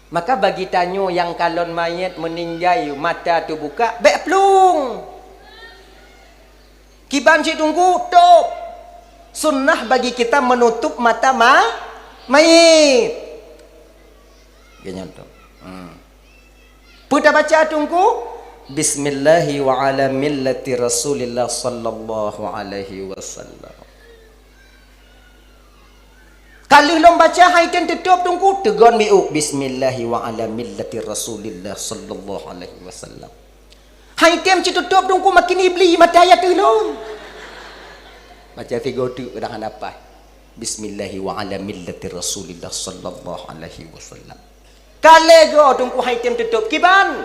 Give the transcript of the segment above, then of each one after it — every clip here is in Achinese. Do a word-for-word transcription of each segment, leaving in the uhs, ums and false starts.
Maka bagi tanyoe nyang kalon manyét meuninggai mata teubuka, bék plueng. Kiban cit Teungku, tôb. Sunnah bagi kita menutup mata ma-, mayit. Geuh nyan tu. Hmm. Peue tabaca Teungku? Bismillahi wa ala millati Rasulillah sallallahu alaihi wasallam. Ka lheueh lôn baca hai tem teutôb Teungku, teugon miuk, "Bismillahi wa ala millati Rasulillah sallallahu alaihi wasallam." Hai tem cit teutôb Teungku, makin ibli mata ayat teuh lôn. Baca sigoe teuk dah hana paih. "Bismillahi wa ala millati Rasulillah sallallahu alaihi wasallam." Ka lheueh go Teungku hai tem teutôb kiban,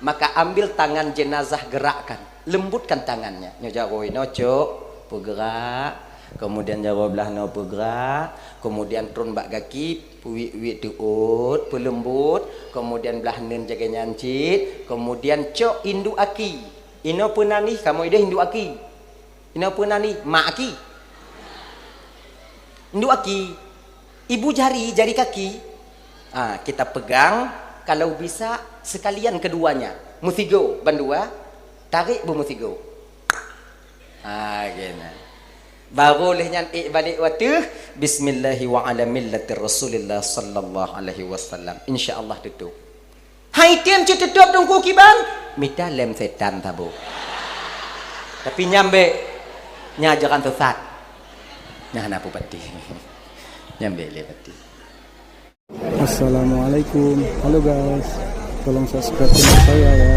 maka ambil tangan jenazah gerakkan, lembutkan tangannya. Nyoe jaroe inoe cok, peugerak, kemudian jaroe blah noe peugerak, kemudian tron bak gaki, peuwiek-wiek teuôt, peuleumbot, kemudian blah neuen jagai nyan cit, kemudian cok induek aki. Inoe peue nan ih, kamoe ideh induek aki. Inoe peue nan ih, mak aki. Induek aki. Ibu jari, jari kaki. Ah, kita pegang, kalau bisa sekalian keduanya. Meusigoe bandua, tarék beumeusigoe. Ah, keunan. Baru lheueh nyan ék balek u ateueh, "Bismillahi wa ala millati Rasulillah sallallahu alaihi wasallam." Insya Allah teutôb. Hai tem cit teutôb Teungku kiban, mita lem setan saboh. Tapi nyan bék, nyan ajaran sesat. Nyan hana peue pati. Nyan bék lé pati. Assalamualaikum. Halo guys. Tolong subscribe channel saya ya.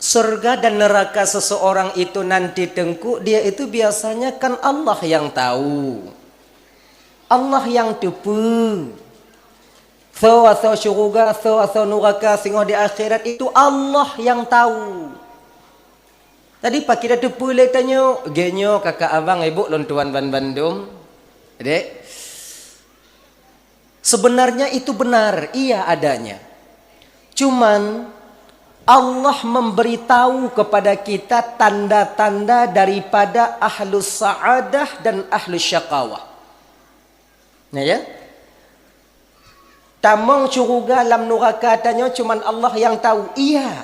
Surga dan neraka seseorang itu nanti Teungku, dia itu biasanya kan Allah yang tahu. Allah yang teupeue. Soe asoe syeuruga, soe asoe nuraka singoh di akhirat itu Allah yang tahu. Tadi pakira teupeue lé tanyoe, geuh nyoe kakak abang ibu lôn tuan banbandum. Dek. Sebenarnya itu benar, iya adanya. Cuman Allah memberitahu kepada kita tanda-tanda daripada ahlus sa'adah dan ahlus syaqawah. Nah, ya. Tamong syeuruga lam nuraka tanyoe cuman Allah yang tahu. Iya.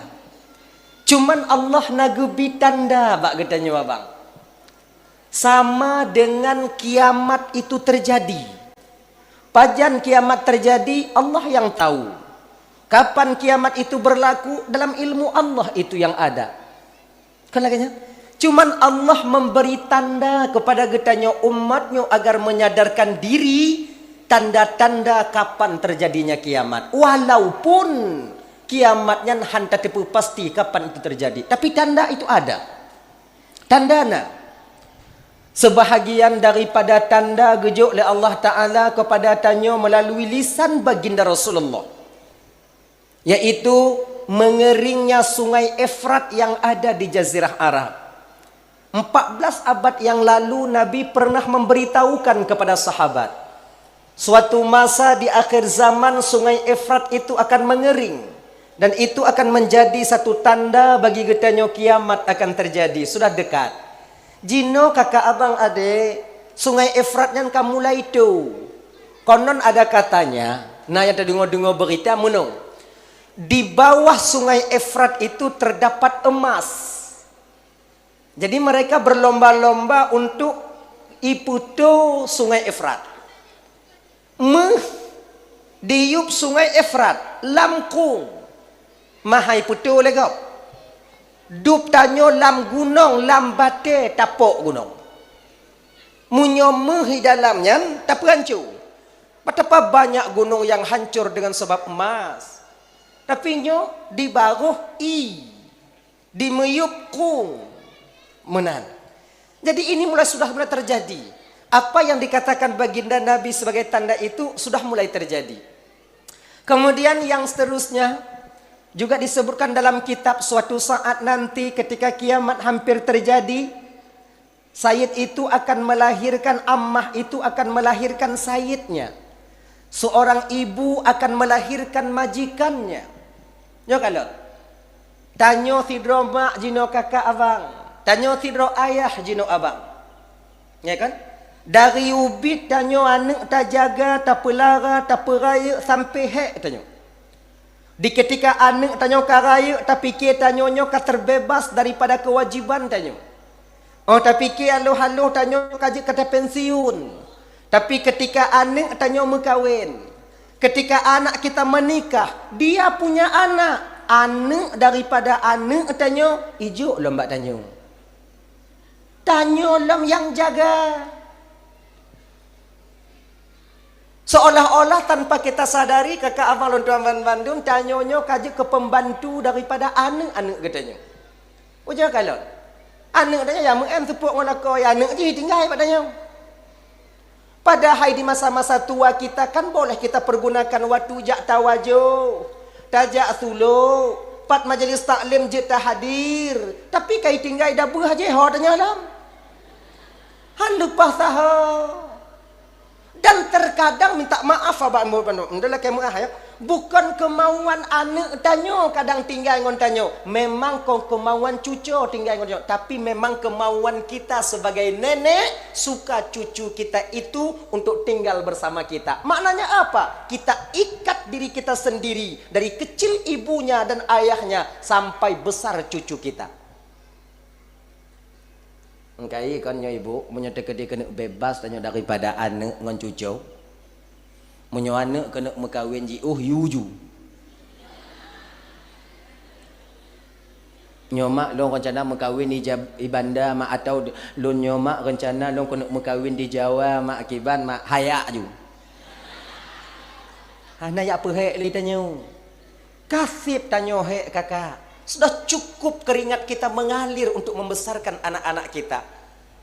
Cuman Allah na geubi tanda bak geutanyoe abang. Sama dengan kiamat itu terjadi. Pajan kiamat terjadi, Allah yang tahu. Kapan kiamat itu berlaku, dalam ilmu Allah itu yang ada. Kan lagèe nyan? Cuman Allah memberi tanda kepada geutanyoe umat-Nyoe agar menyadarkan diri tanda-tanda kapan terjadinya kiamat. Walaupun kiamat nyan hana tateupeue pasti kapan itu terjadi, tapi tanda itu ada. Tanda na. Sebahagian daripada tanda geujok lé Allah Ta'ala kepada tanyoe melalui lisan Baginda Rasulullah, yaitu mengeringnya Sungai Efrat yang ada di Jazirah Arab. Empat belas abad yang lalu, Nabi pernah memberitahukan kepada sahabat, suatu masa di akhir zaman Sungai Efrat itu akan mengering, dan itu akan menjadi satu tanda bagi geutanyoe kiamat akan terjadi, sudah dekat. Jinoe kakak abang adek, Sungai Efrat nyan ka mulai tho. Konon ada katanya, na nyang tadeungoe-deungoe beurita meunoe, di bawah Sungai Efrat itu terdapat emas. Jadi mereka berlomba-lomba untuk ipeuto Sungai Efrat. Meuh diyueb Sungai Efrat lam krueng, mahai peuto lé gob. Dub tanyoe lam gunong, lam batée tapok gunong. Meunyoe meuh di dalam nyan tapeuhanco. Betapa banyak gunong yang hancur dengan sebab emas. Tapi nyoe di baroh ie. Di miyueb krueng meunan. Jadi ini mulai sudah mulai terjadi. Apa yang dikatakan baginda Nabi sebagai tanda itu sudah mulai terjadi. Kemudian yang seterusnya juga disebutkan dalam kitab, suatu saat nanti ketika kiamat hampir terjadi, Sayyid itu akan melahirkan, amah itu akan melahirkan sayyidnya. Seorang ibu akan melahirkan majikannya. Nyoe kalon. Tanyoe sidroe mak jinoe kakak abang. Tanyoe sidroe ayah jinoe abang. Ya kan? Dari ubit tanyoe aneuk tajaga, tapeulara, tapeurayeuk sampai hék tanyoe. Di keutika aneuk tanyoe ka rayeuk, tapike tanyoe nyoe ka teubeubaih daripada keuwajiban tanyoe. Oh, tapike aloh-aloh tanyoe ka jeuet ka tapeunsiun. Tapi keutika aneuk tanyoe meukawen, keutika anak kita menikah, dia punya anak, aneuk daripada aneuk tanyoe ijok lom bak tanyoe. Tanyoe lom nyang jaga. Seolah-olah tanpa kita sadari, kakak abang lôn tuan ban-, bandum, tanyoe nyoe ka jeuet keu peumbantu daripada aneuk-aneuk geutanyoe. Ujoe kalon. Aneuk tanyoe nyang meu-em seupôt ngon lakoe, aneuk jih tinggai bak tanyoe. Padahai di masa-masa tua kita kan boleh kita pergunakan waktu jak tawajoh, tajak sulok, pat majelis taklim jeuet tahadir, tapi kai tinggai dabeuh jih ho tanyoe lom. Han leupah saho. Dan terkadang minta maaf abak murid bandum. Ndak lakée meuah ya. Bukan kemauan aneuk tanyoe kadang tinggai ngon tanyoe. Memang kon kemauan cucoe tinggai ngon tanyoe. Tapi memang kemauan kita sebagai nenek suka cucu kita itu untuk tinggal bersama kita. Maknanya apa? Kita ikat diri kita sendiri dari kecil ibunya dan ayahnya sampai besar cucu kita. Engkai kon nyoe ibu, meunyoe teukeudi keuneuk bebas tanyoe daripada aneuk ngon cucoe. Meunyoe aneuk keuneuk meukawen jiôh, yue ju. Nyoe mak lôn rencana meukawen di Jab-, di Banda mak, atau lôn nyoe mak rencana lôn keuneuk meukawen di Jawa mak, kiban mak, hayak ju. Hana jak peuhék lé tanyoe. Kaseb tanyoe hék kakak. Sudah cukup keringat kita mengalir untuk membesarkan anak-anak kita.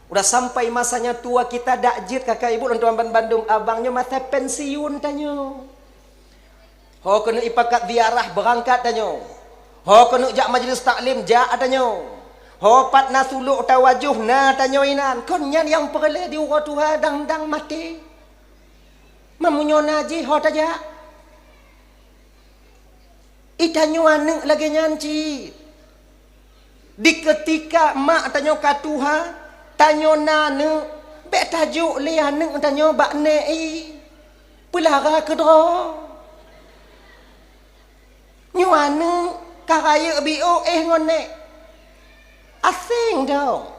Udah sampai masanya tua kita dak jeuet kakak ibu lôn tuan ban-, bandum abang nyoe masa pensiun tanyoe. Ho keuneuk ipakat ziarah beurangkat tanyoe. Ho keuneuk jak majelis taklim jak tanyoe. Ho pat na sulok tawajoh na tanyoe inan. Kon nyan nyang peureulée di uroe tuha dang-dang maté. Meunyoe na jih ho tajak. I tanyoe aneuk lagée nyan cit. Di keutika mak tanyoe ka tuha, tanyoe na aneuk, bék tajok lé aneuk tanyoe bak nék i. Peulara keudroe. Nyoe aneuk ka rayeuk biôh éh ngon nék. Aséng dong.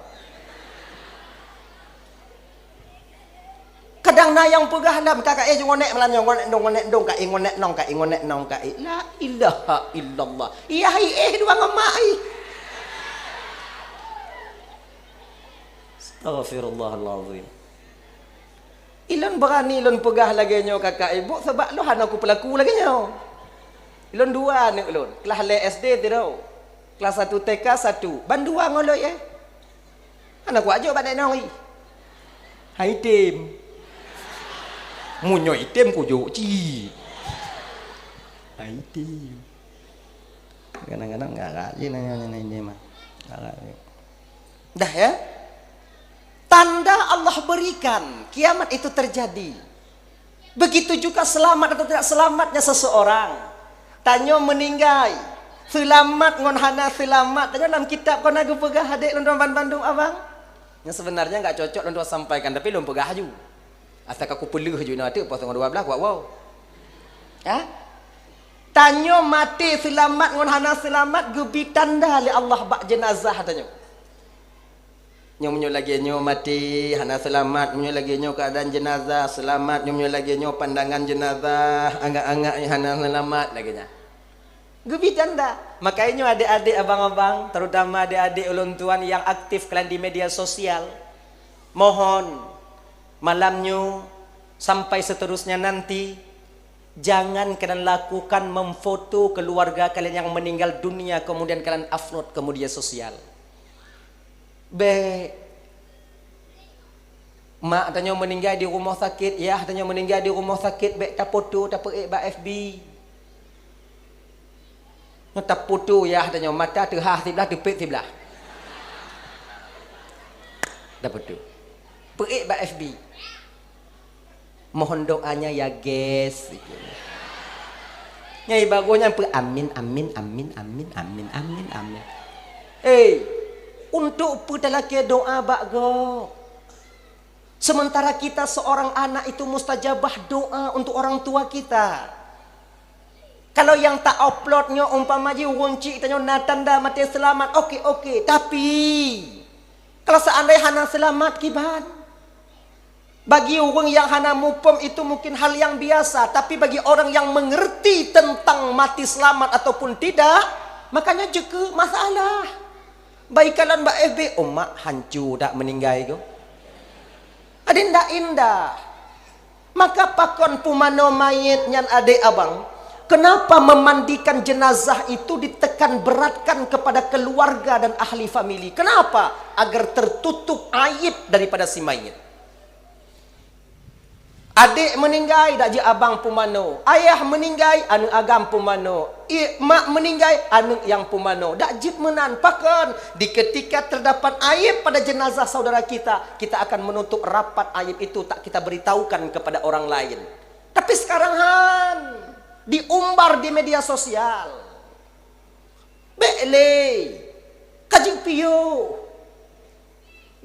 Kadang na nyang peugah lom, "Ka, ka, éh, ngon nék malam nyoe, ngon nék dong, ngon nék dong, ka, éh, ngon nék nong, ka, éh, ngon nék nong, ka, éh." La ilaha illallah. Yah, éh, dua ngon mak, éh. Astaghfirullahalazim. Ilôn beurani lôn peugah lagée nyoe kakak ibu, sabab lôn hana kupeulaku lagée nyoe. Ilôn dua aneuk lôn, kelas lhée S D sidroe, kelas satu T K satu, ban dua ngon lôn, éh. Hana kuajok bak nék nong, éh. Hai tem. Meunyoe item kujok cit. Hai tem. Kadang-kadang galak je nanya-nanya ini mah. Galak je. Dah ya? Tanda Allah berikan kiamat itu terjadi. Begitu juga selamat atau tidak selamatnya seseorang. Tanyoe meuninggai, seulamat ngon hana seulamat. Tanyoe lam kitab kon na geupeugah adék lôn tuan ban-, bandum abang. Nyang sebenarnya enggak cocok lôn tuan sampaikan, tapi lôn peugah aju. Asai ka kupeuleueh ju inoe ateueh poh teungoh dua blaih kuat woe. Ha? Tanyoe maté seulamat ngon hana seulamat geubi tanda lé Allah bak jeunazah tanyoe. Nyoe meunyoe lagée nyoe maté hana seulamat, meunyoe lagée nyoe keuadaan jeunazah seulamat, nyoe meunyoe lagée nyoe pandangan jeunazah angat-angat hana seulamat lagée nyan. Geubi tanda. Makajih nyoe adék-adék, abang-abang, terutama adék-adék ulôn tuan nyang aktif kalian di media sosial, mohon malam nyoe sampai seterusnya nanti, jangan kalian lakukan memfoto keluarga kalian yang meninggal dunia kemudian kalian upload ke media sosial. Bék. Mak tanyoe meuninggai di rumoh sakét, yah tanyoe meuninggai di rumoh sakét, bék tapoto, tapeuék bak F B. Nyoe tapoto yah tanyoe, mata teuhah siblah, teupet siblah. Tapoto. Peuék bak F B. Mohon doanya ya, guys. Nyai bagoe nyan peu, "Amin, amin, amin, amin, amin, amin, amin." Eh, untuk peu talakée doa bak gob? Sementara kita seorang anak itu mustajabah doa untuk orang tua kita. Kalau nyang ta-upload nyoe umpama jih ureuëng chik tanyoe na tanda maté seulamat, oke, oke. Tapi, kalau seandai hana seulamat, kiban? Bagi ureuëng nyang hana muphom itu mungkin hal nyang biasa, tapi bagi orang nyang mengerti tentang mati selamat ataupun tidak, makanya jeuet keu masalah. Baik kalon bak F B, "Oh, mak hanco dak meuninggai ko." Ada indah-indah. Maka pakon pumanoe manyét nyan adék abang? Kenapa memandikan jenazah itu ditekan beratkan kepada keluarga dan ahli famili? Kenapa? Agar tertutup aib daripada si mayit. Adék meuninggai, dak jeuet abang pumanoe. Ayah meuninggai, aneuëk agam pumanoe. I, mak meuninggai, aneuëk nyang pumanoe. Dak jeuet meunan. Pakon? Di ketika terdapat aib pada jenazah saudara kita, kita akan menutup rapat aib itu, tak kita beritahukan kepada orang lain. Tapi sekarang han, diumbar di media sosial. Bék lé. Ka jeuet piôh.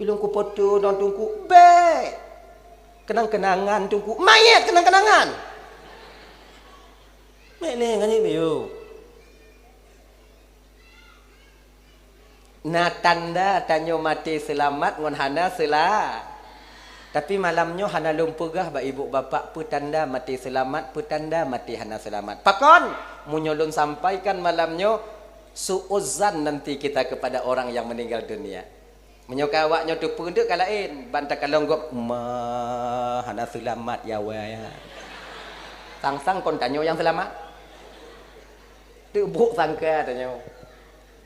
Ilôn kupoto ngon teungku, bék. Keunang-keunangan teungku. Mayét keunang-keunangan. Bék lé, ka jeuet piôh. Na tanda tanyoe maté seulamat ngon hana seula-, tapi malam nyoe hana lôn peugah bak ibu bapak peue tanda maté seulamat, peue tanda maté hana seulamat. Pakon? Meunyoe lôn sampaikan malam nyoe, su'uzzan nanti kita kepada orang yang meninggal dunia. Meunyoe ka awak nyoe teupeue, ka laén, ban takalon gob, "Ma, hana seulamat ya, wai." Sang-sang kon tanyoe nyang seulamat. Teubrok sangka tanyoe.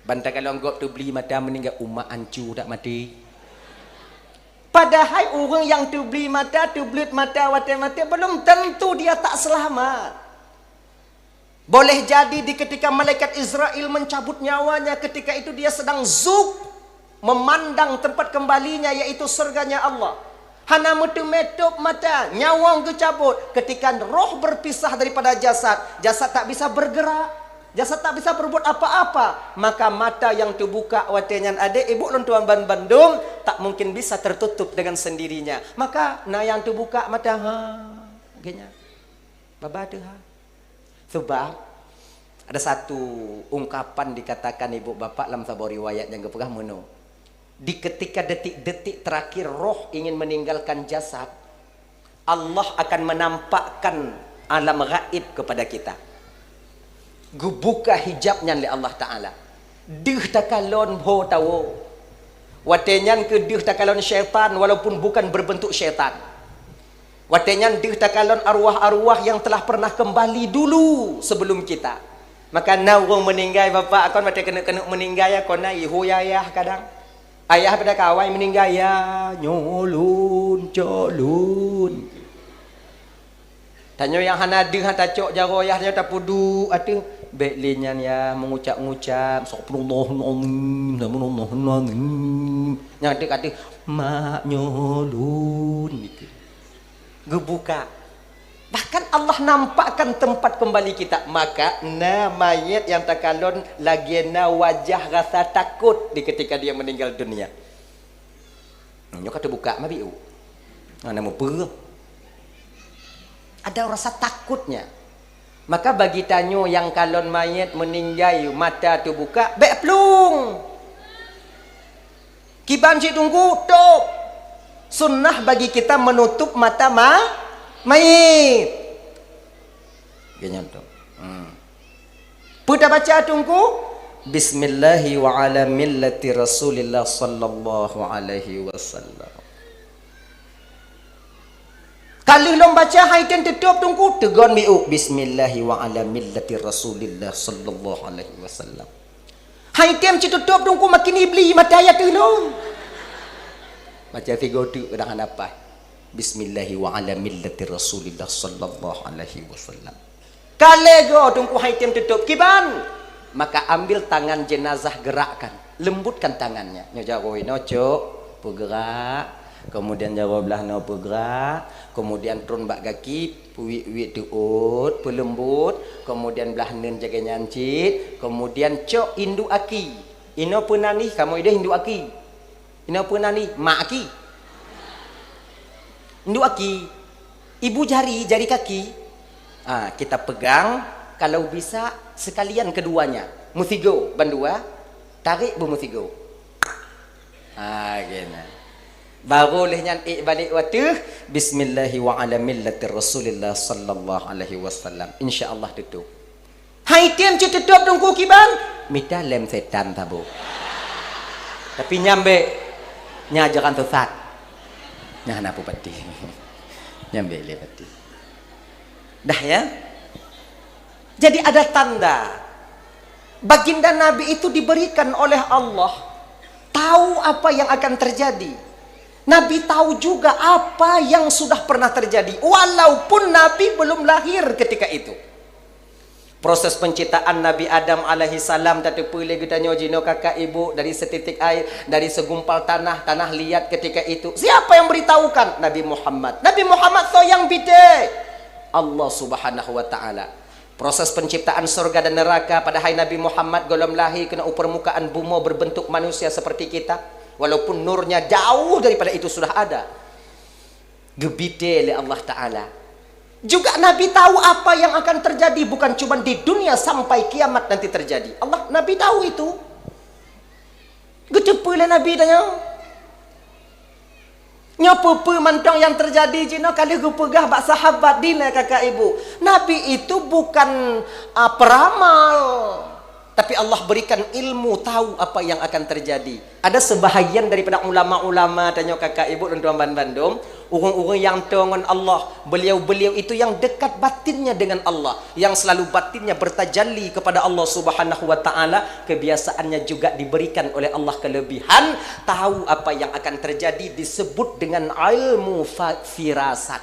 Ban takalon gob teubli mata meuninggai, "Umak ancu dak maté." Padahai ureuëng nyang teubli mata, teubleuet mata watée maté, belum tentu dia tak selamat. Boleh jadi di ketika malaikat Israel mencabut nyawanya, ketika itu dia sedang zuk memandang tempat kembalinya, yaitu surganya Allah. Hana meuteumé tôb mata, nyawöng geucabot. Ketika roh berpisah daripada jasad, jasad tak bisa bergerak. Jasad tak bisa berbuat apa-apa. Maka mata yang terbuka watée nyan adék ibu lôn tuan ban bandum tak mungkin bisa tertutup dengan sendirinya. Maka na yang terbuka mata, ha, geunya. Baba teuh, ha. Sebab ada satu ungkapan dikatakan ibu bapak lam saboh riwayat nyang geupeugah meunoe. Di ketika detik-detik terakhir roh ingin meninggalkan jasad, Allah akan menampakkan alam gaib kepada kita. Geubuka hijab nyan lé Allah Taala. Deuh takalon bho tawoe. Watée nyan keuh deuh takalon syaitan walaupun bukan berbentuk syaitan. Watée nyan deuh takalon arwah-arwah yang telah pernah kembali dulu sebelum kita. Maka na ureuëng meuninggai, bapak, kon watée keuneuk-keuneuk meuninggai, kon na ihôi ayah kadang. Ayah pada kawai meuninggai, "Ya, nyoe lôn, cok lôn." Tanyoe nyang hana deuh tacok jaroe ayah nyoe tapeuduek ateueh. Bék lé nyan ya mengucap-ngucap, "Astagfirullahalazim, astagfirullahalazim." Nyang deuh ka deuh, "Mak, nyoe lôn." Geubuka. Bahkan Allah nampakkan tempat kembali kita. Maka na mayét nyang takalon lagée na wajah rasa takot di ketika dia meninggal dunia. Nyoe ka teubuka mabiu. Hana meupeue. Ada rasa takutnya. Maka bagi tanyoe nyang kalon mayét meuninggai mata teubuka, bék plueng. Kiban cit teungku, tôb. Sunnah bagi kita menutup mata ma-, mayit. Geuh nyan tôb. Hmm. Peue tabaca teungku? Bismillahi wa ala millati Rasulillah sallallahu alaihi wasallam. Ka lheueh lôn baca hai tem teutôb teungku, teugon miuk, "Bismillahi wa ala millati Rasulillah sallallahu alaihi wasallam." Hai tem cit teutôb teungku, makin ibli mata ya teuh lôn. Baca sigoe teuk kadang hana paih. "Bismillahi wa ala millati Rasulillah sallallahu alaihi wasallam." Ka lheueh go teungku hai tem teutôb kiban, maka ambil tangan jenazah gerakkan, lembutkan tangannya. Nyoe jaroe inoe cok, peugerak, kemudian jaroe blah noe peugerak, kemudian tron bak gaki, peuwiet-wiet teuôt, peuleumbot, kemudian blah neun jagai nyan cit, kemudian cok induek aki. Inoe peue nan ih, kamoe ideh induek aki. Inoe peue nan ih, mak aki. Induek aki, ibu jari, jari kaki. Ah, kita pegang, kalau bisa sekalian keduanya. Meusigoe bandua, tarék beumeusigoe. Ha, keunan. Baru lheueh nyan ék balek u ateueh, bismillahi wa ala millati Rasulillah sallallahu alaihi wasallam. Insya Allah tutup. Hai tem cit tutup teungku kiban, mita lem setan saboh. Tapi nyan bèk, nyan ajaran sesat. Nyan hana peupati. Nyan bèk lé pati. Dah ya? Jadi ada tanda. Baginda Nabi itu diberikan oleh Allah tahu apa yang akan terjadi. Nabi tahu juga apa yang sudah pernah terjadi, walaupun Nabi belum lahir ketika itu. Proses penciptaan Nabi Adam alaihi salam tateupeue lé geutanyoe jinoe kakak ibu, dari setitik air, dari segumpal tanah, tanah liat ketika itu. Siapa yang beritahukan? Nabi Muhammad. Nabi Muhammad soe nyang bidée? Allah Subhanahu wa Ta'ala. Proses penciptaan sorga dan neraka, padahai Nabi Muhammad gohlom lahé keunoe u permukaan bumoe berbentuk manusia seperti kita, walaupun nurnya jauh daripada itu sudah ada. Geubidée lé Allah Ta'ala. Juga Nabi tahu apa yang akan terjadi, bukan cuma di dunia, sampai kiamat nanti terjadi. Allah, Nabi tahu itu. Geuteupeue lé Nabi tanyoe. Nyoe peue-peue mantong nyang teujadi jinoe ka lheueh geupeugah bak sahabat, dina kakak ibu. Nabi itu bukan, a, peramal, tapi Allah berikan ilmu tahu apa yang akan terjadi. Ada sebahagian daripada ulama-ulama tanyoe kakak ibu lôn tuan ban bandum, ureuëng-ureuëng nyang toe ngon Allah, beliau-beliau itu yang dekat batinnya dengan Allah, yang selalu batinnya bertajalli kepada Allah Subhanahu wa Ta'ala, kebiasaannya juga diberikan oleh Allah kelebihan tahu apa yang akan terjadi, disebut dengan ilmu fa-, firasat.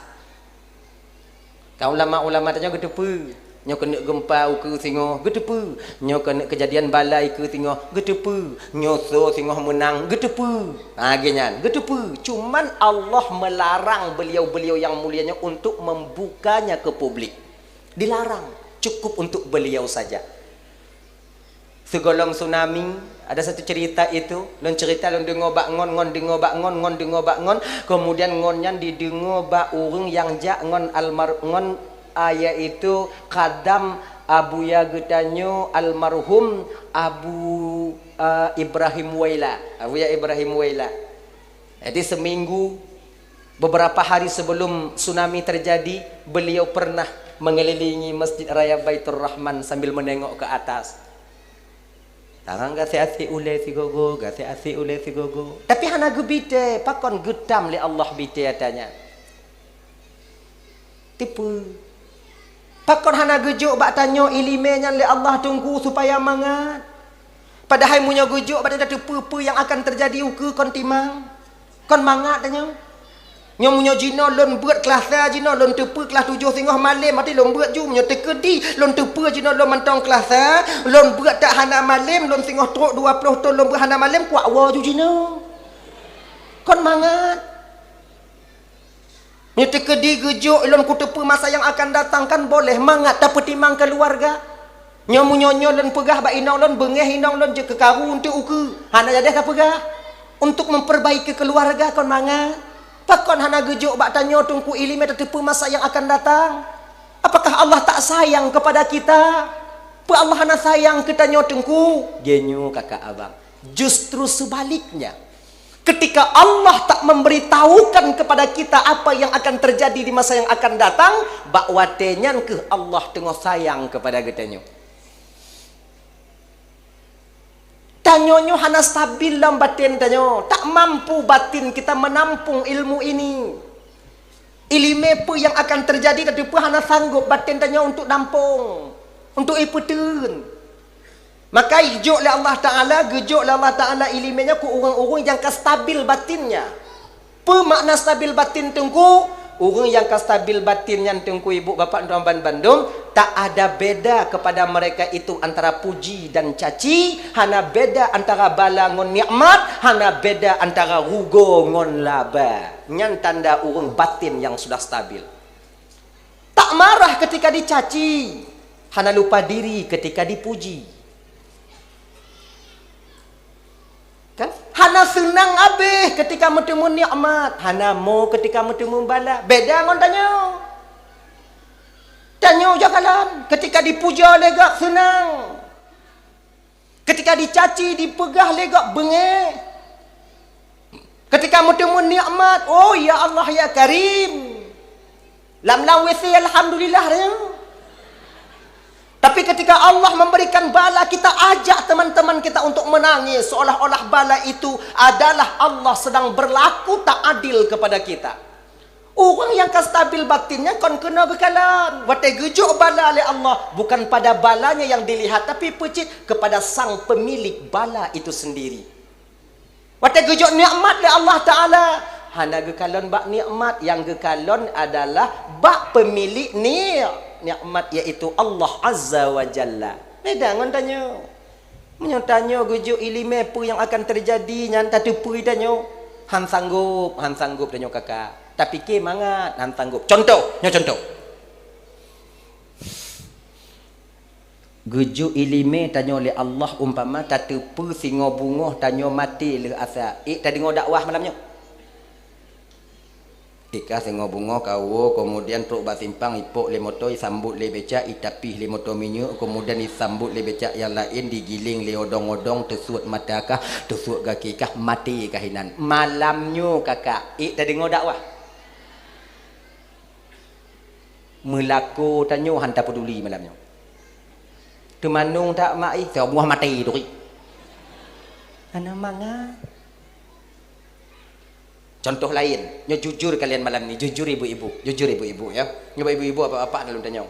Ka ulama-ulama tanyoe geuteupeue, nyoe keuneuk geumpa ukeue singoh, geuteupeue, nyoe keuneuk keujadian bala ukeue singoh, geuteupeue, nyoe soe singoh meunang, geuteupeue. Ha, lagée nyan, geuteupeue. Cuman Allah melarang beliau-beliau yang mulia nyoe untuk membukanya ke publik. Dilarang, cukup untuk beliau saja. Sigohlom tsunami, ada satu cerita itu, lôn cerita, lôn deungoe bak ngon, ngon deungoe bak ngon, ngon deungoe bak ngon, kemudian ngon nyan dideungoe bak ureuëng nyang jak ngon almar-, ngon, a, yaitu khadam Abuya geutanyoe almarhum Abu, a, Ibrahim Waila, Abuya Ibrahim Waila. Jadi seminggu, beberapa hari sebelum tsunami terjadi, beliau pernah mengelilingi Masjid Raya Baitur Rahman sambil menengok ke atas. Tangan gasek-asek ulée sigogo, gasek-asek ulée sigogo. Tapi hana geubidée, pakon geutam lé Allah bidée ata nyan. Teupeue. Pakon hana geujok bak tanyoe iéleumé nyan lé Allah Teungku supaya mangat? Padahai meunyoe geujok bak tanyoe teupeue peue nyang akan teujadi ukeue kon timang, kon mangat tanyoe. Nyoe meunyoe jinoe lôn beuet kelas sa jinoe lôn teupeue kelas tujoh singoh malém, maté lôn beuet ju. Meunyoe teukeudi lôn teupeue jinoe lôn mantong kelas sa, lôn beuet tak hana malém, lôn singoh trok dua ploh thon lôn beuet hana malém, kuak woe ju jinoe. Kon mangat. Nyoe teukeudi geujok lôn kuteupeue masa nyang akan datang kan boleh mangat tapeutimang keuluwarga. Nyoe meunyoe nyoe lôn peugah bak inong lôn, beungéh inong lôn jeuet keu karu eunteuk ukeue, hana jadeh tapeugah. Untuk memperbaiki keuluwarga kon mangat. Pakon hana geujok bak tanyoe Teungku iéleumé tateupeue masa nyang akan datang? Apakah Allah tak sayang kepada kita? Peue Allah hana sayang keu tanyoe Teungku? Geunyoe kakak abang. Justru sebaliknya. Ketika Allah tak memberitahukan kepada kita apa yang akan terjadi di masa yang akan datang, bak watée nyan keuh Allah teungoh sayang kepada geutanyoe. Tanyoe nyoe hana stabil lam batin tanyoe, tak mampu batin kita menampung ilmu ini. Iéleumé peue nyang akan teujadi, tateupeue hana sanggob baten tanyoe untuk nampong, untuk ipeuteun. Maka geujok lé Allah Taala, geujok lé Allah Taala iéleumé nyan keu ureuëng-ureuëng nyang ka stabil batinnya. Peue makna stabil batin Teungku? Ureuëng nyang ka stabil batin nyan Teungku, ibu bapak tuan ban bandum, tak ada beda kepada mereka itu antara puji dan caci, hana beda antara bala ngon nikmat, hana beda antara rugoe ngon laba. Nyan tanda ureuëng batin nyang sudah stabil. Tak marah ketika dicaci, hana lupa diri ketika dipuji. Kan? Hana seunang abéh keutika meuteumé nikmat, hana mo keutika meuteumé bala. Beda ngon tanyoe. Tanyoe jakalon, keutika dipuja lé gob seunang. Keutika dicaci, dipeugah lé gob beungéh. Keutika meuteumé nikmat, "Oh, ya Allah, ya Karim." Lam-lam W C, "Alhamdulillah," ya. Tapi ketika Allah memberikan bala, kita ajak teman-teman kita untuk menangis, seolah-olah bala itu adalah Allah sedang berlaku tak adil kepada kita. Ureuëng nyang ka stabil batinnya kon keunoe geukalon. Watée geujok bala lé Allah, bukan pada balanya yang dilihat, tapi peucit kepada sang pemilik bala itu sendiri. Watée geujok nikmat lé Allah Taala, hana geukalon bak nikmat, nyang geukalon adalah bak pemilik ni-, nikmat, yaitu Allah Azza wa Jalla. Beda ngon tanyoe. Meunyoe tanyoe geujok iéleumé peue nyang akan teujadi nyan tateupeue tanyoe, han sanggob, han sanggob tanyoe kakak. Tapike mangat, han sanggob. Contoh, nyoe contoh. Geujok iéleumé tanyoe lé Allah umpama tateupeue singoh beungoh tanyoe maté lheueh asa. Ék tadeungoe dakwah malam nyoe? Ék ka singoh beungoh kawoe, keumudian trok bak simpang, ipok lé moto, isambot lé becak, itapih lé moto minyeuk, keumudian isambot lé becak nyang laén, digiléng lé odong-odong, teusuet mata kah, teusuet gaki kah, maté kah inan. Malam nyoe kakak, ék tadeungoe dakwah? Meulakoe tanyoe han tapeuduli malam nyoe. Teumanong that mak ih, saboh maté turi. Hana mangat. Contoh laén, nyoe jujur kalian malam ni, jujur ibu-ibu, jujur ibu-ibu ya. Nyoe ibu-ibu, bapak-bapak, na lôn tanyong.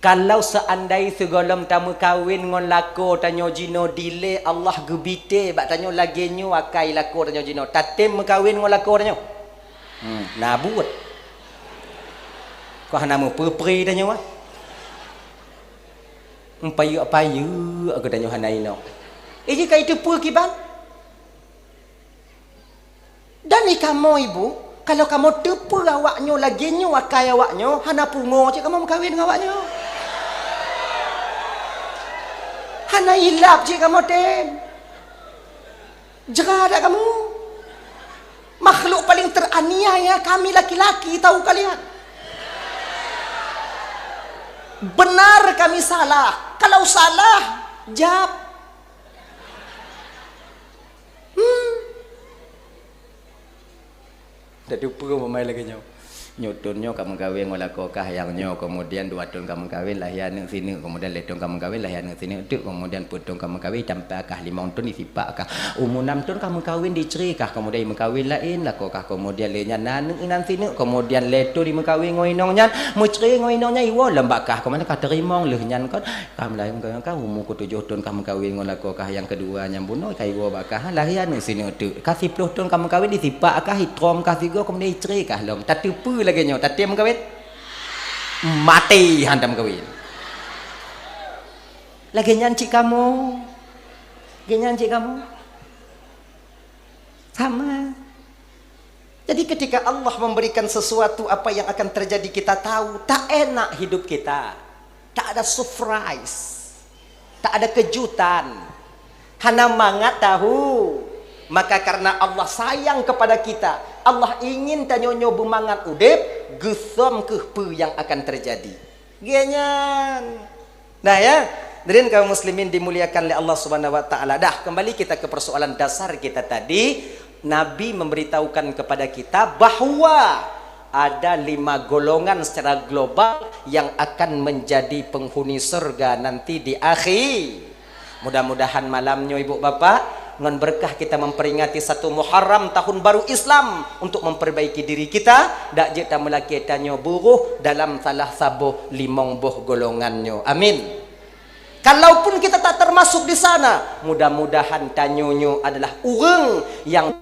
Kalau seandai sigohlom tameukawen ngon lakoe tanyoe jinoe dilée Allah geubite bak tanyoe lagée nyoe akai lakoe tanyoe jinoe, tatem meukawen ngon lakoe tanyoe? Hmm, na buet. Kok hana meupeue-peue tanyoe, ah? Meupayeuk-payeuk geutanyoe hana inong. Iji ka iteupeue kiban? Dan i kamoe ibu, kalau kamoe teupeue awaknyoe lagée nyoe akai awaknyoe, hana pungo cit kamoe meukawen ngon awaknyoe. Hana ilab cit kamoe tem. Jera dak kamoe? Makhluk paling teraniaya kami laki-laki, tahu kalian. Benar kami salah. Kalau salah, jawab. Hmm. Dak teupeue peumain lagée nyoe. Nyoe thon nyoe ka meukawen ngon lakoe kah nyang nyoe, keumudian dua thon ka meukawen lahé aneuëk sineuk, keumudian lhée thon ka meukawen lahé aneuëk sineuk teuk, keumudian peuet thon ka meukawen sampai kah limong thon isipak kah. Umu nam thon ka meukawen dicre kah, keumudian imeukawen laén lakoe kah, keumudian lhée nyan na aneuëk inan sineuk, keumudian lhée thon imeukawen ngon inong nyan, meucre ngon inong nyan iwoe lom bak kah, keumudian ka teurimong lheueh nyan kon. Ka meulayeue meukawen kah, umu keutujoh thon ka meukawen ngon lakoe kah nyang keudua nyang bunoe ka iwoe bak kah, lahé aneuëk sineuk teuk. Ka siplôh thon ka meukawen, disipak kah, itrom kah sigoe, keumudian icre kah lom. Tateupeue lagée nyoe, tatem meukawen? Maté han tameukawen. Lagée nyan cit kamoe. Lagée nyan cit kamoe. Sama. Jadi ketika Allah memberikan sesuatu apa yang akan terjadi kita tahu, tak enak hidup kita. Tak ada surprise. Tak ada kejutan. Hana mangat tahu. Maka karena Allah sayang kepada kita, Allah ingin tanyoe nyoe beumangat udeb, geusom keuh peue nyang akan terjadi. Geuh nyan. Nah ya, hadirin kaum muslimin dimuliakan oleh Allah Subhanahu wa taala. Dah, kembali kita ke persoalan dasar kita tadi. Nabi memberitahukan kepada kita bahwa ada lima golongan secara global yang akan menjadi penghuni surga nanti di akhir. Mudah-mudahan malam nyoe ibu bapak, ngon berkah kita memperingati satu Muharram tahun baru Islam untuk memperbaiki diri kita, dak jeuet tameulakée tanyoe buroh dalam salah saboh limong boh golongan nyoe. Amin. Kalaupun kita tak termasuk di sana, mudah-mudahan tanyoe nyoe adalah ureuëng yang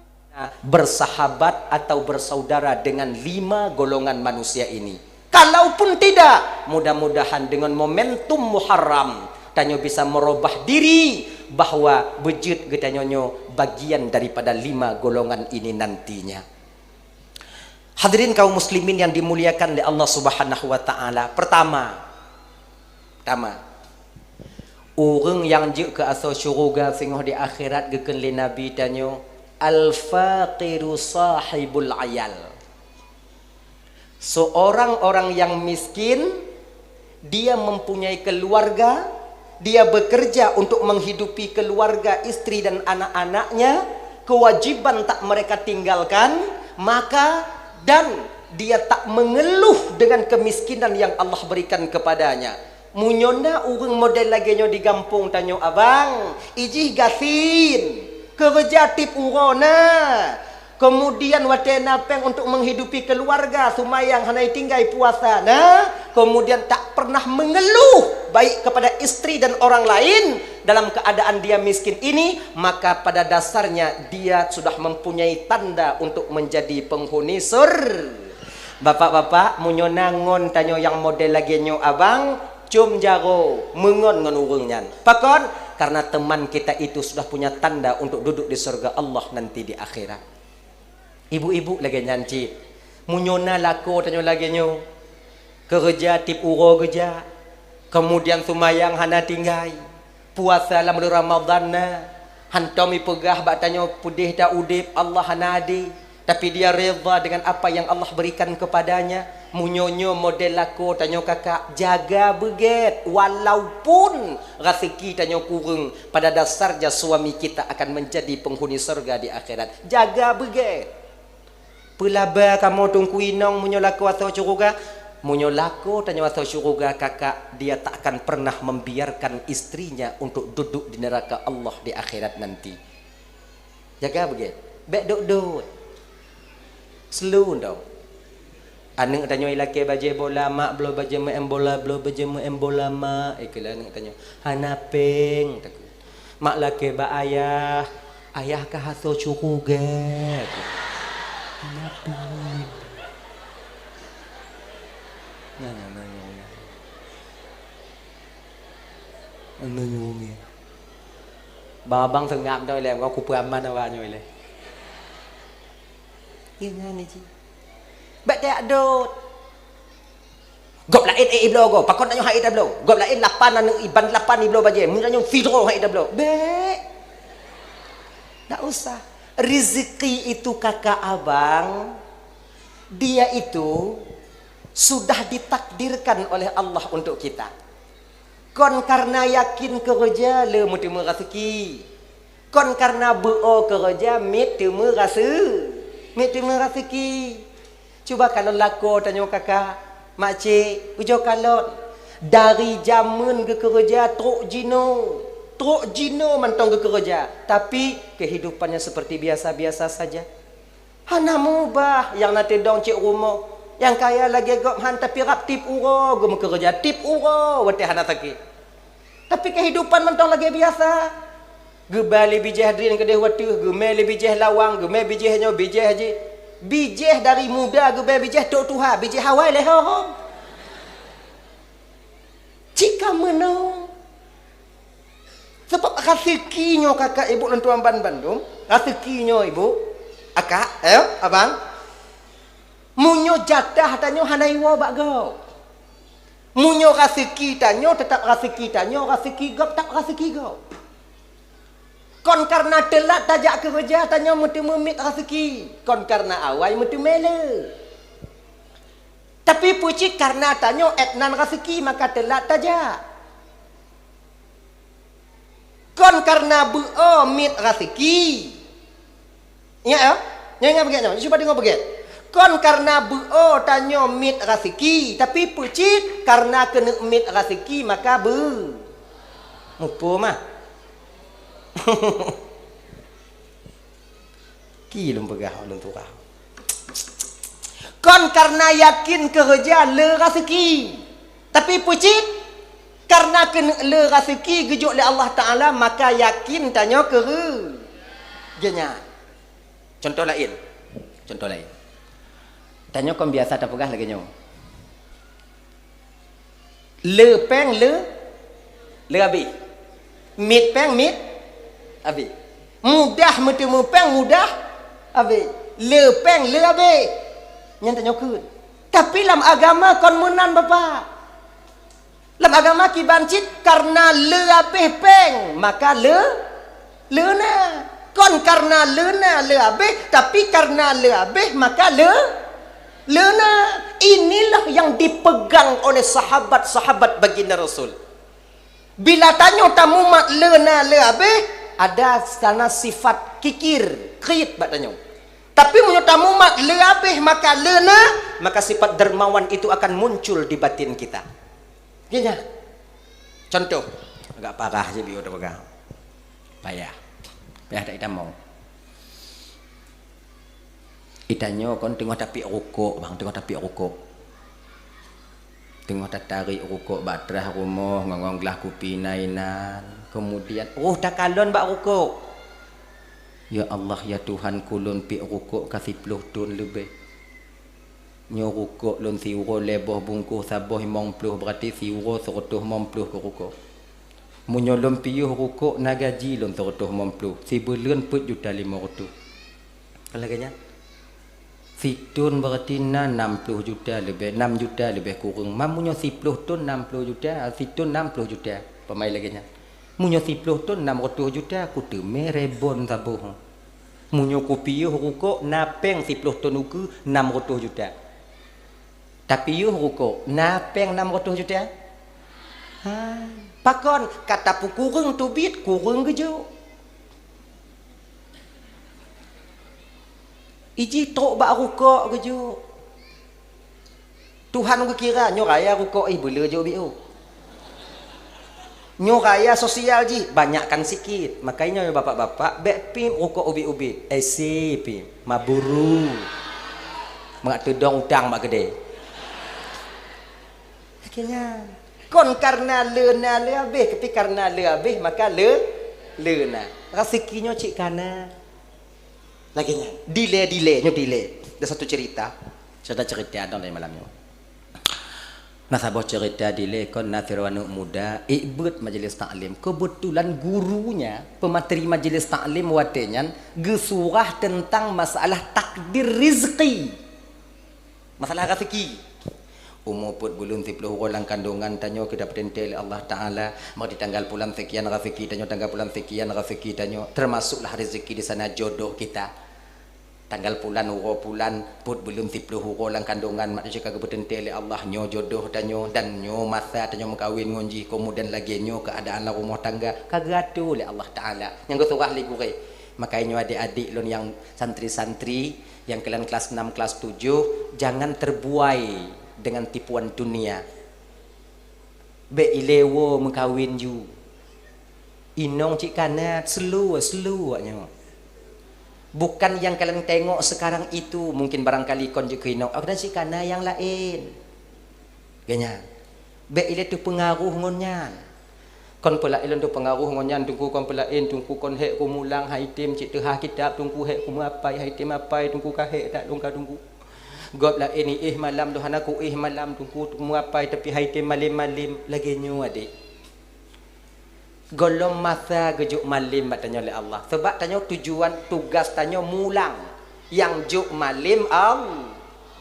bersahabat atau bersaudara dengan lima golongan manusia ini. Kalaupun tidak, mudah-mudahan dengan momentum Muharram, tanyoe bisa merubah diri bahwa beujeuet geutanyoe nyoe bagian daripada lima golongan ini nantinya. Hadirin kaum muslimin yang dimuliakan oleh Allah Subhanahu wa taala. Pertama, pertama, Ureuëng nyang jeuet keu asoe syeuruga singoh di akhirat geukheun lé Nabi tanyoe, "Al-faqiru sahibul ayal." Seorang orang yang miskin, dia mempunyai keluarga, dia bekerja untuk menghidupi keluarga, istri dan anak-anaknya, kewajiban tak mereka tinggalkan, maka, dan dia tak mengeluh dengan kemiskinan yang Allah berikan kepadanya. Meunyoe na ureuëng model lagée nyoe di gampông tanyoe, abang, ijih gasien, keureuja tieb uroe na, keumudian watée na péng untuk menghidupi keuluwarga, seumayang hana itinggai, puasa na, keumudian tak pernah mengeluh baik kepada istri dan orang lain dalam keadaan dia miskin ini, maka pada dasarnya dia sudah mempunyai tanda untuk menjadi penghuni sur-, Bapak-bapak, meunyoe na ngon tanyoe nyang model lagée nyoe, abang, com jaroe meungon ngon ureuëng nyan. Pakon? Karena teman kita itu sudah punya tanda untuk duduk di surga Allah nanti di akhirat. Ibu-ibu lagée nyan cit. Meunyoe na lakoe tanyoe lagée nyoe, keureuja tieb uroe geujak, keumudian seumayang hana tinggai, puasa lam buleuen Ramadhan na, hantom ipeugah bak tanyoe peudeh ta udeb, Allah hana adé, tapi dia redha dengan apa yang Allah berikan kepadanya. Meunyoe nyoe model lakoe tanyoe kakak, jaga beugét, walaupun raseuki tanyoe kureueng, pada dasarnya suami kita akan menjadi penghuni surga di akhirat. Jaga beugét. Peulaba kamoe teungku inong meunyoe lakoe asoe syeuruga. Meunyoe lakoe tanyoe asoe syeuruga, kakak, dia tak akan pernah membiarkan istrinya untuk duduk di neraka Allah di akhirat nanti. Jaga beugét. Bék dot-dot. Slow down. Aneuëk tanyoe ilakée bajée bola, "Mak, bloe bajée meu'en bola, bloe bajée meu'en bola, Mak." Ikeu lé aneuëk tanyoe, "Hana péng," takheun. Mak lakée bak ayah, "Ayah ka asoe syeuruga." Hana péng. Nah, nah, nah, nah, nah. Anu nyoe. Bang abang seungab nyoe lé, kau kupeue aman awak nyoe lé. Ingat ni cik. Bék tajak dot. Gob laén ék ibloe gob, pakon tanyoe han ék tabloe. Gob laén lapan aneuëk iban lapan ibloe bajée, meunyoe tanyoe sidroe han ék tabloe. Bék. Tak usah. Rezeki itu kakak abang, dia itu sudah ditakdirkan oleh Allah untuk kita. Kon kareuna yakin keureuja le meuteumé raseuki. Kon kareuna beu-o keureuja miet teumé raseu-, miet teumé raseuki. Cuba kalon lakoe tanyoe kakak, makcik, ujoe kalon. Dari jameun geukeureuja trok jinoe, trok jinoe mantong geukeureuja, tapi kehidupannya seperti biasa-biasa saja. Hana mubah nyang na teudong cit rumoh. Nyang kaya lagée gob han tapi rab tieb uroe geumeukeureuja, tieb uroe watée hana sakét. Tapi kehidupan mantong lagée biasa. Geuba lé bijéh drien keudeh wateueh, geumé lé bijéh lawang, geumé bijéh nyoe, bijéh jih. Bijéh dari muda geubé bijéh trok tuha, bijéh awai lé ho-ho. Cit ka meunoe. Sabab raseuki nyoe kakak ibu lôn tuan ban bandum, raseuki nyoe ibu, akak, eh, abang, meunyoe jatah tanyoe hana iwoe bak gob. Meunyoe raseuki tanyoe teutap raseuki tanyoe, raseuki gob teutap raseuki gob. Kon kareuna teulat tajak keureuja tanyoe meuteumé miet raseuki, kon kareuna awai meuteumé le. Tapi peue cit kareuna tanyoe ék nan raseuki maka teulat tajak. Kon kareuna beu-o miet raseuki. Ingat ya? Nyoe ingat beugét nyoe, cuba deungoe beugét. Kon kareuna beu-o tanyoe miet raseuki, tapi peue cit kareuna keuneuk miet raseuki maka beu-, muphom mah. Ki lôn peugah lôn tuha. Kon kareuna yakin keureuja le raseuki. Tapi peue cit? Kareuna keuneuk le raseuki geujok lé Allah Taala, maka yakin tanyoe keureuja nyan. Cuntoh laén. Cuntoh laén. Tanyoe kon biasa tapeugah lagée nyoe. Le péng le, le abéh. Miet péng miet abéh. Mudah meuteumé péng mudah abéh. Le péng le abéh. Nyan tanyoe kheun. Tapi lam agama kon meunan, Bapak. Lam agama kiban cit, karena le habéh péng, maka le, le na. Kon karena le na le habéh, tapi karena le habéh, maka le, le na. Inilah yang dipegang oleh sahabat-sahabat baginda Rasul. Bila tanyoe tamumat le na le habéh, ada sana sifat kikir, kriet bak tanyoe. Tapi meunyoe tamumat le habéh maka le na, maka sifat dermawan itu akan muncul di batin kita. Geunya. Contoh, agak parah je biôh teupeugah. Payah. Payah that itamong. Itanyoe kon teungoh tapiek rukok, bang, teungoh tapiek rukok. Teungoh tatarék rukok bak trah rumoh ngon, ngon glah kupi inan-inan. Kemudian, roh takalon bak rukok. Ya Allah, ya Tuhanku, lôn piek rukok ka siploh thon leubeh. Nyoe rukok lôn siuroe lhèe boh bungkôh saboh limong ploh, berarti siuroe seureutôh limong ploh keu rukok. Meunyoe lôn piôh rukok na gaji lôn seureutôh limong ploh, sibuleuen peuet juta limong reutôh. Kan lagèe nyan? Sithon berarti na nam ploh juta leubeh, nam juta leubeh kureueng. Ma meunyoe siploh thon nam ploh juta, sithon nam ploh juta. Peumaén lagèe nyan. Meunyoe siploh thon nam reutôh juta, kuteumé ribon saboh. Meunyoe kupiôh rukok na péng siploh thon ukeue nam reutôh juta. Tapiôh rukok na péng nam reutôh juta? Ha, pakon ka tapeukureueng teubiet kureueng geujok. Ijih trok bak rukok geujok. Tuhan geukira nyoe raya rukok ih beuleu jok biôh. Nyoe raya sosial jih, banyakkan sikit. Makanya nyoe bapak-bapak, bèk pih rukok ubit-ubit. Esi pih, maburu. Mangat teudong utang bak keudè. Akhirnya, kon karena le na le habéh, tapi karena le habéh, maka le, le na. Raseuki nyoe cit ka na. Lagèe nyan. Dilèe-dilèe, nyoe dilèe. Ada satu cerita. Cerita-cerita dong dari malam nyoe. Na saboh cerita dilèe kon na sidroe aneuk muda, ék beuet majlis taklim. Kebetulan gurunya, pemateri majlis taklim watèe nyan, geusurah teuntang masalah takdir rizki. Masalah raseuki. Umu peuet buleuen siploh uroe lam kandongan tanyoe keu tapeuteuntèe lé Allah Taala, maka di tanggal pulan sekian raseuki tanyoe, tanggal pulan sekian raseuki tanyoe, termasuklah rezeki di sana jodoh kita. Tanggal pulan, uroe pulan, peuet buleuen siploh uroe lam kandongan manusia ka geupeuteuntèe lé Allah, nyoe jodoh tanyoe dan nyoe masa tanyoe meukawen ngon jih, kemudian lagèe nyoe keuadaan lam rumoh tangga ka geuatoe lé Allah Taala. Nyang geusurah lé gurèe. Maka nyoe adék-adék lôn nyang santri-santri, nyang keulan kelas enam, kelas tujuh, jangan terbuai dengan tipuan dunia. Bèk ilèe woe meukawen ju. Inong cit ka na, slow, slow awak nyoe. Bukan nyang kalian tengok sekarang itu, mungkin barangkali kon jeuet keu inong, awak kadang cit ka na nyang laén. Geuh nyan. Bèk ilèe teupeungaruh ngon nyan. Kon peulaén lôn teupeungaruh ngon nyan, Teungku, kon peulaén, Teungku, kon hék kumulang, han item cit teuhah kitab, Teungku, hék kumeuapai, han item apai, Teungku, ka hék that lôn ka, Teungku. Gob laén iéh malam, lôn hana kuéh malam, Teungku, kumeuapai, tapi han item malém-malém. Lagèe nyoe, adék. Gohlom masa geujok malém bak tanyoe lé Allah. Sabab tanyoe tujuan, tugas tanyoe mulang. Nyang jok malém Al-,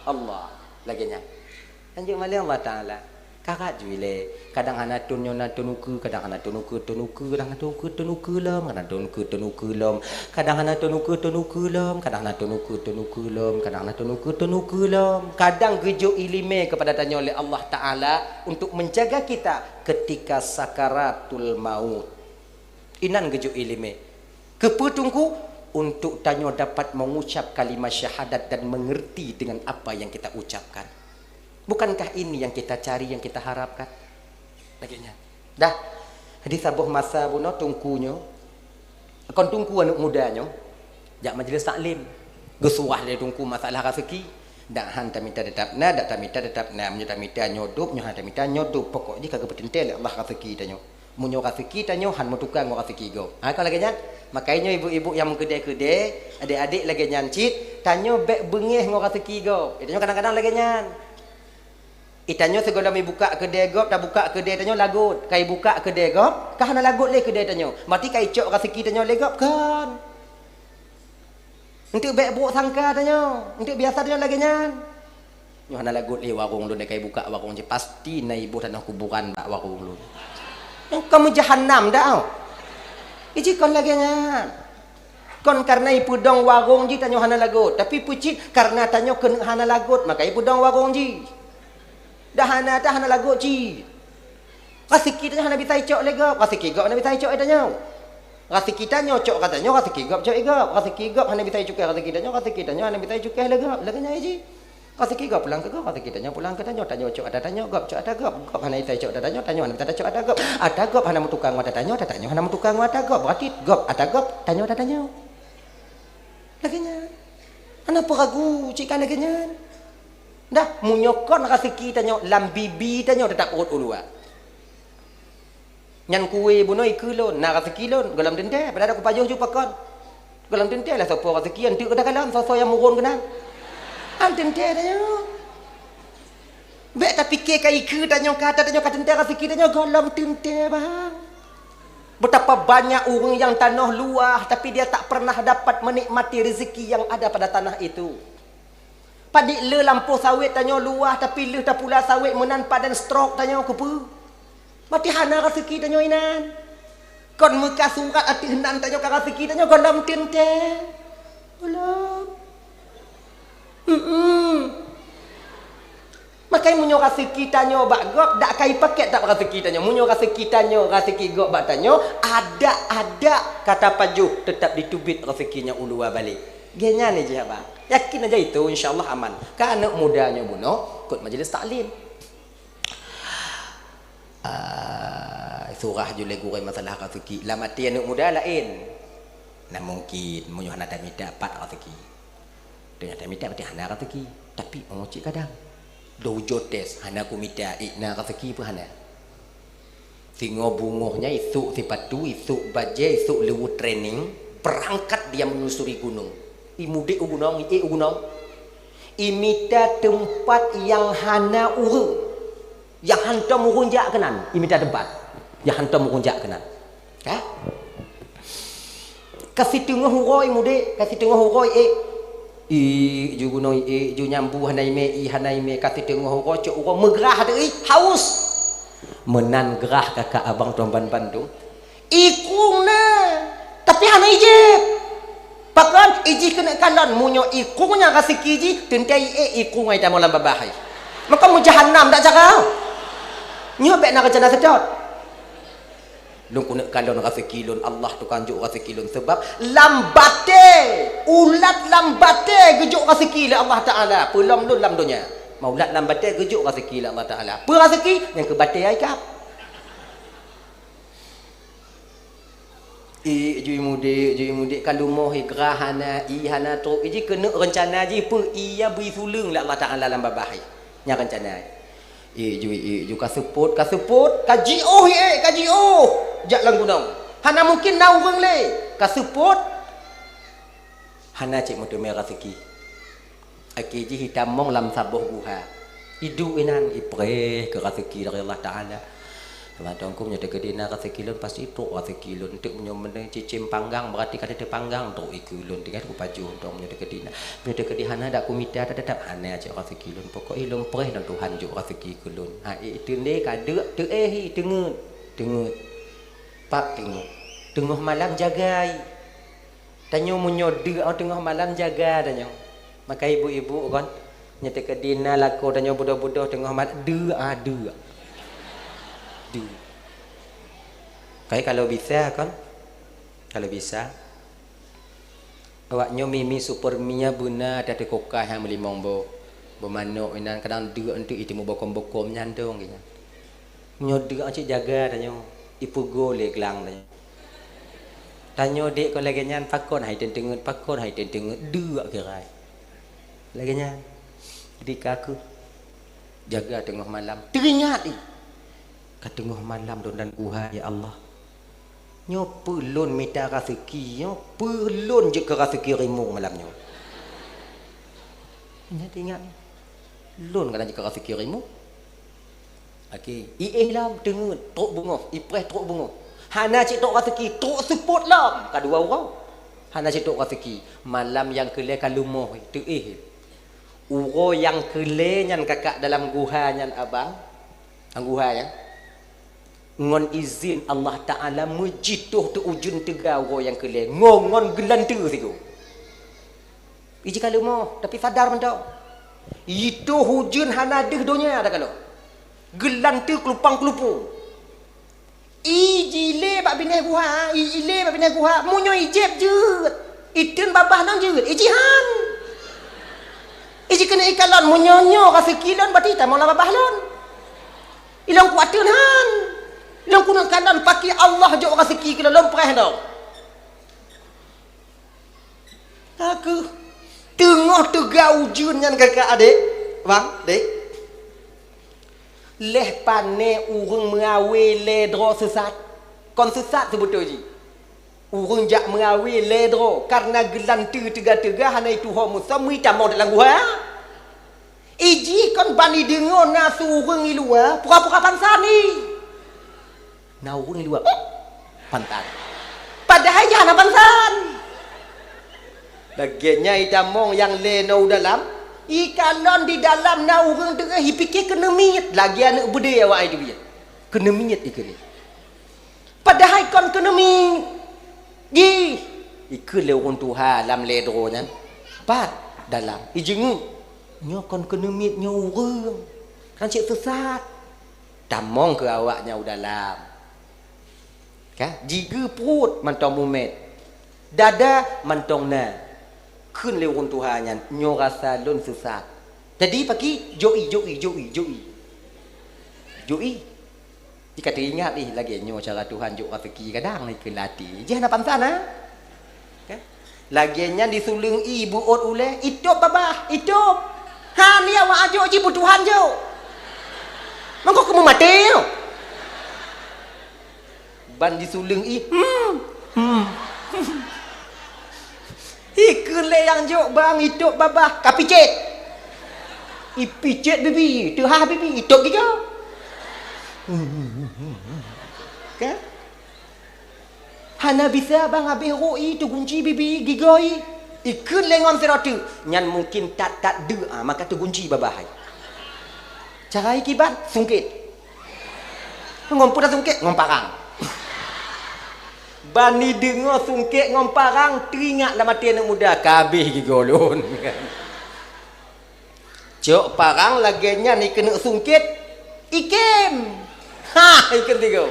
Allah. Lagèe nyan. Nyang jok malém Allah Taala. Karat ju ilèe. Kadang hana thon nyoe na thon ukeue, kadang hana thon ukeue, thon ukeue, kadang hana thon ukeue, thon ukeue lom, kadang thon ukeue, thon ukeue lom. Kadang hana thon ukeue, thon ukeue lom, kadang hana thon ukeue, thon ukeue lom, kadang hana thon ukeue, thon ukeue lom. Kadang geujok iéleumé keupada tanyoe lé Allah Taala untuk menjaga kita ketika sakaratul maut. Inan geujok iéleumé. Keupeue Teungku? Untuk tanyoe dapat mengucap kalimah syahadat dan mengerti dengan apa yang kita ucapkan. Bukankah ini yang kita cari, yang kita harapkan? Lagèe nyan. Dah. Jadi saboh masa bunoe Teungku nyoe, kon Teungku aneuk muda nyoe, jak majlis taklim. Geusurah lé Teungku masalah raseuki. Dak han tamita teutap na, dak tamita teutap na. Meunyoe tamita nyoe dub, nyoe han tamita nyoe dub. Pokok jih ka geupeuteuntèe lé Allah raseuki tanyoe. Meunyoe raseuki tanyoe han meutuka ngon raseuki gob. Ha, kon lagèe nyan. Makajih nyoe ibu-ibu nyang meukeudè-keudè, adék-adék lagèe nyan cit, tanyoe bèk beungèh ngon raseuki gob. Tanyoe kadang-kadang lagèe nyan. Itanyoe sigohlom ibukak keudè gob, tabukak keudè tanyoe lagot. Ka ibukak keudè gob, ka hana lagot lé keudè tanyoe. Berarti ka icok raseuki tanyoe lé gob, kon. Eunteuk bèk brôk sangka tanyoe, eunteuk biasa tanyoe lagèe nyan. Nyoe hana lagot lé warong lôn, ka ibukak warong jih, pasti na iboh tanoh kuburan bak warong lôn. Nyoe ka meujahannam dah. Iji kon lagée nyan. Kon kareuna ipeudong warong jih tanyoe hana lagot, tapi peucit kareuna tanyoe keuneuk hana lagot, maka ipeudong warong jih. Dah hana, dah hana lagot cit. Raseuki tanyoe hana bisa icok lé gob, raseuki gob hana bisa icok lé tanyoe. Raseuki tanyoe cok ka tanyoe, raseuki gob cok lé gob. Raseuki gob hana bisa icukéh raseuki tanyoe, raseuki tanyoe hana bisa icukéh lé gob. Lagée nyan jih. Raseuki gob pulang keu gob, raseuki tanyoe pulang keu tanyoe. Tanyoe cok ata tanyoe, gob cok ata gob. Gob hana bisa icok ata tanyoe, tanyoe hana bisa tacok ata gob. Ata gob hana meutukang ngon ata tanyoe, ata tanyoe hana meutukang ngon ata gob. Berarti gob ata gob, tanyoe ata tanyoe. Lagée nyan. Hana peue ragu cit ka lagée nyan. Dah, meunyoe kon raseuki tanyoe lam bibi tanyoe, teutap rhot u luwa. Nyan kuwé bunoe ikeue lôn, na raseuki lôn, gohlom teuntée, padahai kupajoh ju pakon. Gohlom teuntée lah soe po raseuki, anteuk keudagalon soe-soe nyang meuron keunan. An teuntée tanyoe. Bék tapike ka ikeue tanyoe, ka ata tanyoe, ka teuntée raseuki tanyoe, gohlom teuntée bang. Betapa banyak ureuëng nyang tanoh luwah, tapi dia tak pernah dapat menikmati rezeki yang ada pada tanah itu. Padit le lampôh sawét tanyoe luwah, tapi lheueh tapula sawét meunan padan stroke tanyoe keupeue? Maté hana raseuki tanyoe inan. Kon meuka surat ateueh nan tanyoe ka raseuki tanyoe gohlom teuntée. Gohlom. Hmm. Makai meunyoe raseuki tanyoe bak gob, dak kai paket that raseuki tanyoe. Meunyoe raseuki tanyoe, raseuki gob bak tanyoe, adak-adak ka tapajoh teutap jiteubiet raseuki nyan u luwa balek. Geuh nyan jih haba. Yakin aja itu, insya Allah aman. Ka aneuëk muda nyoe bunoe, kot majelis taklim. Ah, surah ju lé gurée masalah raseuki. Lam até aneuëk muda laén. Nah, mungkin meunyoe hana tamita pat raseuki. Teunyata mita berarti hana raseuki. Tapi, oh, cit kadang. Dojo tes, hana kumita, eh, na raseuki pun hana. Singoh bungoh nyan isuk sipatu, isuk bajée, isuk leuweuh training, berangkat dia menyusuri gunong. Imudek u gunong, iék u gunong. Imita teumpat nyang hana ureuëng. Nyang hantom ureuëng jak keunan, imita teumpat. Nyang hantom ureuëng jak keunan. Ka? Ka siteungoh uroe mudek, ka siteungoh uroe ék. Ék ju gunong, ék ju nyambu hana imé, i hana imé, ka siteungoh uroe cok uroe meugrah teuh, haus. Meunan grah kakak abang tuan ban bandum. Ikrueng na, tapi hana ijép. Pakon ijih keuneuk kalon, meunyoe ikrueng nyang raseuki jih, teuntée iék ikrueng ai tamong lam babah hai. Maka meujahanam dak cara. Nyoe bék na reuncana seudot. Lôn keuneuk kalon raseuki lôn, Allah tukang jok raseuki lôn. Sabab lam batée, ulat lam batée geujok raseuki lé Allah Taala. Peulom lôn lam donya. Maulat lam batée geujok raseuki lé Allah Taala. Peue raseuki? Nyang keu batée ai kap. Ék ju imudek, ju imudek ka lumoh, igrah hana, i hana trok. Iji keuneuk reuncana jih peue? Iya bri suleueng lé Allah Taala lam babah hai. Nyan reuncana. Ék ju, ék ju ka seupôt, ka seupôt, ka jiôh ék, ka jiôh. Jak lam gunong. Hana mungken na ureuëng lé. Ka seupôt. Hana cit meuteumé raseuki. Akhé jih itamong lam saboh guha. Iduek inan, ipreh keu raseuki dari Allah Taala. Teuma Tuhanku, meunyoe teukeudi na raseuki lôn, pasti trok raseuki lôn. Teuk meunyoe meunan cicém panggang, berarti ka teuh panggang, trok ikeue lôn. Tinggai kupajoh dong meunyoe teukeudi na. Meunyoe teukeudi hana, dak kumita, dak teutap hana cit raseuki lôn. Pokok i lôn preh dan Tuhan jok raseuki keu lôn. Ha, i, i teundé ka deuk, teuéh i, teungeut. Teungeut. Pap teungeut. Teungoh malam jagai. Tanyoe meunyoe deuk teungoh malam jaga tanyoe. Maka ibu-ibu kon, nyoe teukeudi na lakoe tanyoe budôh-budôh teungoh malam, deuk, ah, deuk. Deuk. Kai kalau bisa kon, kalau bisa, awak nyoe mi-mi super mi nyan beuna ata teukokai han meulimong boh. Beumanok inan kadang deuk eunteuk iteumé bokom-bokom nyan dong nyan. Nyoe deuk cit jaga tanyoe, ipeugo lé glang tanyoe. Tanyoe dek kon lagée nyan, pakon hai teunteungeut, pakon hai teunteungeut, deuk kirai. Lagée nyan. Jadi ka kheueh jaga teungoh malam. Teuingat i. Ka teungoh malam lôn dan guha, ya Allah. Nyoe peue lôn mita raseuki, nyoe peue lôn jeuet keu raseuki rimueng malam nyoe. Ingat, ingat. Lôn kadang jeuet keu raseuki rimueng. Oke, iéh lom teungeut, trok beungoh, ipreh trok beungoh. Hana cit trok raseuki, trok seupôt lom, ka dua uroe. Hana cit trok raseuki, malam nyang keulhée ka lumoh, teuéh. Uroe nyang keu lhèe nyan kakak dalam guha nyan abang, lam guha nyan, ngon izin Allah Taala meujitoh teuh ujeuen teuga uroe nyang keu lhèe, ngon, ngon geulanteue sigoe. Iji ka leumoh, tapi sadar mantong. Itoh ujeuen hana deuh donya takalon. Geulanteue keulupang-keulupung. I jilé bak binéh guha, i ilé bak binéh guha, meunyoe ijép jeuet, iteun babah nang jeuet, iji han. Iji keuneuk ikalon, meunyoe nyoe raseuki lôn, berarti tamong lam babah lôn. Ilôn kuateun han. Ilôn keuneuk kalon pakri Allah jok raseuki keu lôn, lôn preh dong. Ka keuh teungoh teuga ujeuen nyan kakak adék, bang, dék. Lheuh pané ureuëng meuawé lhèe droe seusat. Kon seusat seubeutôi jih. Ureuëng jak meuawé lhèe droe, kareuna geulanteue teuga-teuga hana ituho musöm meuitamong dalam guha. Ijih kon ban ideungoe na su ureuëng i luwa pura-pura pansan i. Na ureuëng i luwa, "Pansan." Padahai jih hana pansan. Lagée nyan itamong nyang lhèe nyoe u dalam, ikalon di dalam na ureuëng teungoh ipike keuneuk miet, lagée aneuëk beudé awak ai teubiet. Keuneuk miet ikheun. Padahai kon keuneuk miet. Jih, ikheun lé ureuëng tuha lam lhèe droe nyan, "Pat dalam?" Ijeungeuk, "Nyoe kon keuneuk miet, nyoe ureuëng. Kan cit seusat." Tamong keu awak nyan u dalam. Ka, jigeue pruet mantong mumet. Dada mantong na. Kheun lé ureuëng tuha nyan, "Nyoe rasa lôn seusat." Jadi pakri, "Jok i, jok i, jok i, jok i." Jok i. Jika teuingat ih lagée nyoe cara Tuhan jok raseuki kadang ikheun lam até. Jih hana pansan, ha? Kan? Lagée nyan disuleueng i beuôt ulée, itôb babah, itôb. Han ya wak ajok jih beutuhan jok. Mangko keumu maté nyoe. Ban disuleueng i, hmm, hmm. Ikheun lé nyang jok bang itôb babah, ka picét. Ipicét bibi, teuhah bibi, itôb gigoe. Kan? Hana bisa bang habéh rôk i teugunci bibi gigoe i. Ikheun lé ngon sidroe teuk, nyan mungkin that-that deuk, ah, maka teugunci babah ai. Cara i kiban, sungkét. Ngon peue sungkét? Ngon parang. Ban ideungoe sungkét ngon parang, teuingat lam até aneuëk muda, "Ka habéh gigoe lôn." Cok parang lagée nyan ikeuneuk sungkét, ikém. Ha, ikém tiga.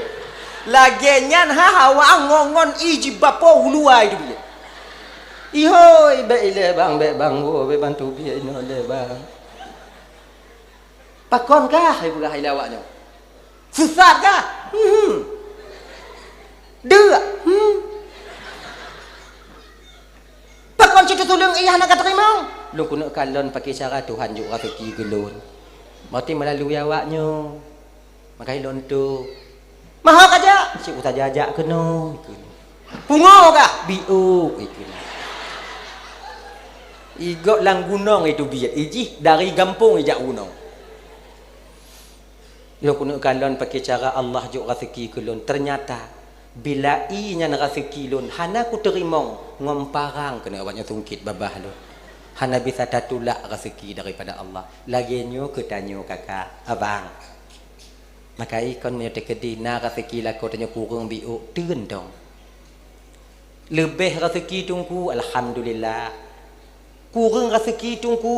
Lagée nyan ha hawa ngon-ngon i jibapo uluwa i dubiet. "Ihôi, bék ilée bang, bék bang, wo, bék bantu biet inoe lé bang." Pakon kah ipeugah ilée awak nyoe? Seusat kah? Hmm. Deuk. Hmm. Pakon cit teutuleueng i hana ka teurimong? Lôn keuneuk kalon pakri cara Tuhan jok raseuki keu lôn. Maté meulalu awak nyoe. Maka ilôn tu. Maho kajak? Cit usaha jajak keunoe. Pungo kah? Biôk ikheun. Igob lam gunong itu biet, ijih dari gampông ijak gunong. Lôn keuneuk kalon pakri cara Allah jok raseuki keu lôn. Teunyata, bila i nyan raseuki lôn, hana kuteurimong, ngon parang keuneuk awak nyoe sungkét babah lôn. Hana bisa tatulak raseuki daripada Allah. Lagée nyoe keu tanyoe kakak, abang. Maka i kon meunyoe teukeudi na raseuki lakoe tanyoe kureueng biôk, teun dong. Leubeh raseuki teungku, alhamdulillah. Kureueng raseuki teungku,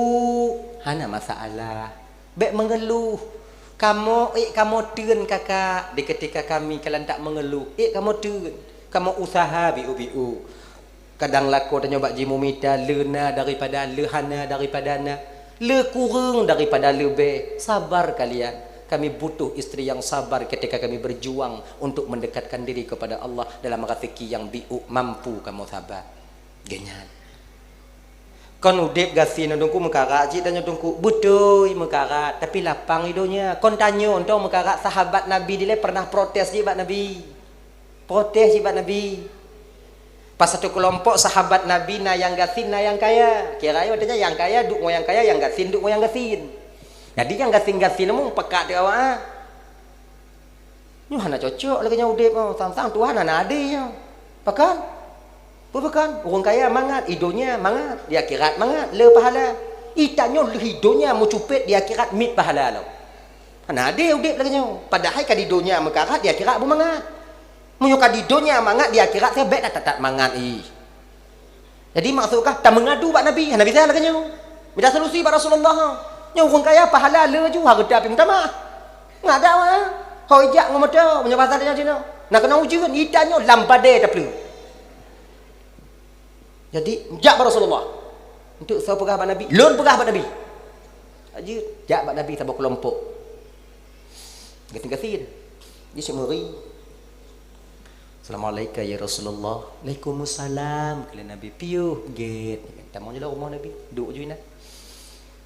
hana masalah. Bék meungeuluh. Kamoe, ék kamoe teun kakak, di keutika kami ka lantak meungeuluh, ék kamoe teun. Kamoe usaha biôk-biôk. Kadang lakoe tanyoe bak jimumita, le na daripada, le hana daripada na, le kureueng daripada leubeh. Sabar kalian. Kami butuh istri yang sabar ketika kami berjuang untuk mendekatkan diri kepada Allah dalam raseuki nyang biôk, mampu kamoe sabar. Geuhnyan. Kon udeb gasien teungku meukarat cit tanyoe teungku. Beutôi meukarat, tapi lapang i donya. Kon tanyoe teuh meukarat, sahabat Nabi dilée pernah protes jih bak Nabi. Protes jih bak Nabi. Pas satu keulompok sahabat Nabi na nyang gasien, na nyang kaya. Kira watée nyan nyang kaya duek ngon nyang kaya, nyang gasien duek ngon nyang gasien. Jadi nyang gasien-gasien meupakat teuh awak. Nyoe hana cocok lagée nyoe udeb nyoe, sang-sang Tuhan hana adé nyoe. Pakon? Peue pakon? Ureuëng kaya mangat, i donya mangat, di akhirat mangat, le pahala. Ih, tanyoe lheueh donya meucupet, di akhirat miet pahala lom. Hana adé udép lagée nyoe. Padahai ka di donya meukarat, di akhirat beumangat. Meunyoe ka di donya mangat, di akhirat teuh bék that-that mangat ih. Jadi maksud kah tameungadu bak Nabi? Hana bisa lagée nyoe. Minta solusi bak Rasulullah. Nyoe ureuëng kaya pahala le ju, hareuta pih meutamah. Ngadau, ha? Ho ijak ngon moto, meunyoe bahasa tanyoe cit nyoe. Na keunong ujeuen, ih tanyoe lam badée tapeuleueh. Jadi, jak bak Rasulullah. Untuk soe peugah bak Nabi? Lôn peugah bak Nabi. Jeuet, jak bak Nabi saboh keulompok. Gasien-gasien. Dia cit meuri. "Assalamualaikum ya Rasulullah." "Waalaikumsalam," kheun Nabi. Piôh gét. Tamong jih lam rumoh Nabi. Duek ju inan.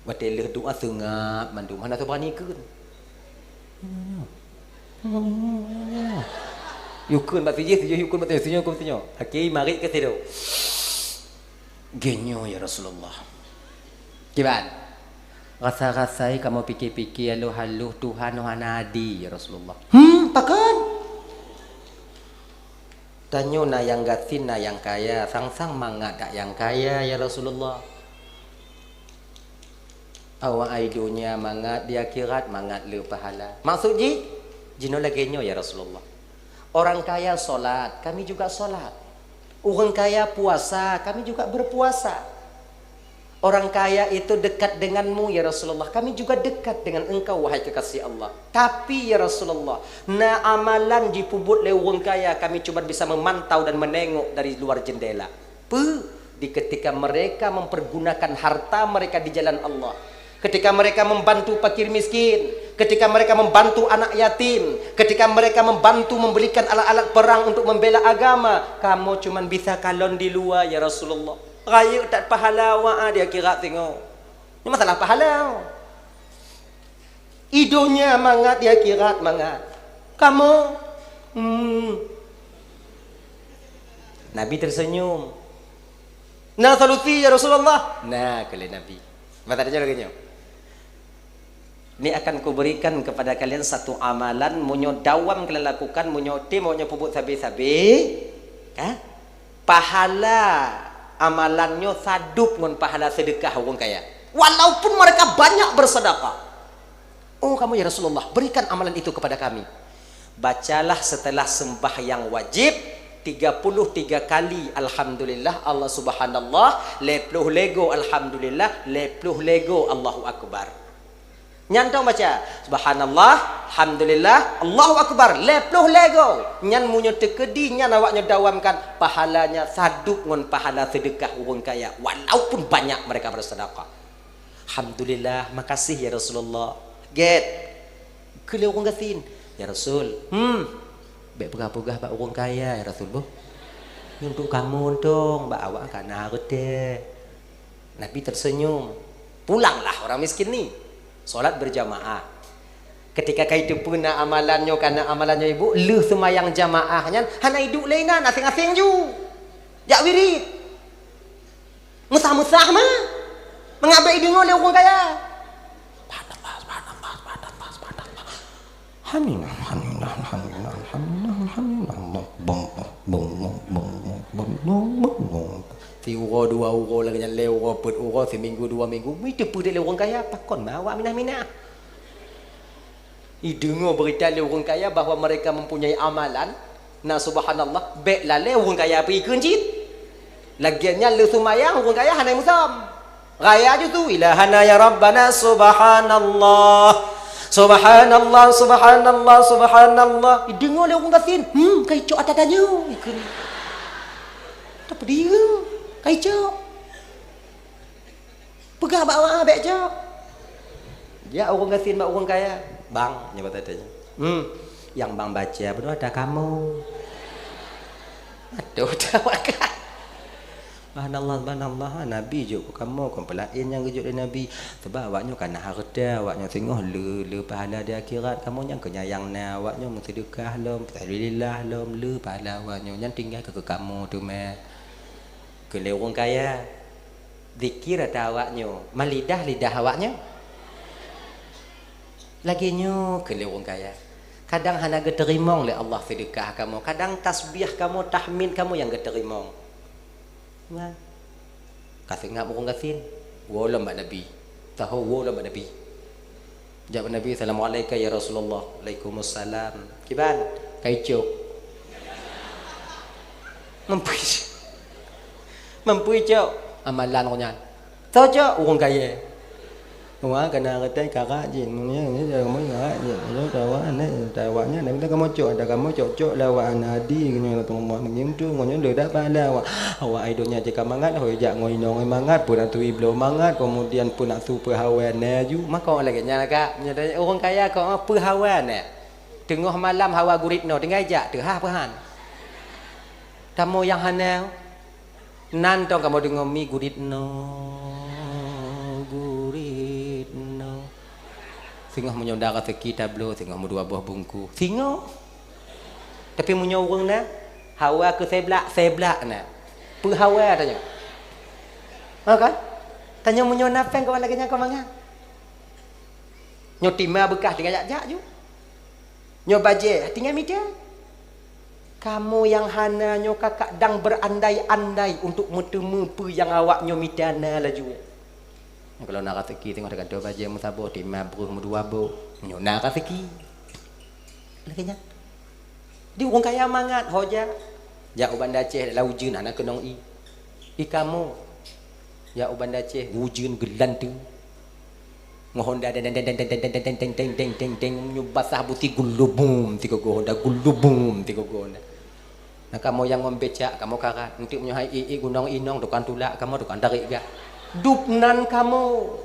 Watée lheueh doa seungab mandum, hana saban ikheun. Yukheun bak sijih, sijih yukheun bak sijih, sijih yukheun bak sijih. Akhé marit keu sidroe. "Gét nyoe ya Rasulullah." Kiban? "Rasa-rasai kamoe pike-pike haloh-haloh Tuhan hana adé ya Rasulullah." "Hmm, pakon?" "Tanyoe na nyang gasien, na nyang kaya, sang-sang mangat dak nyang kaya ya Rasulullah." Awak ai donya mangat, di akhirat mangat le pahala. Maksud jih, jinoe lagée nyoe ya Rasulullah. Orang kaya solat, kami juga solat. Ureuëng kaya puasa, kami juga berpuasa. Orang kaya itu dekat denganmu ya Rasulullah, kami juga dekat dengan engkau wahai kekasih Allah. Tapi ya Rasulullah, na amalan jipubuet lé ureuëng kaya, kami cuma bisa memantau dan menengok dari luar jendela. Peue? Di ketika mereka mempergunakan harta mereka di jalan Allah, ketika mereka membantu fakir miskin, ketika mereka membantu anak yatim, ketika mereka membantu membelikan alat-alat perang untuk membela agama, kamoe cuman bisa kalon di luwa, ya Rasulullah. Rayeuk that pahala awak di akhirat singoh. Ini masalah pahala. Idonya mangat, di akhirat mangat. Kamoe, hmm. Nabi tersenyum. "Na solusi, ya Rasulullah?" "Na," kheun Nabi. Mata dia lagée nyoe. "Ini akan kuberikan kepada kalian satu amalan, meunyoe dawam kalian lakukan, meunyoe tem awaknyoe peubuet sabe-sabe, ka? Pahala amalan nyoe sadub ngon pahala seudeukah ureuëng kaya. Walaupun mereka banyak bersedekah." "Oh, kamu ya Rasulullah, berikan amalan itu kepada kami." "Bacalah setelah sembahyang wajib tiga puluh tiga kali Alhamdulillah, Allah Subhanallah, lhée ploh lhée goe Alhamdulillah, lhée ploh lhée goe Allahu Akbar. Nyan tong baca, Subhanallah, Alhamdulillah, Allahu Akbar, lhée ploh lhée goe. Nyan meunyoe teukeudi nyan awaknyoe dawamkan, pahalanya sadub ngon pahala seudeukah ureuëng kaya, walaupun banyak mereka bersedekah." "Alhamdulillah, makasih ya Rasulullah." "Gét," kheun lé ureuëng gasien. "Ya Rasul, hmm, bék peugah-peugah bak ureuëng kaya, ya Rasul, boh. Nyoe untuk kamoe tong, bak awak ka na hareuta." Nabi tersenyum. "Pulanglah orang miskin ni. Solat berjamaah." Ketika ka jiteupeue na amalan nyoe, ka na amalan nyoe ibu, lheueh seumayang jamaah nyan, hana iduek lé inan, aséng-aséng ju. Jak wirit. Meusah-meusah mah. Meungabék ideungoe lé ureuëng kaya. Subhanallah, subhanallah, subhanallah, subhanallah. Alhamdulillah, alhamdulillah, alhamdulillah, alhamdulillah, alhamdulillah. Bong, bong, bong, bong, bong, bong, bong, bong, bong. Siuroe dua uroe lagée nyan, lhée uroe peuet uroe, siminggu dua minggu, mi teupeudeh lé ureuëng kaya, pakon ma awak minah-minah. Ideungoe beurita lé ureuëng kaya bahwa mereka mempunyai amalan, na subhanallah, bék lalée ureuëng kaya pih ikheun cit. Lagée nyan lheueh seumayang ureuëng kaya hana musam. Raya justru, "Ilahana ya Rabbana, subhanallah. Subhanallah, subhanallah, subhanallah." Ideungoe lé ureuëng gasien, "Hmm, ka icok ata tanyoe," ikheun. Tapi dia, ka icok. Peugah bak awak, "Ah, bék cok." Jak ureuëng gasien bak ureuëng kaya. "Bang," nyoe kata dia. "Hmm, nyang bang baca beudôh ata kamoe." Aduh, dah makan. Subhanallah, subhanallah, Nabi jok keu kamoe, kon peulaén nyang geujok lé Nabi. Sebab awaknyoe ka na hareuta, awaknyoe singoh le, le pahala di akhirat. Kamoe nyang keu nyang na, awaknyoe meuseudeukah lom, fisabilillah lom, le pahala awaknyoe. Nyan tinggai keu kamoe teuma. Keu lé ureuëng kaya. Zikir ata awaknyoe, meulidah lidah awaknyoe. Lagée nyoe keu lé ureuëng kaya. Kadang hana geuteurimong lé Allah seudeukah kamoe, kadang tasbih kamoe, tahmid kamoe nyang geuteurimong. Nah, ka seungab ureuëng gasien. Woe lom bak Nabi. Tahu woe lom bak Nabi. Jak bak Nabi, "Assalamualaikum ya Rasulullah." "Waalaikumsalam." "Kiban?" "Ka icok." Mampu icok. Mampu icok. Amalan awak nyan. Soe cok? Ureueng kaya. Wah, kana geutanyoe karak jih. Meunyoe, meunyoe karak jih. Meunyoe tawa aneuk, tawa nyan, tapi kamoe cok, ada kamoe cok-cok lawan adi, meunyoe Allah meungintu, meunyoe le dak pahala awak. Awak ai donya cit ka mangat, hoi jak ngon inong mangat, pun atui bloe mangat, kemudian pun atu peuhawa na ju. Mako lagèe nyan, Kak. Meunyoe ureueng kaya kok peuhawa na. Teungoh malam hawa gurit no, tinggai jak teuhah peuhan. Kamoe nyang hana, nan tong kamoe deungoe mi gurit no, gurit no. Singoh meunyoe na raseuki tabloe, singoh meudua boh bungku. Singoh. Tapi meunyoe ureueng na, hawa keu seblak, seblak na. Peuhawa tanyoe. Ha kan? Tanyoe meunyoe na péng keu lagèe nyan keu mangat. Nyoe tima beukah tinggai jak-jak ju. Nyoe bajèe tinggai mita. Kamoe nyang hana nyoe kakak dang berandai-andai untuk meuteumé peue nyang awak nyoe mita na laju. Kalau na raseuki teungoh tagantoe bajèe meusaboh, tima breuh meudua boh, nyoe na raseuki. Lagèe nyan. Di ureueng kaya mangat, ho jak. Jak u Banda Aceh, lam ujeuen hana keunong ie. Ie kamoe. Jak u Banda Aceh, ujeuen geulanteue. Ngon honda deng, deng, deng, meunyoe basah buti gulubum, tiga go honda, gulubum, tiga go honda. Na kamoe nyang ngon becak, kamoe karat. Enteuk meunyoe hai ie, ie gunong inong, tukang tulak, kamoe tukang tarék gah. Dub nan kamoe.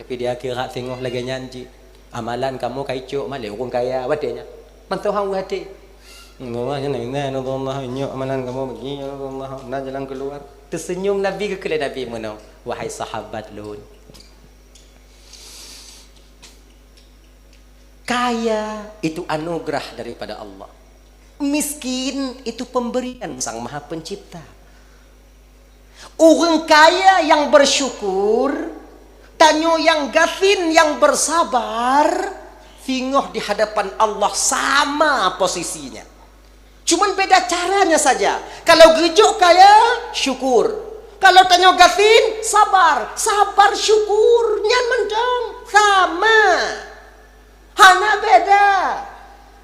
Tapi di akhirat singoh lagèe nyan jih. Amalan kamoe ka icok malèe ureueng kaya watèe nyan. Mantong hana watèe. Allah nyan na, na Allah, nyok amalan kamoe bagi, ya Allah, na jalan keluar. Teuseunyum Nabi, geukheun lé Nabi meunoe, "Wahai sahabat lôn, kaya itu anugerah daripada Allah. Miskin itu pemberian Sang Maha Pencipta." Ureueng kaya nyang bersyukur, tanyoe nyang gasien nyang bersabar, singoh di hadapan Allah sama posisinya. Cuman beda caranya saja. Kalau geujok kaya, syukur. Kalau tanyoe gasien, sabar. Sabar syukur, nyan mantong, sama. Hana beda.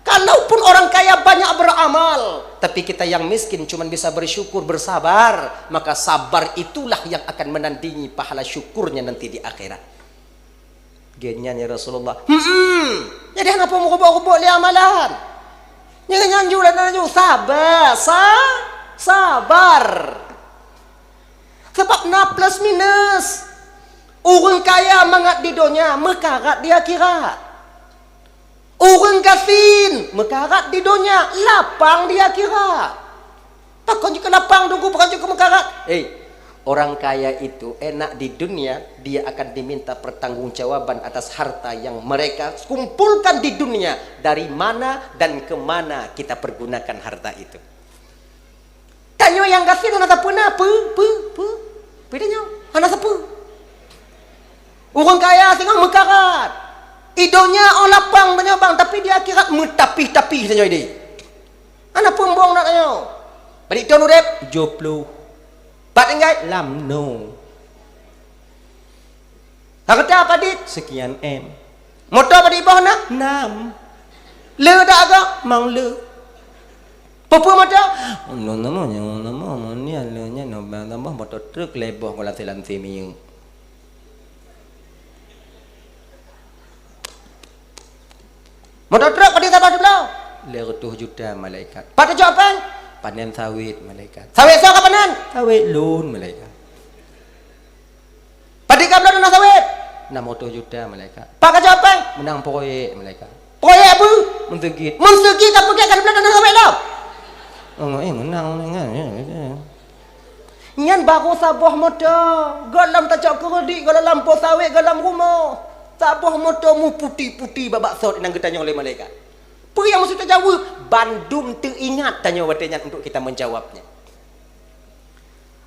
Kalaupun orang kaya banyak beramal, tapi kita yang miskin cuman bisa bersyukur, bersabar, maka sabar itulah yang akan menandingi pahala syukurnya nanti di akhirat. Gobnyan, "Ya Rasulullah." "Hmm. Jadi hana peue meurubok-rubok lé amalan. Nyan, nyan ju, nyan ju. Sabar, sa-, sabar." Sabab na plus minus. Ureueng kaya mangat di donya, meukarat di akhirat. Ureueng gasien, meukarat di donya, lapang di akhirat. Pakon jeuet keu lapang, Teungku, pakon jeuet keu meukarat? Hei, orang kaya itu enak di dunia, dia akan diminta pertanggungjawaban atas harta yang mereka kumpulkan di dunia, dari mana dan ke mana kita pergunakan harta itu. Tanyoe nyang gasien hana sapeue na, peue, peue, peue. Peue tanyoe? Hana sapeue. Ureueng kaya singoh meukarat. Di donya 'oh lapang tanyoe bang, tapi di akhirat meutapih-tapih tanyoe idéh. Hana peue mbong na tanyoe. Padit thon ureuëng? Tujoh ploh. Pat tinggai? Lam nol. Hareuta padit? Sekian M. Moto padit boh na? Nam. Le dak agak? Mang le. Peue-peue moto? Nama, nama, nama, nama, ni le nya, nama, nama, moto truk lhèe boh, gola silam simiu. Moto truk padit saboh teuh bloe? Lhèe reutôh juta malaikat. Pat teucok péng? Panen sawét malaikat. Sawét soe ka panen? Sawét lôn malaikat. Padit ka bloe tanah sawét? Nam reutôh juta malaikat. Pat ka cok péng? Meunang proyek malaikat. Proyek peue? Meuseugit. Meuseugit ka peugét ka bloe tanah sawét lom? Oh, eh, meunang, meunang. Nyan barô saboh moto. Gohlom tacok keureudit, gohlom lampôh sawét, gohlom rumoh. Saboh moto meuputi-puti babak sot nyang geutanyong lé malaikat. Peue nyang meusti tajaweueb? Bandum teuingat tanyoe watèe nyan untuk kita menjawabnya.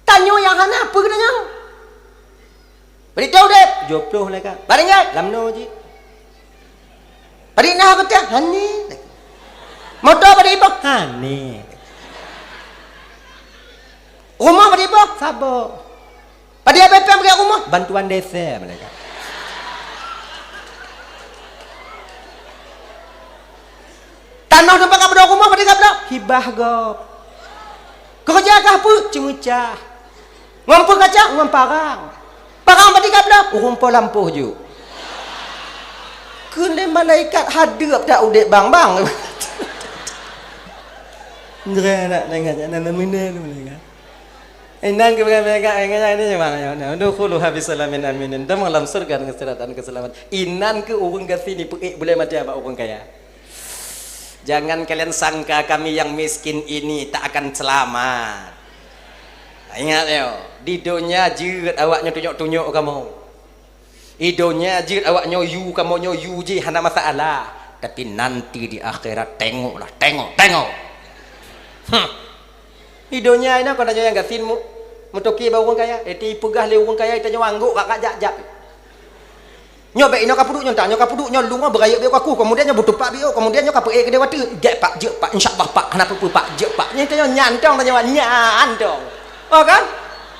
Tanyoe nyang hana, peue geutanyoe? Padit teuh udép? Tujoh ploh malaikat. Padit tinggai? Lam nol jih. Padit na hareuta? Hana. Moto padit iboh? Hana. Rumoh padit iboh? Saboh. Dia bepeng bagi rumoh, bantuan desa malaikat. Tanoh teumpat ka beudôh rumoh, padé ka beudôh, hibah gob. Keureuja kah peue? Ceumeucah. Ngon peue kaca? Ngon parang. Parang padé ka beudôh, ureueng po lampôh ju. Kheun lé malaikat, hadeup that udép bang-bang. Ndre nak dengar, nak namine tu malaikat. Inan keu malaikat, ini mana ya? Nah, udkhuluha bisalamin aminin. Damang lam surga dengan siratan keselamatan. Inan keu ureueng gasien ni peuék bulèe maté bak ureueng kaya. Jangan kalian sangka kami yang miskin ini tak akan selamat. Ingat yo, di donya jeuet awak nyoe tunyok-tunyok kamoe. Di donya jeuet awak nyoe yue kamoe nyoe yue jih hana masalah. Tapi nanti di akhirat tengoklah, tengok, tengok. Huh. Di donya inoe kon tanyoe nyang gasien mu-, meutoke bak ureueng kaya. Eti peugah lé ureueng kaya tanyoe anggok kakak jak-jak. Nyoe bèk inoe ka peuduek nyoe, nyoe ka peuduek nyoe, lungoe beurayeuk bèk kaku, kemudian nyoe butuh pak biôh, kemudian nyoe ka peuék keudéh watèe, gèt pak, jeuet pak, insyaallah pak, hana peue-peue pak, jeuet pak. Nyan tanyoe nyan tong, tanyoe nyan tong. Oh kan?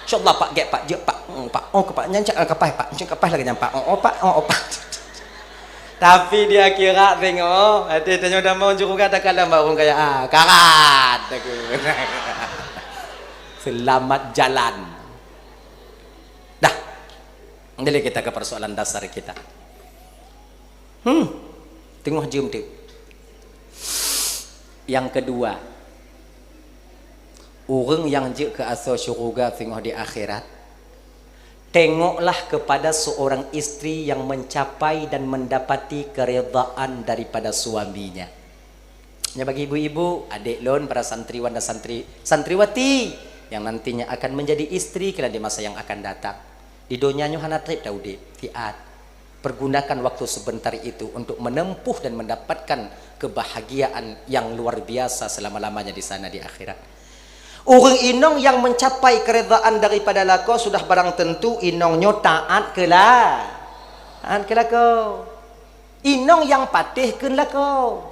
Insyaallah pak, gèt pak, jeuet pak, hmm, pak, oh ke pak, nyan cak kapai pak, cak kapai lagèe nyan pak, oh, oh pak, oh, oh pak. Tapi di akhirat tengok, hati tanyoe damong juru gata kalam bak ureueng kaya, ah, karat aku. Selamat jalan. Dah. Jadi kita ke persoalan dasar kita. Hmm, teungoh jeuem teuk. Yang kedua, ureueng nyang jeuet keu asoe syeuruga singoh di akhirat, tengoklah kepada seorang istri yang mencapai dan mendapati keridhaan daripada suaminya. Nyoe bagi ibu-ibu, adik lôn, para santriwan dan santri, santriwati yang nantinya akan menjadi istri kalian di masa yang akan datang. Di donya nyoe hana trép taudép, siat. Pergunakan waktu sebentar itu untuk menempuh dan mendapatkan kebahagiaan yang luar biasa selama-lamanya di sana di akhirat. Ureueng inong yang mencapai keridhaan daripada lakoe sudah barang tentu inong nyoe taat keu la-, taat keu lakoe. Inong nyang patéh kheun lakoe.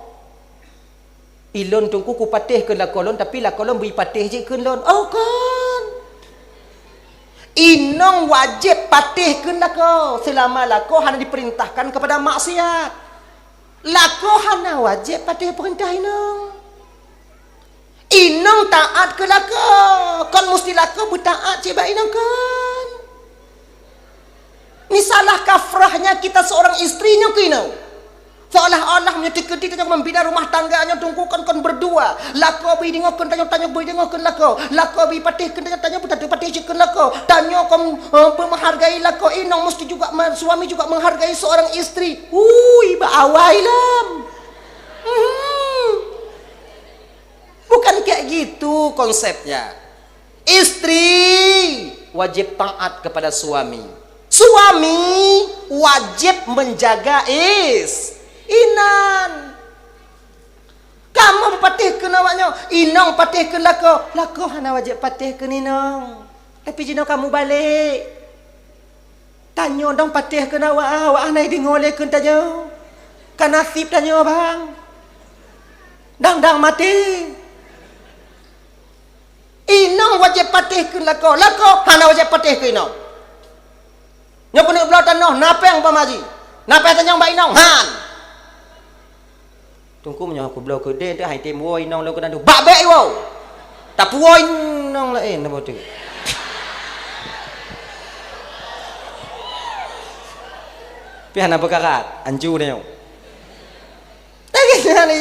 Ilôn teungku kupatéh kheun lakoe lôn, tapi lakoe lôn bri patéh jeuet kheun lôn. Oh, kon. Inong wajéb patéh kheun lakoe, seulama lakoe hana dipeurintahkan keupada maksiat. Lakoe hana wajéb patéh peurintah inong. Inong taat keu lakoe, kon musti lakoe beutaat cit bak inong kon. Ni salah kafrahnya kita seorang istri nyoe keu inong. Seolah-olah meunyoe teukeudi tanyoe membina rumah tangga nyoe teungku kon, kon berdua. Lakoe bri deungoe kheun tanyoe, tanyoe bri deungoe kheun lakoe. Lakoe bri patéh kheun tanyoe, tanyoe beutateuk patéh cit kheun lakoe. Tanyoe kon, eh, menghargai lakoe, inong mesti juga me-, suami juga menghargai seorang istri. Ui, bak awai lom. Mhm. Bukan kayak gitu konsepnya. Istri wajib taat kepada suami. Suami wajib menjaga is-, inan. Kamoe patéh kheun awak nyoe, inong patéh kheun lakoe. Lakoe hana wajéb patéh kheun inong. Tapi jinoe kamoe balek. Tanyoe dong patéh kheun awak, awak hana deungoe lé kheun tanyoe. Ka nasib tanyoe bang. Dang-dang maté. Inong wajéb patéh kheun lakoe, lakoe hana wajéb patéh keu inong. Nyoe keuneuk bloe tanoh, na péng Pak Haji. Na péng tanyong bak inong, han. Teungku meunyoe kubloe keudéh teuh, hai tem woe inong lôn keunan teuh. Bak bék iwoe. Tapuwoe inong laén, na boh teuh. Pih hana beukarat, anju nyoe. Lagèe nyan lé.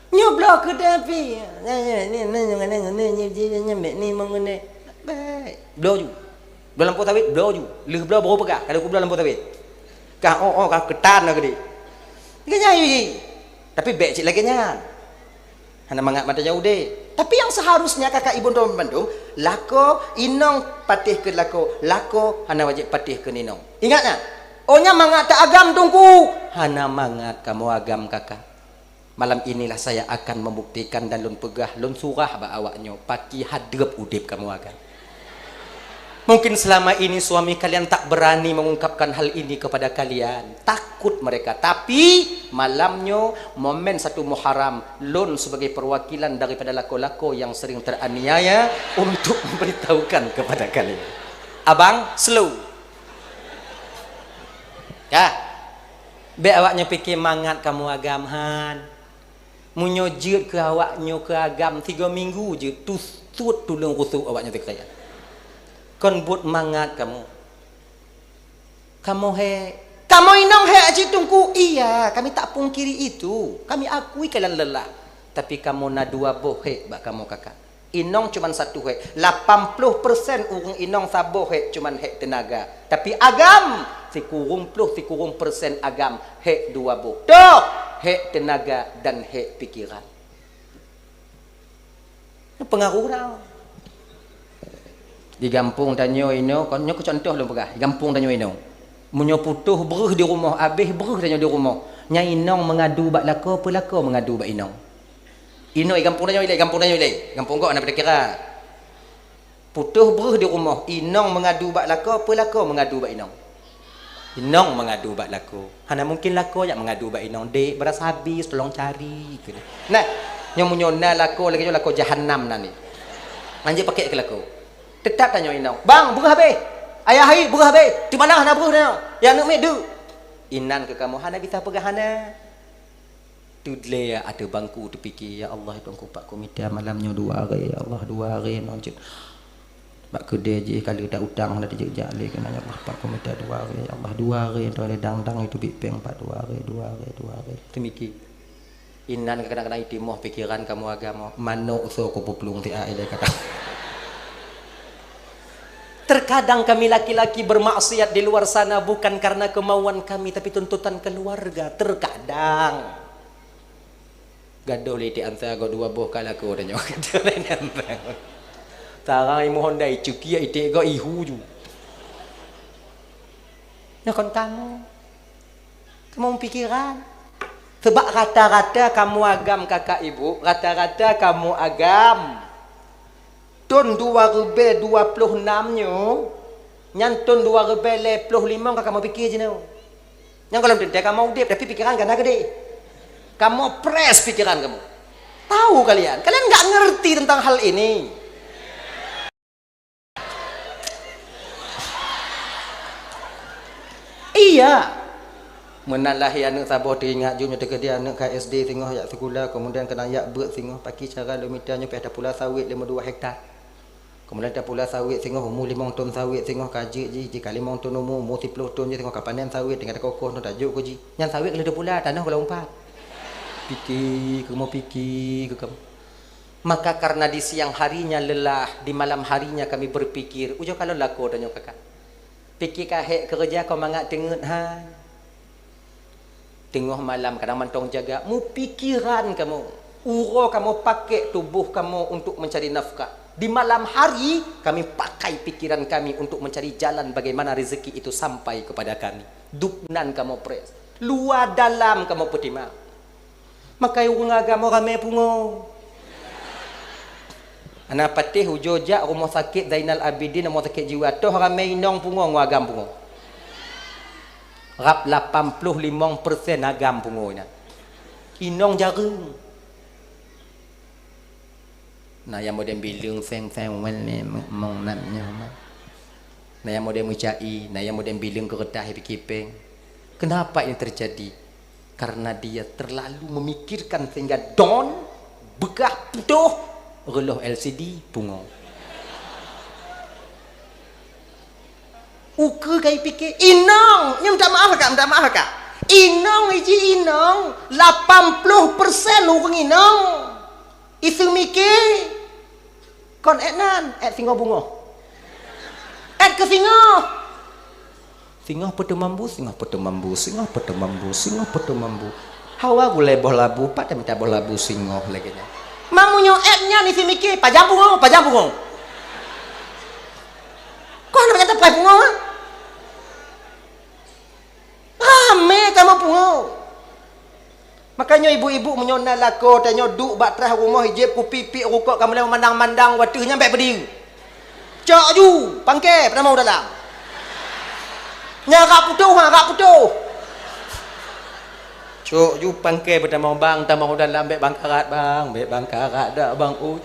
Nyoe bloe keudéh pih. Nyoe, nyoe, nyoe, nyoe, nyoe, nyoe, nyoe, nyoe, nyoe, nyoe, nyoe, nyoe, nyoe, nyoe, nyoe, nyoe, nyoe, nyoe, nyoe, nyoe, bloe ju. Bloe lampôh sawét, bloe ju. Lheueh bloe baru peugah, ka lheueh kubloe lampôh sawét. Kah, oh, oh, kah keutan na keudéh. Lagèe nyan, yue, yue. Tapi bèk cit lagèe nyan. Hana mangat mata nyan udép. Tapi nyang seharusnya kakak ibu untuk bandum, lakoe inong patéh keu lakoe, lakoe hana wajéb patéh keu inong. Ingat nyan, oh nyan mangat ta agam teungku. Hana mangat kamoe agam kakak. Malam inilah saya akan membuktikan dan lôn peugah, lôn surah bak awak nyoe, paki hadeup udép kamoe agam. Mungkin selama ini suami kalian tak berani mengungkapkan hal ini kepada kalian, takut mereka. Tapi malam nyoe, momen satu Muharram, lôn sebagai perwakilan daripada lakoe-lakoe yang sering teraniaya untuk memberitahukan kepada kalian. Abang slow. Ka. Bék awak nyoe pike mangat kamoe agam han. Meunyoe jeuet keu awak nyoe keu agam tiga minggu jeuet, tusut tuleueng rusuk awak nyoe teuka. Kon buet mangat kamoe. Kamoe hék. Kamoe inong hék cit Teungku? Iya, kami tak pungkiri itu. Kami akui kalian lelah. Tapi kamoe na dua boh hék bak kamoe kakak. Inong cuman satu hék. Lapan ploh persen ureuëng inong saboh hék cuman hék teunaga. Tapi agam, sikureueng ploh sikureueng persen agam hék dua boh. Toh, hék teunaga dan hék pikeran. Nyoe peungaruh tau. Di gampông tanyoe inoe, kon nyoe keu contoh lôn peugah, di gampông tanyoe inoe. Meunyoe putôh breuh di rumoh, abéh breuh tanyoe di rumoh, nyan inong meungadu bak lakoe, peue lakoe meungadu bak inong. Inoe di gampông tanyoe ilée, gampông tanyoe ilée, gampông gob hana peutakira. Putôh breuh di rumoh, inong meungadu bak lakoe, peue lakoe meungadu bak inong. Inong meungadu bak lakoe. Hana mungken lakoe jak meungadu bak inong, "Dek, beras habis, tolong cari," kheun. Nah, nyoe meunyoe na lakoe lagée nyoe, lakoe jahanam nan ni. Hanjeuet pakek keu lakoe. Teutap tanyoe inong, "Bang, breuh habéh." "Ayah hai, breuh habéh." "Di mana hana breuh nyoe?" "Ya aneuk miet deuk." Inan keu kamoe hana bisa peugah hana. Teudlée ateueh bangku teupike, "Ya Allah, Tuhanku, pat ku mita malam nyoe dua hari, ya Allah, dua hari nyoe jeuet. Bak keudée jih ka leuta utang hana teujak-jak lé keunan, ya Allah, pat ku mita dua hari, ya Allah, dua hari nyoe dang-dang itu bit péng pat dua hari, dua hari, dua hari." Teumike. Inan kadang-kadang itimoh pikeran kamoe agam, manok soe ku peuplueng siat ilée kata. Terkadang kami laki-laki bermaksiat di luar sana bukan karena kemauan kami, tapi tuntutan keluarga. Terkadang. Gadôh lé iték ansa gob dua boh ka lakoe tanyoe. Tarang imoh Honda icukia iték gob ihu ju. Nyoe kon kamoe. Kamoe meupikeran. Sebab rata-rata kamoe agam kakak ibu, rata-rata kamoe agam. Thon dua ribée dua ploh nam nyoe, nyan thon dua ribée lhée ploh limong ka kamoe pike jinoe. Nyang gohlom teuntée kamoe udeb, tapi pikeran ka na keudeh. Kamoe press pikeran kamoe. Tahu kalian? Kalian nggak ngerti tentang hal ini. Iya. Meunan lahé aneuk saboh teuingat jeuet nyoe teukeudi aneuk ka S D singoh jak sikula, kemudian keunan jak beuet singoh, paki cara lôn mita nyoe pih tapula sawét lima dua hektar. Kemudian tapula sawét singoh umu limong thon sawét singoh ka jeuet jih, jih ka limong thon umu, umu siploh thon jih singoh ka panen sawét tinggai takokoh nyoe tajok keu jih. Nyan sawét ka lheueh tapula, tanoh ka lheueh umpat. Pike keu kamoe, pike keu kamoe. Maka karena di siang harinya lelah, di malam harinya kami berpikir, ujoe kalon lakoe tanyoe kakak. Pike ka hék keureuja kon mangat teungeut hai. Teungoh malam kadang mantong jaga, mupikeran kamoe. Uroe kamoe pakek tuboh kamoe untuk mencari nafkah. Di malam hari kami pakai pikiran kami untuk mencari jalan bagaimana rezeki itu sampai kepada kami. Dubnan kamoe press. Luwa dalam kamoe peutimang. Makai ureuëng agam ramé pungo. Hana patéh ujoe jak rumoh sakét Zainal Abidin, rumoh sakét jiwa, toh ramé inong pungo ngon agam pungo. Rab lapan ploh limong persen agam pungo nyan. Inong jareueng. Na nyang model bileueng seng-seng wen lé mong nat nyoe. Na nyang model meucai, na nyang model bileueng keureutah pike péng. Kenapa ini terjadi? Karena dia terlalu memikirkan sehingga don, beukah putôh, reuloh L C D, pungo. Ukeue ka ipike, inong, nyoe minta maaf ka, minta maaf ka. Inong iji inong, lapan ploh persen ureuëng inong. Iseumike kon ék nan, ék singoh bungoh. Ék keu singoh. Singoh peuteumambu, singoh peuteumambu, singoh peuteumambu, singoh peuteumambu. Hawa gulai boh labu, pat tamita boh labu singoh lagée nyan. Mamunyoe ék nyan iseumike, pajan bungoh, pajan bungoh. Kon hana pajan tapai bungoh, ah? Ramé kamoe pungo. Makajih ibu-ibu meunyoe na lakoe tanyoe duek bak trah rumoh ijép kupi piek rukok ka mulai meumandang-mandang wateueh nyan bék peudiri. Cok ju pangke peutamong u dalam. Nyan rak putôh, ha, rak putôh. Cok ju pangke peutamong bang, tamong u dalam bék bang karat bang, bék bang karat dak bang ui.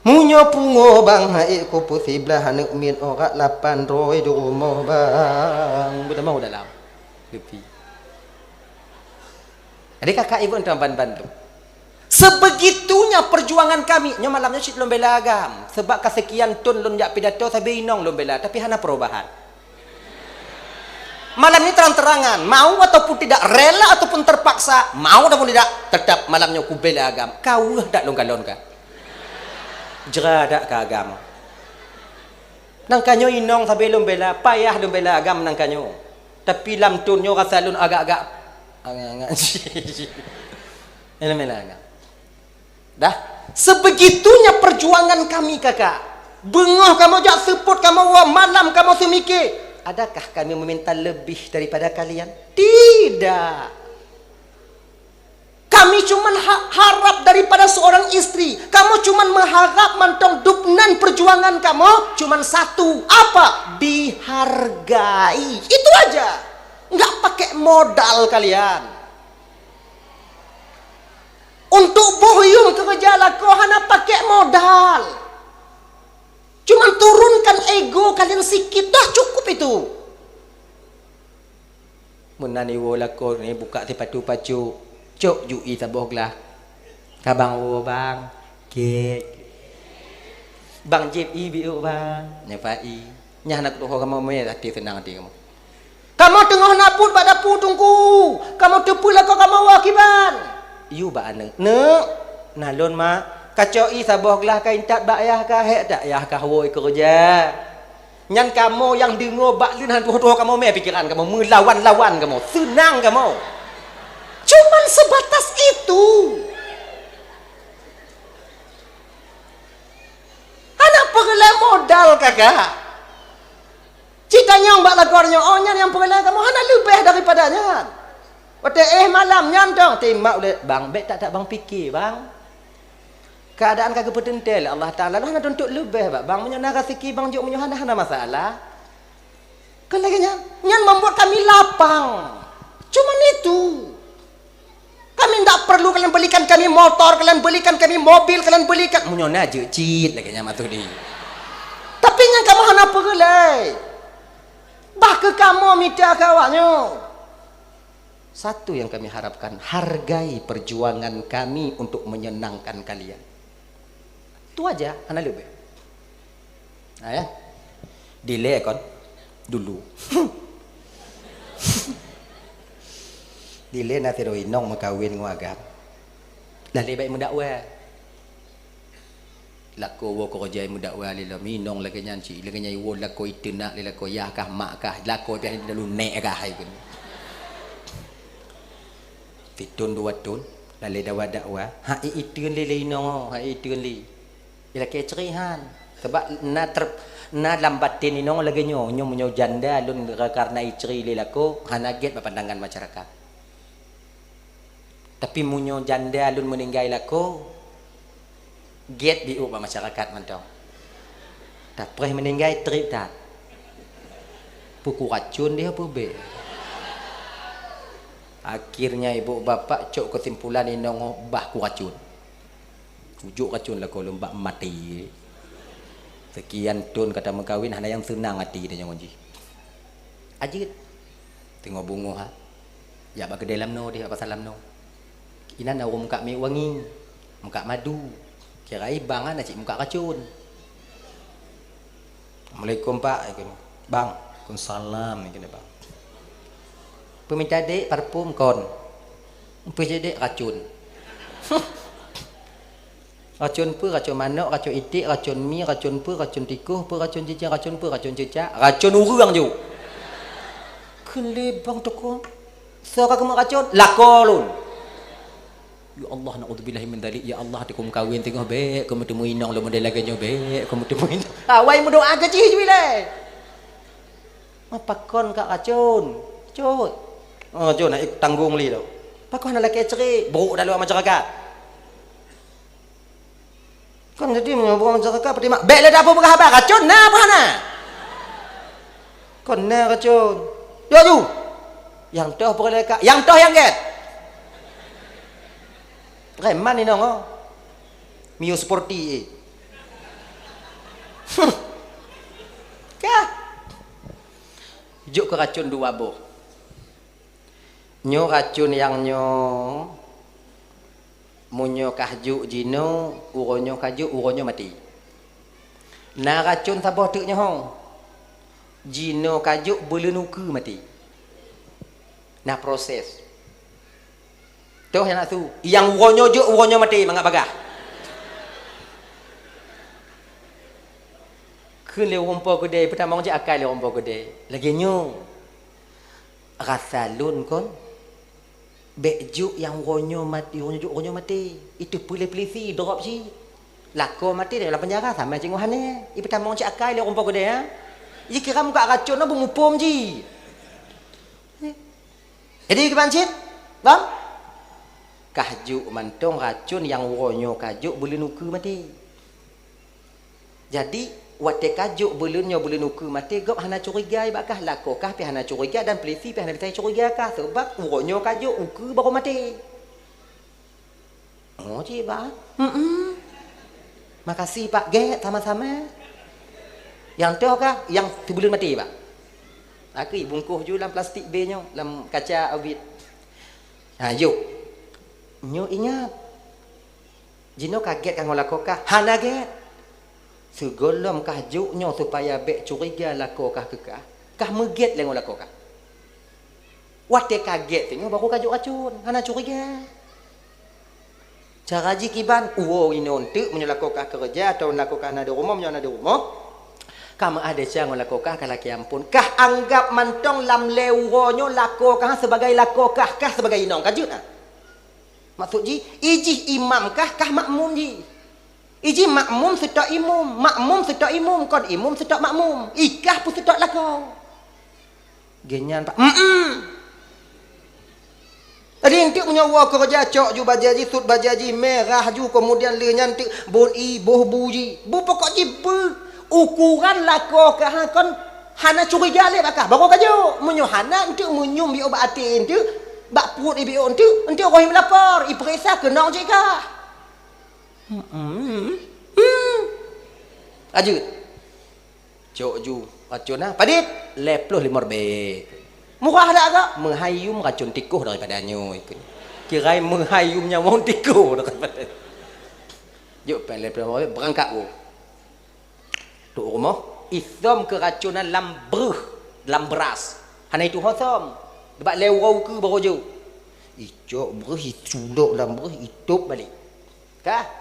Meunyoe pungo bang hai kupu siblah aneuk miet urat lapan droe di rumoh bang. Beutamah u dalam. Gepi. Jadi kakak ibu entah ban-ban tu. Sebegitunya perjuangan kami. Nyoe malam nyoe cit lôn bela agam. Sebab ka sekian thon lôn jak pidato sabe inong lôn bela, tapi hana perubahan. Malam ni terang-terangan, mau ataupun tidak, rela ataupun terpaksa, mau ataupun tidak, tetap malam nyoe kubela agam. Ka weueh dak lôn kalon ka. Jra dak ka agam. Nang ka nyoe inong sabe lôn bela, payah lôn bela agam nang ka nyoe. Tapi lam thon nyoe rasa lôn agak-agak, agak-agak. Lôn bela agam. Dah, sebegitunya perjuangan kami, kakak. Beungoh kamoe jak seupôt, kamoe woe, malam kamoe seumike. Adakah kami meminta lebih daripada kalian? Tidak. Kami cuman ha-, harap daripada seorang istri. Kamoe cuman meuharap mantong dubnan perjuangan kamoe cuman satu. Apa? Dihargai. Itu aja. Enggak pakai modal kalian. Untuk boh yuem keureuja lakoe hana pakai modal. Cuman turunkan ego kalian sikit, dah cukup itu. Meunan iwoe lakoe ni buka sipatu pacok, cok ju ie saboh glah. Ka bang woe bang, kek. Bang jieb ie biôk bang, nyoe fa ie. Nyan hana kutuho kamoe mé, até seunang até kamoe. Kamoe teungoh na buet bak dapu teungku, kamoe teupeue lakoe kamoe woe kiban. Yue bak aneuk, "Neuk, na lôn mak, kacok ie saboh glah ka intat bak yah kah, hék dak yah kah woe keureuja." Nyan kamoe nyang deungoe bak lôn hana tuho-tuho kamoe mé pikeran kamoe, meulawan-lawan kamoe, seunang kamoe. Cuman sebatas itu. Hana peureulée modal, kakak. Cit tanyong bak lakoe nyoe, "Oh, nyan nyang peureulée kamoe hana leubeh daripada nyan." Watée éh malam nyan dong, timak ulée, "Bang, bék that-that bang pike, bang. Keuadaan ka geupeuteuntée lé Allah Taala, lôn hana tuntut leubeh bak bang. Meunyoe na raseuki bang jok meunyoe hana, hana masalah." Kan lagée nyan, nyan membuat kami lapang. Cuman itu. Kami ndak perlu kalian belikan kami motor, kalian belikan kami mobil, kalian belikan. Meunyoe na jeuet cit lagée nyan maksud di. Tapi nyan kamoe hana peureulée. Bah keu kamoe mita keu awak nyoe. Satu yang kami harapkan, hargai perjuangan kami untuk menyenangkan kalian. Tu aja, hana leubeh. Ha, ya. Dilée kon dulu. Dilée na sidroe inong meukawen ngon agam. Lalée bak meudakwah. Lakoe woe keureuja meudakwah lé lom, inong lagée nyan cit, lagée nyan iwoe lakoe iteunak lé lakoe yah kah mak kah, lakoe piah lalu nek kah hai keunoe. Sithon dua thon, lalée dawa dakwah, hai iteun lé lé inong, hai iteun lé. Ilakée cre han. Sabab na ter-, na lam baten inong lagée nyoe, nyoe meunyoe janda lôn kareuna icre lé lakoe, hana gét bak pandangan masyarakat. Tapi meunyoe janda lôn meuninggai lakoe, gét di bak masyarakat mantong. Tapreh meuninggai treb that. Peue kuracon dia peue bék. Akhirnya ibu bapak cok kesimpulan inong bah kuracon. Kujok racon lakoe lôn bak maté. Sekian thon ka tameukawen hana nyang seunang até tanyoe ngon jih. Ajeuet. Teungoh beungoh ha. Jak bak keudè Lamno deh, bak pasar Lamno. Inan na ureueng mukak minyeuk wangi, mukak madu. Kira i bang na cit mukak racon. "Assalamualaikum, Pak." Bang, "Waalaikumsalam," bang. "Peue mita dek, parfum kon?" "Peue dek, racon." "Racon peue? Racon manok, racon iték, racon mi, racon peue, racon tikoh peue, racon cicang, racon peue, racon cicak, racon ureueng ju." Kheun lé bang teuko, "Soe ka keumeung racon?" "Lakoe lôn." "Ya Allah, naudzubillahi min dzalik. Ya Allah, teungku meukawen teungoh bék keumeung teumeu inong lom model lagée nyoe, bék keumeung teumeu inong." Awai meudoa keu jih ju ilée. "Ma pakon ka racon?" "Cut." "Oh, racon hana tanggong lé tau. Pakon hana lakée cre, brok dalam masyarakat." Kon jadi meunyoe bukan masyarakat peutimang, bék lé dapur peugah haba, racon na apa hana? Kon na racon. Yo ju. Nyang toh peureulée ka, nyang toh nyang gét. Preman inong oh. Mio sporty eh. Kah? Jok keu racun dua boh. Nyoe racun nyang nyoe, meunyoe kah jok jinoe, uroe nyoe kah jok, uroe nyoe maté. Na racun saboh teuk nyoe ho. Jinoe kah jok, beuleuen ukeue maté. Na proses. Toh nyang na su, nyang uroe nyoe jok, uroe nyoe maté mangat bagah. Kheun lé ureueng po keudè, peutamong cit akai lé ureueng po keudè. Lagèe nyoe. Rasa lôn kon, bèk jok nyang uroe nyoe mat-, uroe nyoe jok, uroe nyoe maté. Itu peulé-peulisi, drop cit. Lakoe maté lam penjara, sama cit ngon hana. Ipeutamong cit akai lé ureueng po keudè, ha? Jikira muka racun na beumupom jih. Jadi kiban cit, bang? Kah jok mantong racun nyang uroe nyoe kah jok, beuleuen ukeue maté. Jadi, watèe kah jok beuleuen nyoe, beuleuen ukeue maté, gob hana curiga bak kah, lakoe kah pih hana curiga dan peulisi pih hana bisa curiga kah, sabab uroe nyoe kah jok, ukeue barô maté. Oh, cit, Pak. Hmm. Makasih, Pak. Gèt sama-sama. Nyang toh kah? Nyang teubeuleuen maté, Pak. Akai bungkôh ju lam plastik bèe nyoe, lam kaca ubit. Ha, jok. Nyoe ingat. Jinoe kah gèt kah ngon lakoe kah? Hana gèt. Sigohlom kah jok nyoe supaya bèk curiga lakoe kah keu kah, kah meugèt lé ngon lakoe kah. Watèe kah gèt teuk nyoe barô kah jok racun, hana curiga. Cara jih kiban, uroe inoe teuk meunyoe lakoe kah keureuja atawa lakoe kah na di rumoh, meunyoe na di rumoh, kah meu'ah desya ngon lakoe kah, kah lakèe ampôn. Kah anggab mantong lam lhèe uroe nyoe lakoe kah sibagai lakoe kah, kah sibagai inong. Ka jeuet, ha? Maksud jih, ijih imam kah, kah makmum jih. Ijih makmum seutôt imum, makmum seutôt imum, kon imum seutôt makmum. Ikah peuseutôt lakoe. Gènyan, Pak. Mm-mm. Jadi, enteuk meunyoe woe keureuja cok ju bajèe jih, sut bajèe jih, mirah ju, keumudian lheueh nyan teuk bôn ié, boh bu jih. Bu pokok jih beu ukuran lakoe kah kon hana curiga lé bak kah. Barô kah jok. Meunyoe hana, enteuk meunyium biôh bak até enteuk, bak pruet ié biôh enteuk, enteuk roh ié meulapor, ipeuriksa keunong cit kah. Hmm. Hmm. Lanjut. Cok ju racun na. Padit? Lhèe plôh limong ribèe. Murah dak agak? Meuhai yum racun tikôh daripada nyoe. Kirai meuhai yum nyawöng tikôh daripada. Jok pèng lhèe plôh limong ribèe, beurangkat woe. Trôk u rumoh, isöm keuracunan lam breuh, lam bras. Hana ituho söm. Bak lhèe uroe ukeue barô jok. Icok breuh, iculok lam breuh, itôp balek. Kah?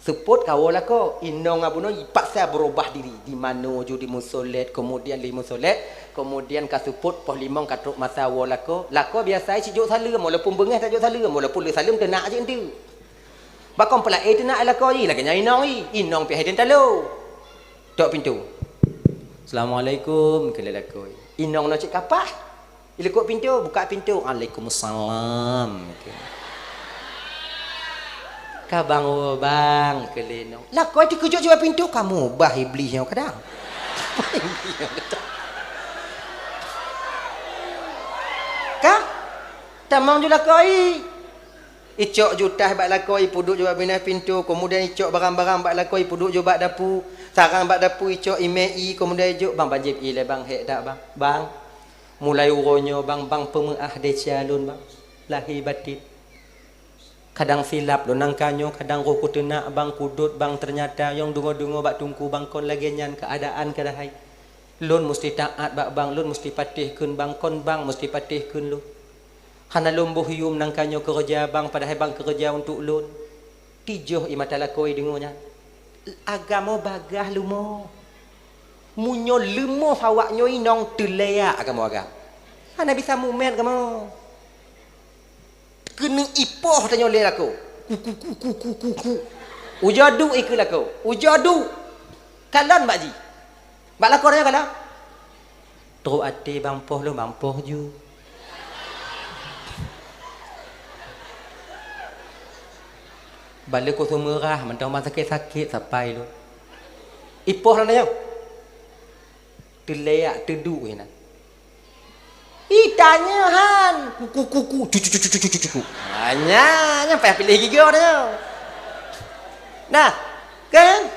Seupôt kawoe lakoe, inong ngon bunoe ipaksa beurubah diri. Di manoe ju di musolet, keumudian di musolet, keumudian ka seupôt poh limong ka trôk masa woe lakoe. Lakoe biasa jijok saleuem, walaupun beungèh tajok saleuem, walaupun le saleuem teunak jih enteuk. Bak kon peulaén teunak lakoe jih, lagèe nyan inong jih. Inong pih hai talo. Tok pintoe. "Assalamualaikum," kheun lé lakoe. Inong nyoe cit kapah. Ilikot pintoe, buka pintoe, "Waalaikumsalam," kheun. "Ka bang woe bang," kheun lé inong. Lakoe teukeujot jibak pintoe, "Kamoe bah iblih nyoe kadang." Ka? Tamong ju lakoe. Icok ju taih bak lakoe, ipeuduek ju bak binéh pintoe, keumudian icok barang-barang bak lakoe, ipeuduek ju bak dapu, sarang bak dapu, icok imè ié, keumudian ijok, "Bang, ban jieb ié lé bang, hék that bang." "Bang, mulai uroe nyoe bang, bang peumeu'ah desya lôn bang, lahé batén. Kadang silap lôn nangka nyoe, kadang roh kuteunak bang, kudot bang, teunyata nyang deungoe-deungoe bak teungku bang kon lagèe nyan keuadaan keuhai. Lôn musti taát bak bang, lôn musti patéh kheun bang, kon bang musti patéh kheun lôn. Hana lôn boh yum nangka nyoe keureuja bang, padahai bang keureuja untuk lôn." Tijoh ié mata lakoe deungoe nyan. Agama bagaih leumo. Meunyoe leumo awak nyoe inong teulaya agama-agama. Hana bisa mumet agama. Keuneuk ipoh tanyoe lé lakoe. Ku, ku, ku. Ujoe duek ikeu lakoe. Ujoe duek. Kalon bak jih. Bak lakoe tanyoe kalon. Trok até bang poh lôn, bang poh ju. Bak lé kuseumeurah mantong bang sakét-sakét sapai lôn. Ipoh lôn tanyoe. Teulaya, teuduek inan. Ih, tanyoe han. Kuku, kuku, cucu, cucu, cucu, cucu. Hanya, nyang payah piléh gigoe tanyoe. Nah, kan?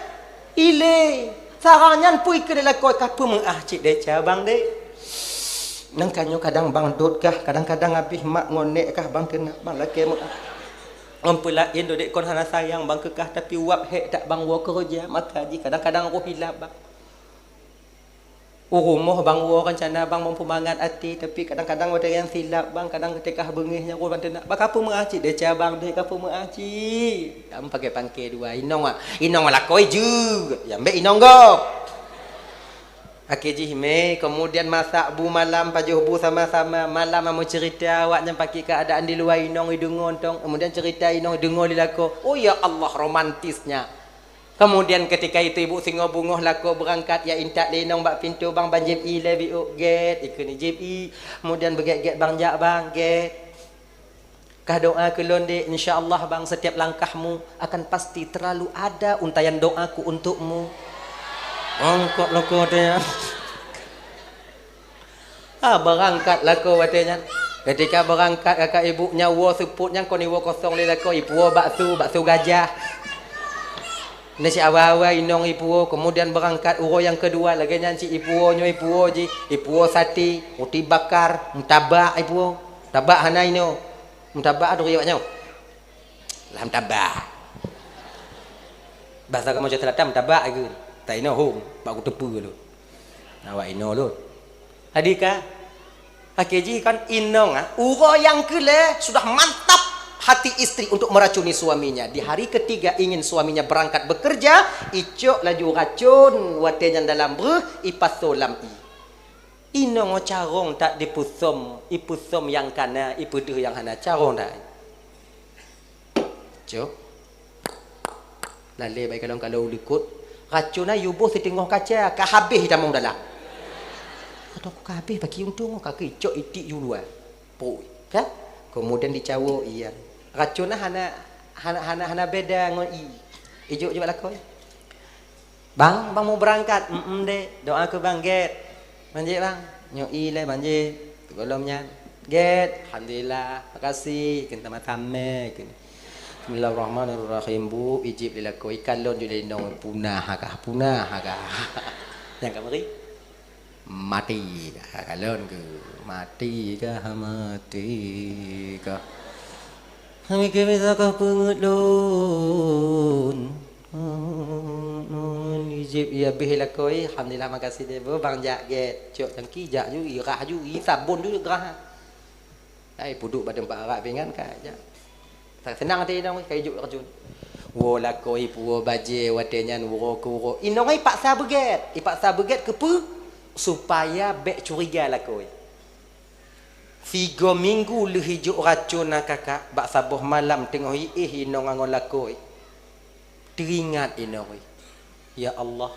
Ilée, saran nyan peue keu lé lakoe, ka peumeu'ah cit desya bang deh. Nangka nyoe kadang bang dot kah, kadang-kadang abéh mak ngon nék kah bang keuneuk bang lakée meu'ah. Ngon peulaén dodek kon hana sayang bang keu kah, tapi uap hék that bang woe keureuja, maka jih kadang-kadang roh ilap bang. U rumoh bang woe rencana bang meupeumangat até, tapi kadang-kadang watée nyang silap bang, kadang teuka beungéh nyang roh bang teunak. Bang ka peumeu'ah cit desya bang deh, ka peumeu'ah cit. Bang paké pangke dua, inong ah, inong lakoe jeuet, nyang bék inong gob. Akhé jih mé, kemudian masak bu malam, pajoh bu sama-sama, malam meuceurita awaknyan pakri keuadaan di luwa, inong ideungoe tong, kemudian ceurita inong ideungoe lé lakoe. Oh ya Allah, romantisnya. Kemudian ketika itu ibu singoh beungoh lakoe beurangkat, ya intat lé inong bak pintoe, bang, ban jieb ie lé biôk, gét, ikheun jieb ie. Kemudian beugét-gét, bang, jak bang, gét. Kah doa keu lôn dek, insya Allah bang, setiap langkahmu akan pasti terlalu ada untaian doaku untukmu. Ongkot loko teh. Ah, beurangkat lakoe watée nyan. Ketika beurangkat kakak ibu nyan woe seupôt nyan kon iwoe kosong lé lakoe, ipuwoe bakso, bakso gajah. Nyan si awai-awai inong ipuwoe, kemudian beurangkat uroe nyang keudua lagée nyan si ipuwoe nyoe ipuwoe jih, ipuwoe sate, ruti bakar, meutabak ipuwoe. Tabak hana inoe. Meutabak duri awak nyoe. Lah meutabak. Bahasa kamoe cot seulatan meutabak lagée. Ta inoe hom, bak kuteupeue lôn. Awak inoe lôn. Tadi ka, akhé jih kan inong ah, uroe nyang keu lhée sudah mantap hati istri untuk meracuni suaminya. Di hari ketiga ingin suaminya berangkat bekerja, icok laju racon watée nyan dalam breuh, ipasoe lam ie. Inong carông that dipeusöm, ipeusöm nyang kana, ipeudeuh nyang hana, carông that. Cok. Lalée bai kalon-kalon u likot. Racon na yuboh siteungoh kaca, ka habéh itamong dalam. Atau ka habéh bagi untông, ka keucok itik ju luwa. Pui, kan? Kemudian dicawo, iya. Racon na hana, hana, hana, hana beda ngon ie. Ijok-jok lakoe. Bang, bang mau berangkat? Mm-mm dek. Doa keu bang, gét. Manjek bang. Nyoe ie lé manjek. Teugolom nyan. Gét. Alhamdulillah. Makasih. Keu tamah-tamah. Keu. Bismillahirrahmanirrahim, Bu. Ijib lé lakoe. Ikalon jok lé inong. Punah kah? Punah kah? Nyang ka meri? Mati kah? Kalon keu. Mati kah? Mati kah? Hana keu bisa kah peungeut lôn? Ijib, iya beh lakoe, alhamdulillah, makasih deh, bang jak gét. Cok cangki jak ju, irah ju, i sabon ju gerah. Ai puduk bak teumpat arak pingan ka jak. Seunang até inong, ka ijok racon. Woe lakoe puwoe bajée watée nyan uroe keu uroe. Inong ai paksa beugét, ipaksa beugét keupeue? Supaya bék curiga lakoe. Sigoe minggu lheueh ijok racon na kakak, bak saboh malam teungoh iéh inong ngon lakoe. Teuingat inong, "Ya Allah,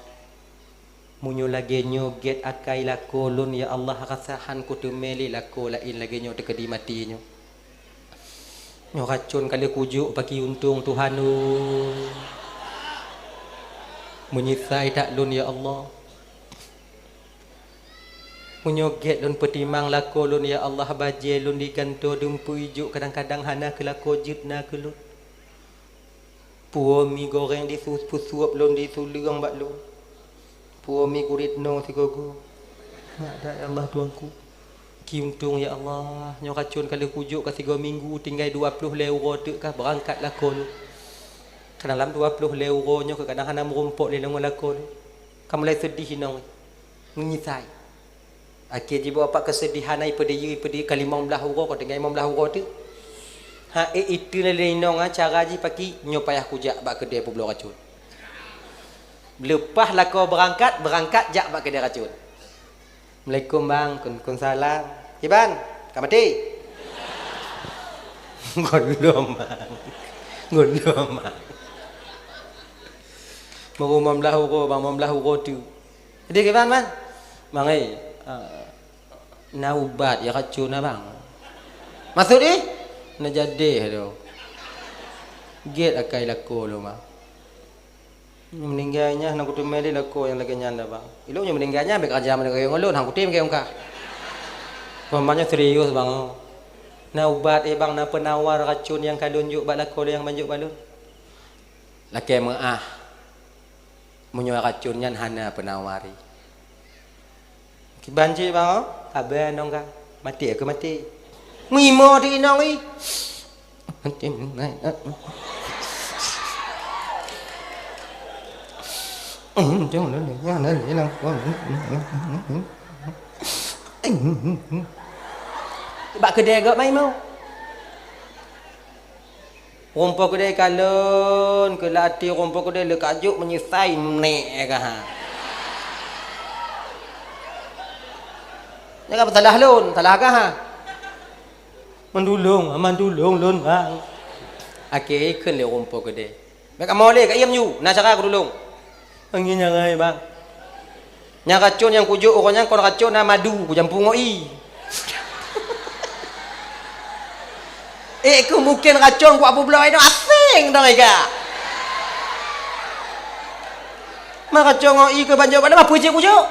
meunyoe lagée nyoe gét akai lakoe lôn, ya Allah, rasa han kuteumé lé lakoe laén lagée nyoe teukeudi maté nyoe. Nyoe racon ka lheueh kujok bagi untông Tuhan, oh. Meunyeusai that lôn, ya Allah." Meunyoe gét lôn peutimang lakoe lôn, ya Allah, bajée lôn digantoe dum peuijok, kadang-kadang hana keu lakoe jeuet na keu lôn. Puwoe mi goreng disu-, peusuop lôn disuleung bak lôn. Puwoe mi gurit noe sigoe-goe. Nyak that, ya Allah, Tuhanku. Ki untông, ya Allah, nyoe racon ka lheueh kujok ka sigoe minggu, tinggai dua ploh lhée uroe teuk ka beurangkat lakoe lôn. Kadang lam dua ploh lhée uroe nyoe kadang hana meurumpok lé lôn ngon lakoe lôn. Ka mulai seudeh inong. Meunyeusai. Akhé jiboh apak keuseudihan, ai peudeuyeue, peudeuyeue ka limong blaih uroe, kon tinggai limong blaih uroe teuk. Ha, éh, itu na lé inong, ha, cara jih paki, nyoe payah kujak bak keudè peubloe racon. Leupah lakoe beurangkat, beurangkat jak bak keudè racon. "Assalamualaikum, Bang." "Waalaikumsalam." "Iban, ka maté?" "Gohlom, Bang. Gohlom, Bang." Baru limong blaih uroe, Bang, limong blaih uroe teuk. Jadi kiban, Bang? Bang, eh, ah, na ubat ya racun na, Bang. Maksud, eh? Na jadeh tu. Gét akai lakoe lôn, Bang. Meuninggai nyan, na kuteumé lé lakoe nyang lagée nyan dah, Bang. Ilôn nyang meuninggai nyan, bék raja meuninggai ngon lôn, hang kutem keu ungkah. Peumahnyoe serius, Bang. Na ubat, eh, Bang, na peunawar racun nyang ka lôn jok bak lakoe lôn nyang ban jok bak lôn? Lakée meu'ah. Meunyoe racun nyan hana peunawari. Kiban cit bang, oh? Saban dong ka. Maté keu maté. Meuimo di inong i. Bak keudè gop mai mo. Rumpok keudè kalon, keu lati rumpok keudè le kajok meunyeusai menek ka ha. Nyan ka salah lôn, salah ka ha. Mandulong, mandulong lôn bang. Akhé ikheun lé rumpok keudè. Bèk kamoe lé ka iem ju, na cara kudulong. Angén nyan hai bang. Nyang racon nyang kujok uroe nyan kon racon na madu kujampu ngon ie. Eh, keu mungken racon kuat peubloe nyoe aseng dong ega. Ma racon ngon ie keu banjok bak leumah peue cit kujok.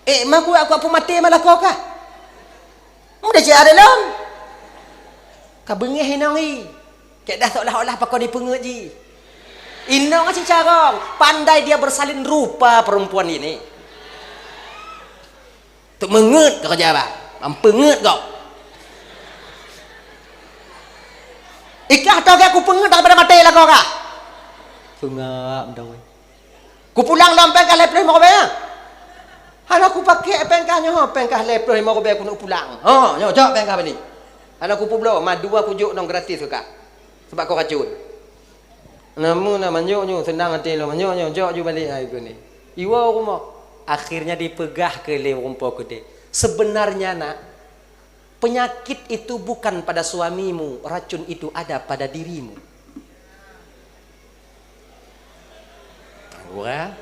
Eh, ma kuat kuat peumaté ma lakoe kah. Mudah cit ada lom. Ka beungéh inong i. Kek dah seolah-olah pakon ipeungeut ji. Inong aci carong, pandai dia bersalin rupa perempuan ini. Tuk meungeut ka kerja bah. Mampeungeut kau. Ikah tau aku peungeut daripada mati lah kau kah. Peungap dong. Kupulang lom pengkah lhèe ploh limong ribèe. Hana kupakèk pengkah nyoe, pengkah lhèe ploh limong ribèe kuneuk pulang. Ha, nyoe jok pengkah bani. Hana kupubloe, ma dua kujok nong gratis keu kah. Sebab kau racun. Namun na manyok nyoe senang até lom manyok nyoe jok ju balek ai keuneuk. Iwoe rumoh. Akhirnya dipeugah keu lé rumpok keudè. Sebenarnya nak, penyakit itu bukan pada suamimu, racun itu ada pada dirimu. Gura.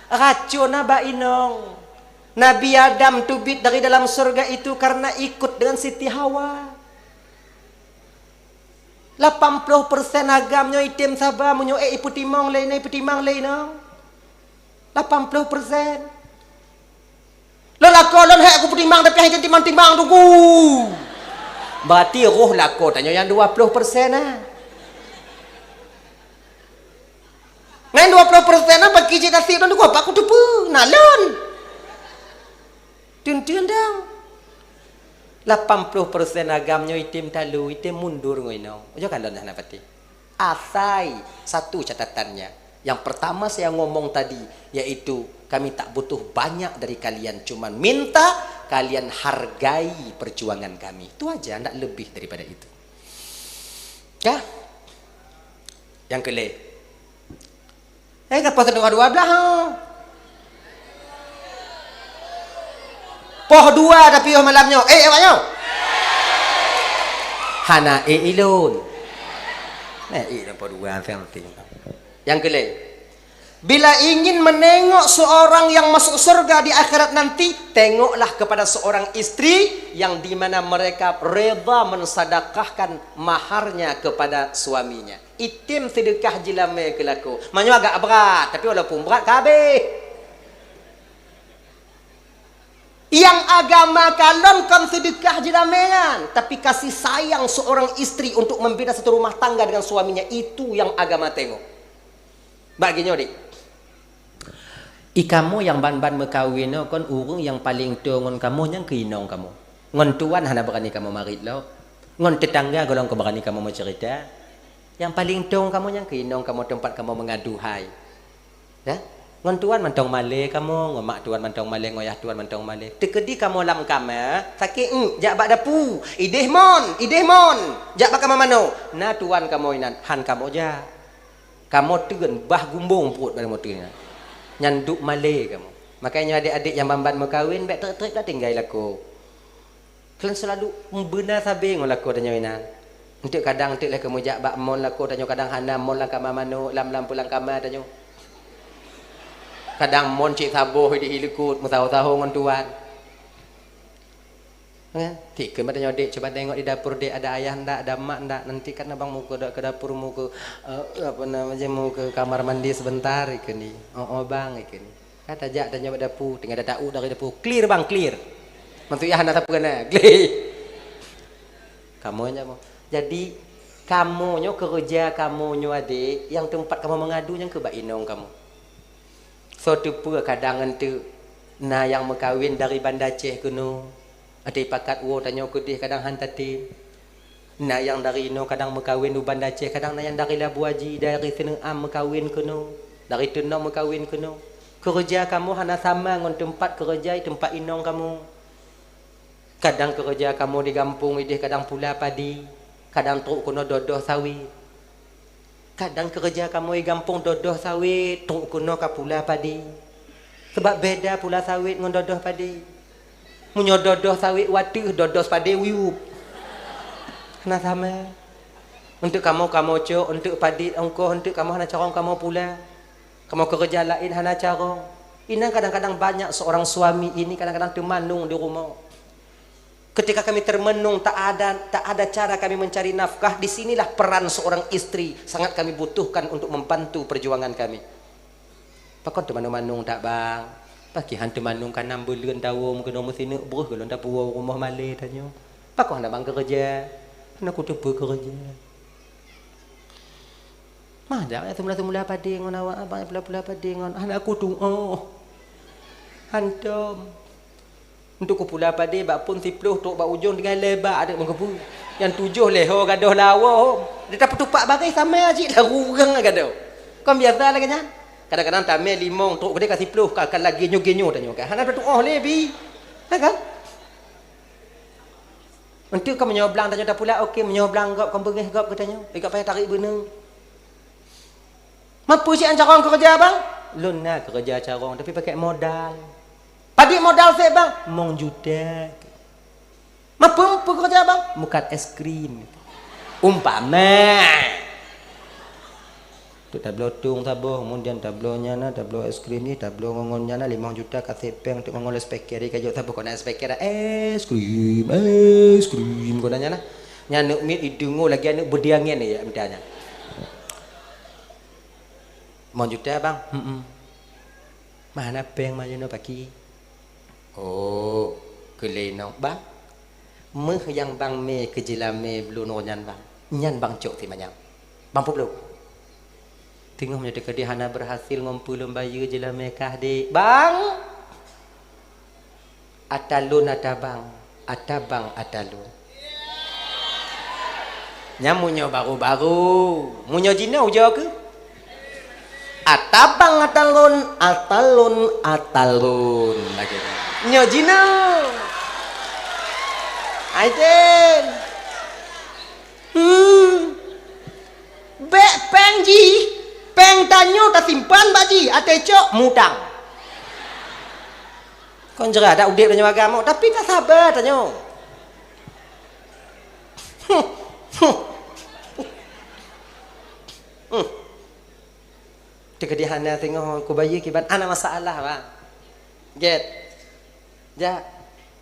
Racun na bak inong. Nabi Adam teubiet dari dalam syurga itu karena ikut dengan Siti Hawa. Lapan ploh persen agam nyoe item saba meunyoe ék ipeutimang lé inong, ipeutimang lé inong. Lapan ploh persen. Lôn lakoe lôn hék kupeutimang tapi hana timang-timang Teungku. Berarti roh lakoe tanyoe nyang dua ploh persen na. Ngon dua ploh persen na bagi cit nasib lôn Teungku, apa kuteupeue? Na lôn. Teun-teun dong. Lapan ploh persen agam nyoe item talu, item mundur ngon inong. Ujoe kalon hana patéh. Asai satu catatannya. Yang pertama saya ngomong tadi, yaitu kami tak butuh banyak dari kalian, cuman minta kalian hargai perjuangan kami. Itu aja, ndak lebih daripada itu. Kah? Yang kelé. Eh, ka poh dua belas, ha? Poh dua tapi yoh malam nyoe. Eh, awak nyoe. Hana eh ilôn. Eh, ilôn poh dua something. Yang kelé. Bila ingin menengok seorang yang masuk surga di akhirat nanti, tengoklah kepada seorang istri yang di mana mereka reda mensedekahkan maharnya kepada suaminya. Item seudeukah jilamé keu lakoe. Meunyoe agak brat, tapi walaupun brat ka habéh. Nyang agama kalon kon seudeukah jilamé nyan, tapi kasih sayang seorang istri untuk membina satu rumah tangga dengan suaminya, itu yang agama tengok. Bak geutanyoe, dek. I kamoe nyang ban-ban meukawen nyoe kon ureuëng nyang paleng toe ngon kamoe nyang keu inong kamoe. Ngon tuan hana beurani kamoe marit lom. Ngon teutangga gohlom keu beurani kamoe meuceurita. Nyang paleng toe ngon kamoe nyang keu inong kamoe teumpat kamoe meungadu hai. Dah? Ngon tuan mantong malée kamoe, ngon mak tuan mantong malée, ngon yah tuan mantong malée. Teukeudi kamoe lam kama, sakét euk jak bak dapu. Ideh mon, ideh mon, jak bak kama manoe. Na tuan kamoe inan, han kamoe jak. Kamoe teun bah gumbong pruet bak kamoe teun nyan. Nyan duek malée kamoe. Makajih nyoe adek-adek nyang ban-ban meukawen, bék treb-treb tinggai lakoe. Kalian selalu beuna sabe ngon lakoe tanyoe inan. Enteuk kadang enteuk lé kamoe jak bak mon lakoe tanyoe, kadang hana mon lam kama manoe, lam, lam pulang kama tanyoe. Kadang mon cit saboh di likot meusaho-saho ngon tuan. Kan? Tikheun bak tanyoe, "Dek, cuba tengok di dapur, Dek, ada ayah ndak, ada mak ndak? Nanti kan abang mau ke da-, ke dapur, mau ke, eh, apa nama je, mau ke kamar mandi sebentar," ikheun ni. "Oh, oh, bang," ikheun ni. Ka tajak tanyoe bak dapu, tinggai tata'u dari dapu. "Clear, bang, clear." Maksudnya hana sapeue na, clear. Kamoe nyoe mo. Jadi, kamoe nyoe keureuja kamoe nyoe adek, nyang teumpat kamoe meungadu nyang keu bak inong kamoe. Soe teupeue kadang eunteuk na nyang meukawen dari Banda Aceh keunoe, até pakat woe tanyoe keudeh kadang han tatem. Na nyang dari inoe kadang meukawen u Banda Aceh, kadang na nyang dari Labuhan Bajo, dari Seuneuk Am meukawen keunoe, dari Teunong meukawen keunoe. Keureuja kamoe hana sama ngon teumpat keureuja teumpat inong kamoe. Kadang keureuja kamoe di gampông ideh kadang pula padi, kadang trok keunoe dodoh sawét. Kadang keureuja kamoe di gampông dodoh sawét, trok keunoe ka pula padi. Sabab beda pula sawét ngon dodoh padi. Meunyoe dodoh sawét wateuh, dodoh padi wiyup. Hana sama. Eunteuk kamoe, kamoe cok, eunteuk padi ongkoh, eunteuk kamoe hana carông kamoe pula. Kamoe keureuja laén hana carông. Inan kadang-kadang banyak seorang suami ini kadang-kadang teumanung di rumoh. Ketika kami termenung, tak ada, tak ada cara kami mencari nafkah, di sinilah peran seorang istri sangat kami butuhkan untuk membantu perjuangan kami. Pakon teumanung-manung that, Bang? Pakriban teumanung ka nam buleuen tawöm keunoe meusineuk breuh gohlom tapuwoe rumoh malèe tanyoe. Pakon hana Bang keureuja? Hana kuteupeue keureuja. Mah jak ya seumula-seumula padé ngon awak, abang pula-pula padé ngon hana kutu'oh. Hantom. Untuk kupula padé bak phon siploh trok bak ujong tinggai lé bak adak meukeubeu. Nyang tujoh lé ho gadoh lawoe. Dia tapeutupak bagai samé cit lam ureueng gadoh. Kon biasa lagèe nyan. Kadang-kadang tamè limong trok keudéh ka siploh ka, ka lagèe nyoe-nyoe tanyoe kan. Hana tatu'oh lé bi. Ha kan? Eunteuk ka meunyoe blang tanyoe tapula, oke, meunyoe blang gob kon beungèh gob geutanyoe, ikot payah tarék beuneung. Mapeue cit an carông keureuja, Bang? Lôn na keureuja carông, tapi pakèk modal. Padit modal sép, Bang? Limong juta. Mapeue-peue keureuja, Bang? Meukat es krim. Umpama. Untuk tabloe tong saboh, kemudian tabloe nyan na, tabloe es krim ni, tabloe ngon-ngon nyan na, limong juta ka sép péng untuk ngon-ngon lé speaker. Jadi ka jok saboh kona speaker, es krim, es krim, kona nyan na. Nyan aneuk miet ideungoe lagèe aneuk beudiangen ya, mita nyan. Limong juta, Bang? Heeh. Mana péng mah jinoe paki? Oh, keu lé inong, Bang. Méuh nyang Bang mè keu jeulamé bloe nyoe nyan, Bang. Nyan Bang cok simanyam. Bang peubloe. Teungoh meunyoe teukeudi hana beurhasil ngon peue lôn bayeue jeulamé kah, Dek. Bang! Ata lôn ata Bang, ata Bang ata lôn. Nyan meunyoe baru-baru, meunyoe jinoe ujoe keuh? Ata Bang ata lôn, ata lôn ata lôn. Lagèe nyan. Nyoe jinoe. Aiden. Hmm. Bèk péng jih, péng tanyoe tasimpan bak jih, até cok mutang. Kon jeuet dak udép tanyoe agam, tapi tasaba tanyoe. Hmm. Teukeudi hana teungoh kubayeue kiban hana masalah, Bang. Gèt. Jak.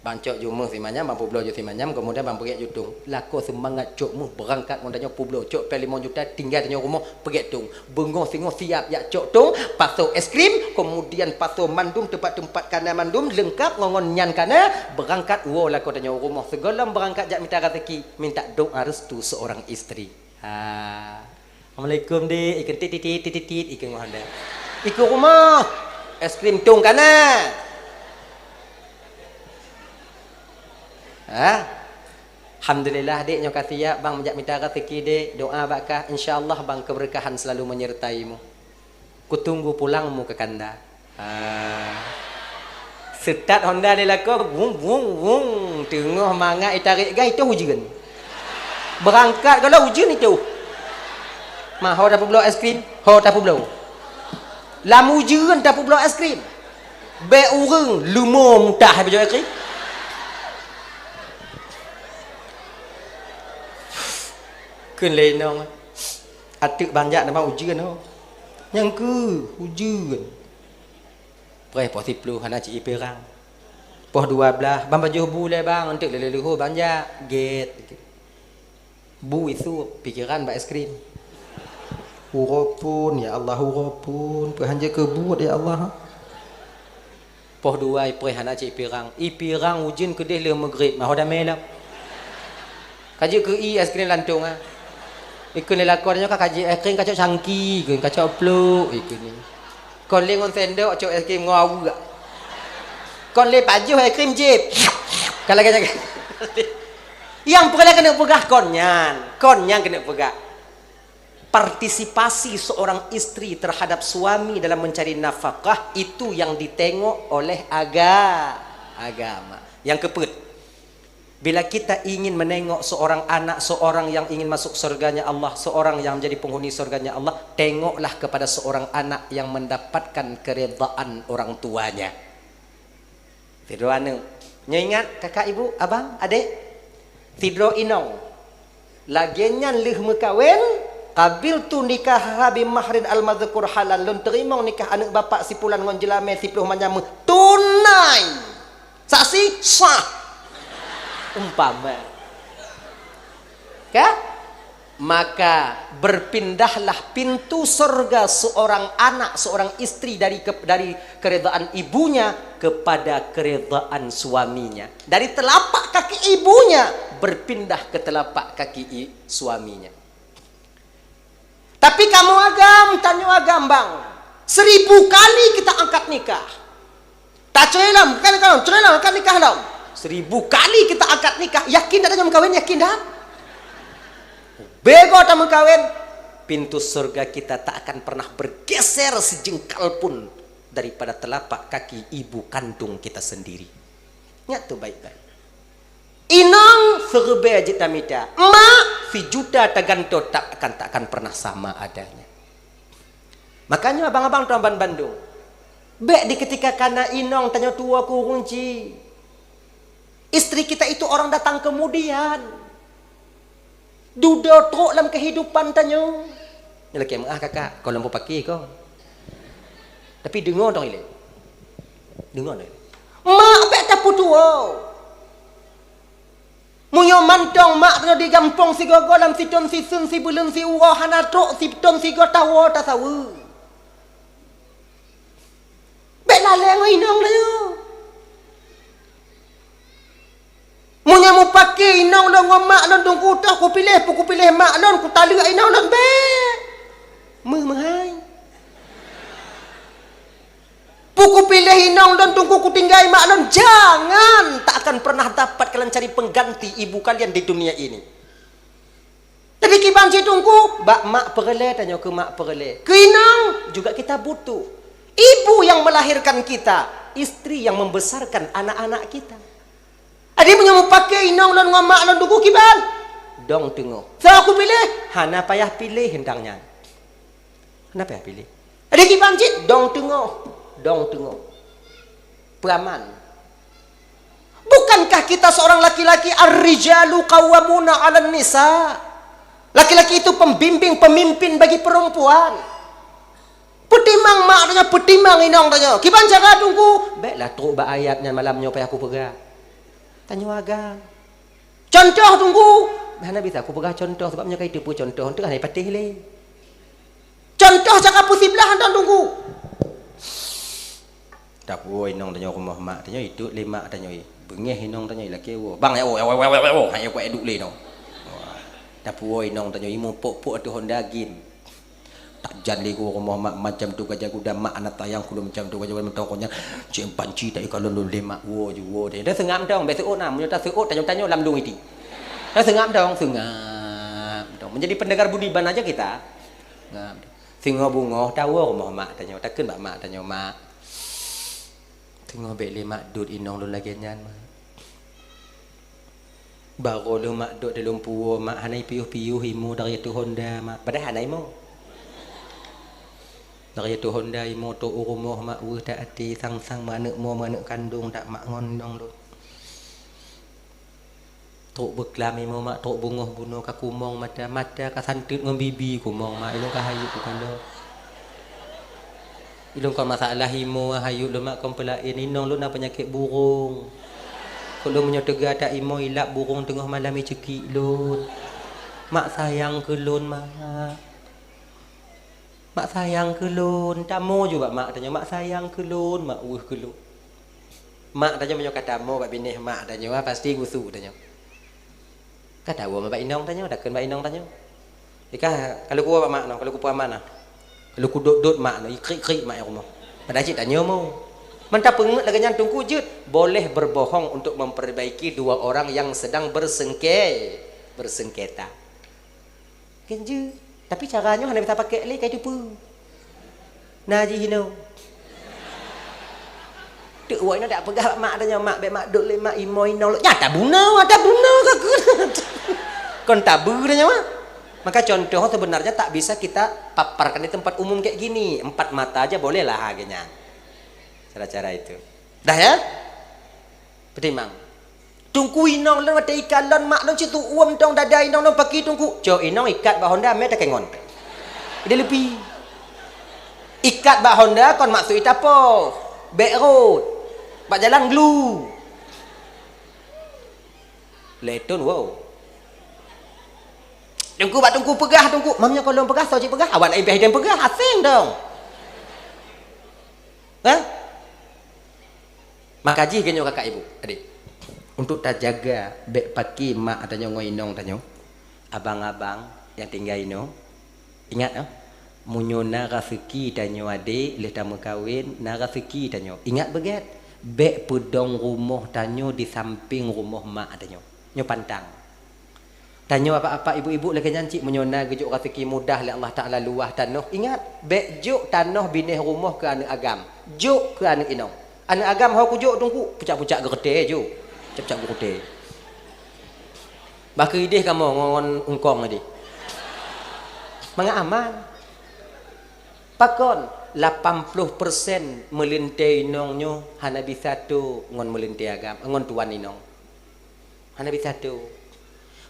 Bang cok jumeuh simanyam, Bang peubloe jumeuh simanyam, kemudian Bang peugèt ju tong. Lakoe seumangat cok meuh beurangkat ngon tanyoe peubloe, cok péng limong juta, tinggai tanyoe rumoh peugèt tong. Beungoh singoh siap jak cok tong, pasoe es krim, kemudian pasoe mandum teumpat-teumpat kana mandum leungkap ngon, ngon nyan kana, beurangkat woe lakoe tanyoe rumoh. Sigohlom beurangkat jak mita raseuki, minta doa restu seorang istri. Ha. Assalamualaikum, Dek. Ikheun tit, tit, tit, tit, tit, ikheun ngon Honda. Ikheun rumoh. Es krim tong kana. Ha? Alhamdulillah, Dek, nyoe ka siap, Bang, meujak mita raseuki, Dek. Doa bak kah, insya Allah, Bang, keberkahan selalu menyertaimu. Kutunggu pulangmu ke kanda. Ha. Seutat Honda lé lakoe, wung, wung, wung. Teungoh mangat itarek gas, itoh ujeuen. Beurangkat gohlom ujeuen itoh. Ma ho tapeubloe es krim, ho tapeubloe. Lam ujeuen tapeubloe es krim. Bèk ureueng leumo mutah hai beujok es krim. Kheun lé inong. Ateuk bang jak teuma ujeuen oh. Nyang keu ujeuen. Preh poh siploh hana ci-i pirang. Poh dua blaih ban pajoh bu lé bang, eunteuk lé leuho bang jak, gét. Bu isuk, pikeran bak es krim. Uroe phon, ya Allah, uroe phon, peuhan jeuet keu buet, ya Allah. Poh dua ipreh hana cit pirang. Ipirang ujeuen keudeh lheueh meugreb, maho damé lom. Ka jeuet keu i es krim lantong ah. Ikheun lé lakoe nyoe ka, ka jeuet es krim kacok cangki, ikheun kacok pluk, ikheun ni. Kon lé ngon sendok cok es krim ngon aweuek. Kon lé pajoh es krim jép. Ka lagèe nyan. Nyang peureulèe keuneuk peugah kon nyan. Kon nyan keuneuk peugah. Partisipasi seorang istri terhadap suami dalam mencari nafkah itu yang ditengok oleh aga-, agama. Nyang keupeuet, bila kita ingin menengok seorang anak, seorang yang ingin masuk surganya Allah, seorang yang menjadi penghuni surganya Allah, tengoklah kepada seorang anak yang mendapatkan keridhaan orang tuanya. Sidroe aneuk. Nyoe ingat, kakak, ibu, abang, adék? Sidroe inong. Lagèe nyan lheueh meukawen, qabiltu nikahaha bimahrin al-madzkur halan, lôn teurimong nikah aneuk bapak si pulan ngon jeulamé siploh manyam meuh tunai. Saksi sah. Umpama. Ka? Maka berpindahlah pintu surga seorang anak, seorang istri dari ke-, dari keridhaan ibunya kepada keridhaan suaminya. Dari telapak kaki ibunya berpindah ke telapak kaki i-, suaminya. Tapi kamoe agam, tanyoe agam, bang. Seribu kali kita angkat nikah. Tacré lom, bukan kalau cré lom, kan nikah lom. Seribu kali kita angkat nikah, yakin dak tanyoe meukawen, yakin dak? Bego tameukawen, pintu surga kita tak akan pernah bergeser sejengkal pun daripada telapak kaki ibu kandung kita sendiri. Ingat tu baik-baik. Inong siribèe jeuet tamita, mak sijuta tagantoe, tak akan, tak akan pernah sama adanya. Makanya abang-abang tuan ban bandum, bèk di ketika kana inong tanyoe tuwoe keu ureueng chik. Istri kita itu orang datang kemudian. Dudoe trok lam kehidupan tanyoe. Nyoe lakèe meu'ah kakak, kon lôn peupaké kon. Tapi deungoe dong ilèe. Deungoe dong ilèe. Mak bèk tapeutuwoe. Meunyoe mantong mak tanyoe di gampông sigoe-goe lam sithôn siseun sibuleuen siuroe hana trok sithôn sigoe tawoe tasaweue. Bèk lalè ngon inong tanyoe. Meunyoe meupaké inong lôn ngon mak lôn teungku, toh kupiléh, peu kupiléh mak lôn, kutaleuek inong lôn, bèk. Meuh meuhai. Peu kupiléh inong lôn teungku, kutinggai mak lôn, jangan, tak akan pernah dapat kalian cari pengganti ibu kalian di dunia ini. Jadi kiban cit teungku, bak mak peureulèe, tanyoe keu mak peureulèe. Keu inong juga kita butuh. Ibu yang melahirkan kita, istri yang membesarkan anak-anak kita. Jadi meunyoe meupaké inong lôn ngon mak lôn teungku kiban, dong teungoh. Soe kupiléh? Hana payah piléh teuntang nyan. Hana payah piléh. Jadi kiban cit, dong teungoh, dong teungoh. Peuaman. Bukankah kita seorang laki-laki, ar-rijalu qawwamuna 'alan nisa? Laki-laki itu pembimbing, pemimpin bagi perempuan. Peutimang mak tanyoe, peutimang inong tanyoe. Kiban cara teungku? Bèklah trok bak ayat nyan malam nyoe payah kupeugah. Tanyoe agam. Contoh teungku. Hana bisa kupeugah contoh sebab nyoe ka jiteupeue contoh, teuh hana patéh lé. Contoh cara peusiblah nyan teungku. Tapuwoe inong tanyoe rumoh mak tanyoe, iduek lé mak tanyoe. Beungéh inong tanyoe, lakèe woe. Bang, ya woe, ya woe, ya woe, ya woe, ya woe. Hai, ya woe, duek lé inong. Wah. Tapuwoe inong tanyoe, imum pok-pok ateueh honda gin. Tajan lé ku rumoh mak, macam tu gajah guda mak, anak tayang kulôn macam tu gajah guda, mantong nyan. Cek banci tak ikalon lôn lé mak, woe ju woe. Dah seungap dong, bèk seuôt na. Meunyoe taseuôt, tanyoe-tanyoe lam dong iti. Dah seungap dong, seungap dong. Menjadi pendengar budiman aja kita. Seungap dong. Singoh beungoh tawoe rumoh mak tanyoe, takheun bak mak tanyoe, "Mak, singoh bèk lé mak dot inong lôn lagèe nyan, Mak. Barô lôn mak dot di lôn puwoe, Mak, hana piôh-piôh imoe dari ateueh honda, Mak." Padahai hana imoe. Dari ateueh honda imoe trok u rumoh, Mak, weueh that até, sang-sang meuaneuk moe, meuaneuk kandông that mak ngon inong lôn. Trok beuklam imoe mak, trok beungoh bunoe ka kumong mata, mata ka santeut ngon bibi kumong mak, ilôn ka hayut kukalon. Ilôn kon masalah imoe hayut lôn mak, kon peulaén, inong lôn na peunyakét burông. Keu lôn meunyoe teuga that imoe ilap burông teungoh malam iceukiek lôn. Mak sayang keu lôn mak. Mak sayang keu lôn, tamoe ju bak mak tanyoe, mak sayang keu lôn, mak weueh keu lôn. Mak tanyoe meunyoe ka tamoe bak binéh mak tanyoe, pasti gusue tanyoe. Ka tawoe bak inong tanyoe, takheun bak inong tanyoe. Ika, ka lôn kuwoe bak mak noh, ka lôn kupeuaman noh. Ka lôn kudot-dot mak noh, ikrik-krik mak nyang rumoh. Padahai cit tanyoe mo. Mantap peungeut lagée nyan Teungku jeuet, boleh berbohong untuk memperbaiki dua orang yang sedang bersengke-, bersengketa. Kan jeuet. Tapi cara nyoe hana bisa pakai lé, kai teupeu. Na jih inoe. Teuk woe inoe dak peugah bak mak tanyoe, "Mak, bèk mak dok lé mak, imoe inong lôn." Nyan tabu inoe, tabu inoe ka keuh. Kon tabu tanyoe. Maka contoh sebenarnya tak bisa kita paparkan di tempat umum kayak gini. Empat mata aja boleh lah, ha, geuhnyan. Cara-cara itu. Dah ya? Peutimang. Teungku, inong lôn watée ikat lôn, mak lôn cit tuom tong dada inong lôn paki Teungku. Cok inong ikat bak honda mé takengon. Dia leupie. Ikat bak honda kon maksud itapoh. Bèk rot. Bak jalan glu. Lé thon wow. Teungku bak Teungku peugah Teungku. Mam nyoe kon lôn peugah, soe cit peugah? Awak laén piah ideng peugah, aseng dong. Hah? Maka jih geutanyoe kakak ibu, adik. Untuk tajaga bèk paki mak tanyoe ngon inong tanyoe, abang-abang nyang tinggai inoe, ingat, ah, meunyoe na raseuki tanyoe adik lheueh tameukawen, na raseuki tanyoe. Ingat beugét, bèk peudong rumoh tanyoe di sampéng rumoh mak tanyoe. Nyoe pantang. Tanyoe apak-apak, ibu-ibu lagée nyan cit, meunyoe na geujok raseuki mudah lé Allah Taala luwah tanoh, ingat, bèk jok tanoh binéh rumoh keu aneuëk agam, jok keu aneuëk inong. Aneuëk agam ho kujok Teungku, pucak-pucak geureute jok, pucak-pucak geureute. Bah keu ideh kamoe ngon eungkong ideh. Mangat aman. Pakon lapan ploh persen meulintée inong nyoe hana bisa toe ngon meulintée agam, ngon tuan inong. Hana bisa toe.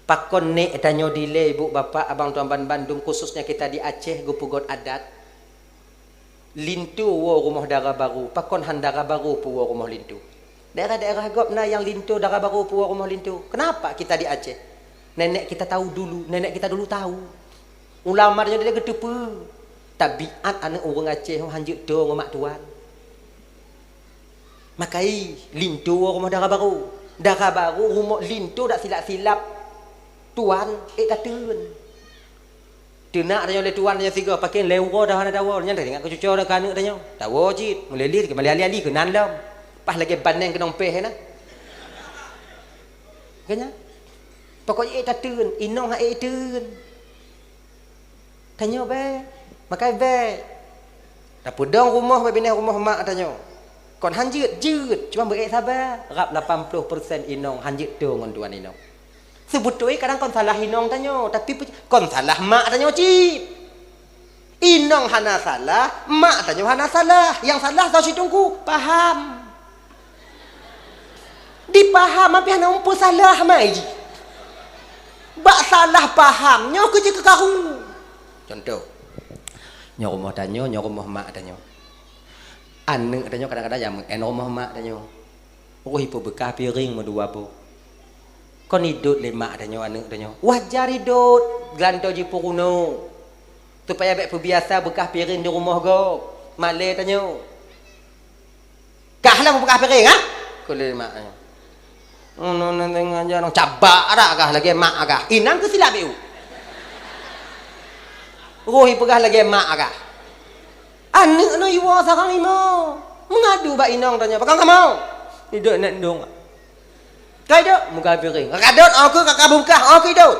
Pakon nék tanyoe dilée, ibu, bapak, abang, tuan, ban, bandum, khususnya kita di Aceh, geupeugot adat. Linto woe rumoh dara barô, pakon han dara barô peuwoe rumoh linto. Daerah-daerah gob na nyang linto dara barô peuwoe rumoh linto. Kenapa kita di Aceh? Nenek kita tahu dulu, nenek kita dulu tahu. Ulama tanyoe dilée geuteupeue. Tabiat aneuëk ureuëng Aceh han jeuet toe ngon mak tuan. Makai linto rumoh dara barô. Dara barô rumoh linto dak silap-silap tuan ék tateun. Teunak tanyoe lé tuan tanyoe sigoe, pakeng lé uroe dah hana tawoe. Nyan teuingat keu cucoe dah keu aneuëk tanyoe. Tawoe cit, meulili, meulili-li keunan lom. Paih lagée baneng keunong péh na. Kanya. Pokok ék tateun, inong han ék teun. Tanyoe bèk, makai bèk. Tapeudong rumoh bak binéh rumoh mak tanyoe. Kon han jeuet, jeuet, cuma beuék saba. Rab lapan ploh persen inong han jeuet toe ngon tuan inong. Seubeutôi kadang kon salah inong tanyoe, tapi pe-, kon salah mak tanyoe cit. Inong hana salah, mak tanyoe hana salah. Nyang salah soe cit Teungku, paham. Dipaham, tapi hana muphom salah mai jih. Bak salah paham, nyoe keuh jeuet keu karu. Contoh, nyoe rumoh tanyoe, nyoe rumoh mak tanyoe. Aneuëk tanyoe kadang-kadang nyang meu'en rumoh mak tanyoe. Roh ipeubeukah piréng meudua boh. Kon idot lé mak tanyoe aneuëk tanyoe. Wajar idot, geulantoe jipeurunoe. Supaya bèk peubiasa beukah piréng di rumoh gob. Malée tanyoe. Kah lah meubeukah piréng, ha? Keu lé mak nyoe. Nyoe, nyoe, nyoe, nyoe, nyoe, cabak dak kah lagée mak kah. Inan keusilap ié. Roh ipeugah lagée mak kah. Aneuëk nyoe iwoe sarang imoe. Meungadu bak inong tanyoe, "Pakon kamoe?" "Idok nèk ndong." Ka idok, muka piring. Ka dot, oh, keu ka, ka buka, oh, keu idot.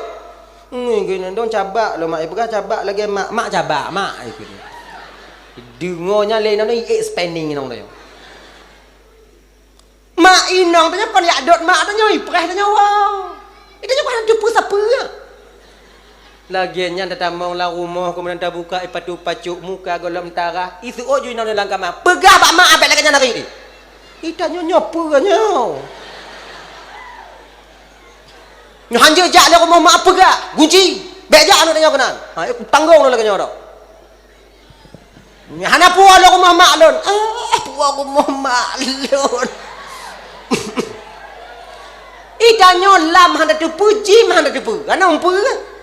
Ngi, geuneuk dong cabak lom, mak, ipeugah cabak lagée mak, mak cabak, mak, ikeu. Deungoe nyan lé inoe i-expanding inong tanyoe. Mak inong tanyoe kon yak dot mak tanyoe, ipreh tanyoe woe. Itu nyoe kon teupeue sapeue. Lagée nyan tatamong lam rumoh, keumudian tabuka, ipatu pacok muka gohlom tarah, iseuôt ju inong nyoe lam kama. Peugah bak mak abék lagée nyan hari nyoe. Itanyoe nyoe peue nyoe? Nyoe hanjeuet jak lé rumoh mak peugah, gunci, bék jak aneuk tanyoe keunan. Ha, tanggong lôn lagée nyoe tok. Nyoe hana puwoe lôn rumoh mak lôn. Ah, puwoe rumoh mak lôn. Itanyoe lam hana teupeue, jim hana teupeue. Hana umpeue.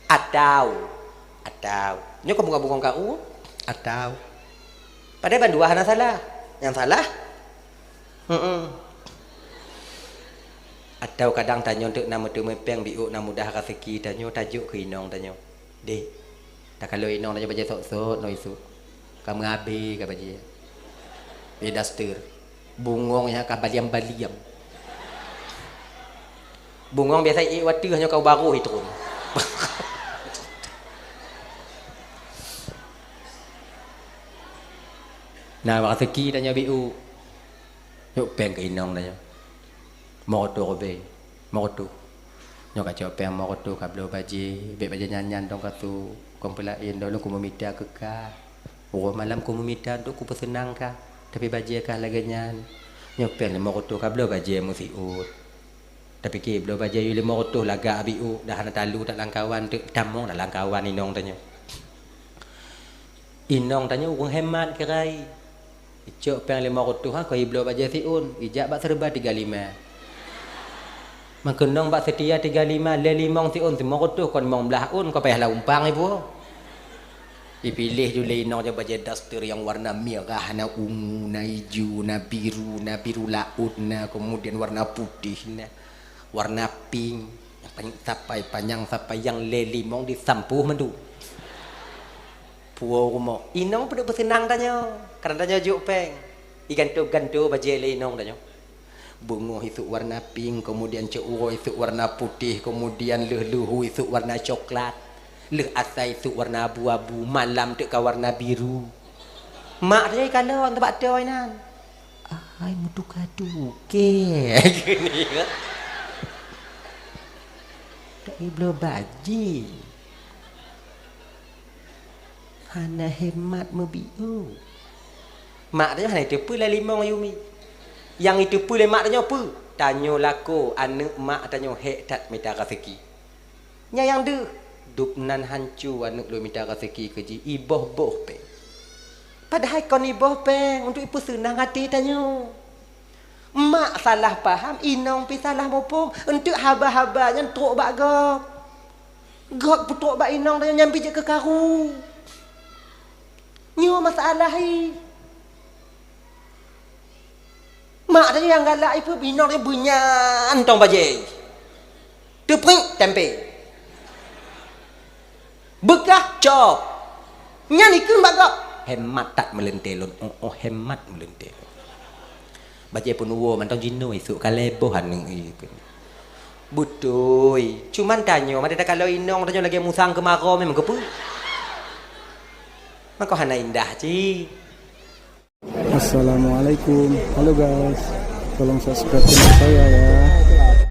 Atau, atau, nyoe kon bungong-bungong karu, atau. Padahai bandua hana salah. Nyang salah? Heeh. Atau kadang tanyoe teuk na meuteumé péng biôk na mudah raseuki tanyoe tajok keu inong tanyoe. Dek, Takalon inong tanyoe bajèe sot-sot nyoe isuk. Ka meuhabéh ka bajèe. Bèk daster. Bungong nyang ka baliam-baliam. Bungong biasa iék watèe nyoe ka baroh itron. Nah, raseuki tanyoe beu. Yôk péng keu inong tanyoe. Meureutôh bèk. Meureutôh. Nyoe ka cok péng meureutôh ka bloe bajèe, bèk bajèe nyan-nyan dong ka su kon peulaén dong lôn kumeumita keu kah. Uroe malam kumeumita untuk kupeuseunang kah, tapi bajèe kah lagèe nyan. Nyoe péng limong reutôh ka bloe bajèe meusiôt. Tapi keu bloe bajèe yôh limong reutôh lagak biôh, dah hana talu that lam kawan teuk, tamong dah lam kawan inong tanyoe. Inong tanyoe ureueng hemat keurai. Icok péng limong reutôh ha, kon ibloe bajèe siôn, ijak bak Serba tiga lima. Meukeunong bak Setia tiga lima, lé limong siôn, limong reutôh kon limong blaih ôn, kon payah lam umpang ibu. Ipiléh ju lé inong nyan bajèe daster nyang warna mirah, na ungu, na ijo, na biru, na biru laôt, na kemudian warna putéh, na warna pink, nyang panyang sapai, panyang sapai, nyang lé limong disampôh mandum. Puwoe rumoh, inong peuduek peuseunang tanyoe, karena tanyoe jok péng. Iganto-ganto bajèe lé inong tanyoe. Beungoh isuk warna pink, kemudian cot uroe isuk warna putéh, kemudian lheueh luhu isuk warna coklat, lheueh asai isuk warna abu-abu, malam teuk ka warna biru. Mak tanyoe ikalon bak toe inan. Ai, meutuka-tuka. Tak ibloe bajèe. Hana hemat meubiôh. Mak tanyoe hana iteupeue lé limong yumi. Nyang iteupeue lé mak tanyoe peue? Tanyoe lakoe aneuk mak tanyoe hék that mita raseuki. Nyan nyang deuh, dub nan hanco aneuk lôn mita raseuki keu jih iboh-boh péng. Padahai kon iboh péng untuk ipeuseunang até tanyoe. Mak salah paham, inong pih salah muphom, eunteuk haba-haba nyan trok bak gob. Gob peutrok bak inong tanyoe nyan pih jeuet keu karu. Nyoe masalah hi. Mak tanyoe nyang galak ipeue, inong tanyoe beunyan tong bajèe. Teupriek, tempé. Beukah, cok. Nyan ikheun bak gob. Hemat that meuleuntèe lôn. Oh, oh, hemat meuleuntèe lôn. Bajèe peunuwoe mantong jinoe isuk ka lhèe boh aneuk ikheun. Beutôi. Cuman tanyoe, maté takalon inong tanyoe lagèe musang keumarô memang keupeue. Mako hana indah cit. Assalamualaikum. Halo guys. Tolong subscribe channel saya ya.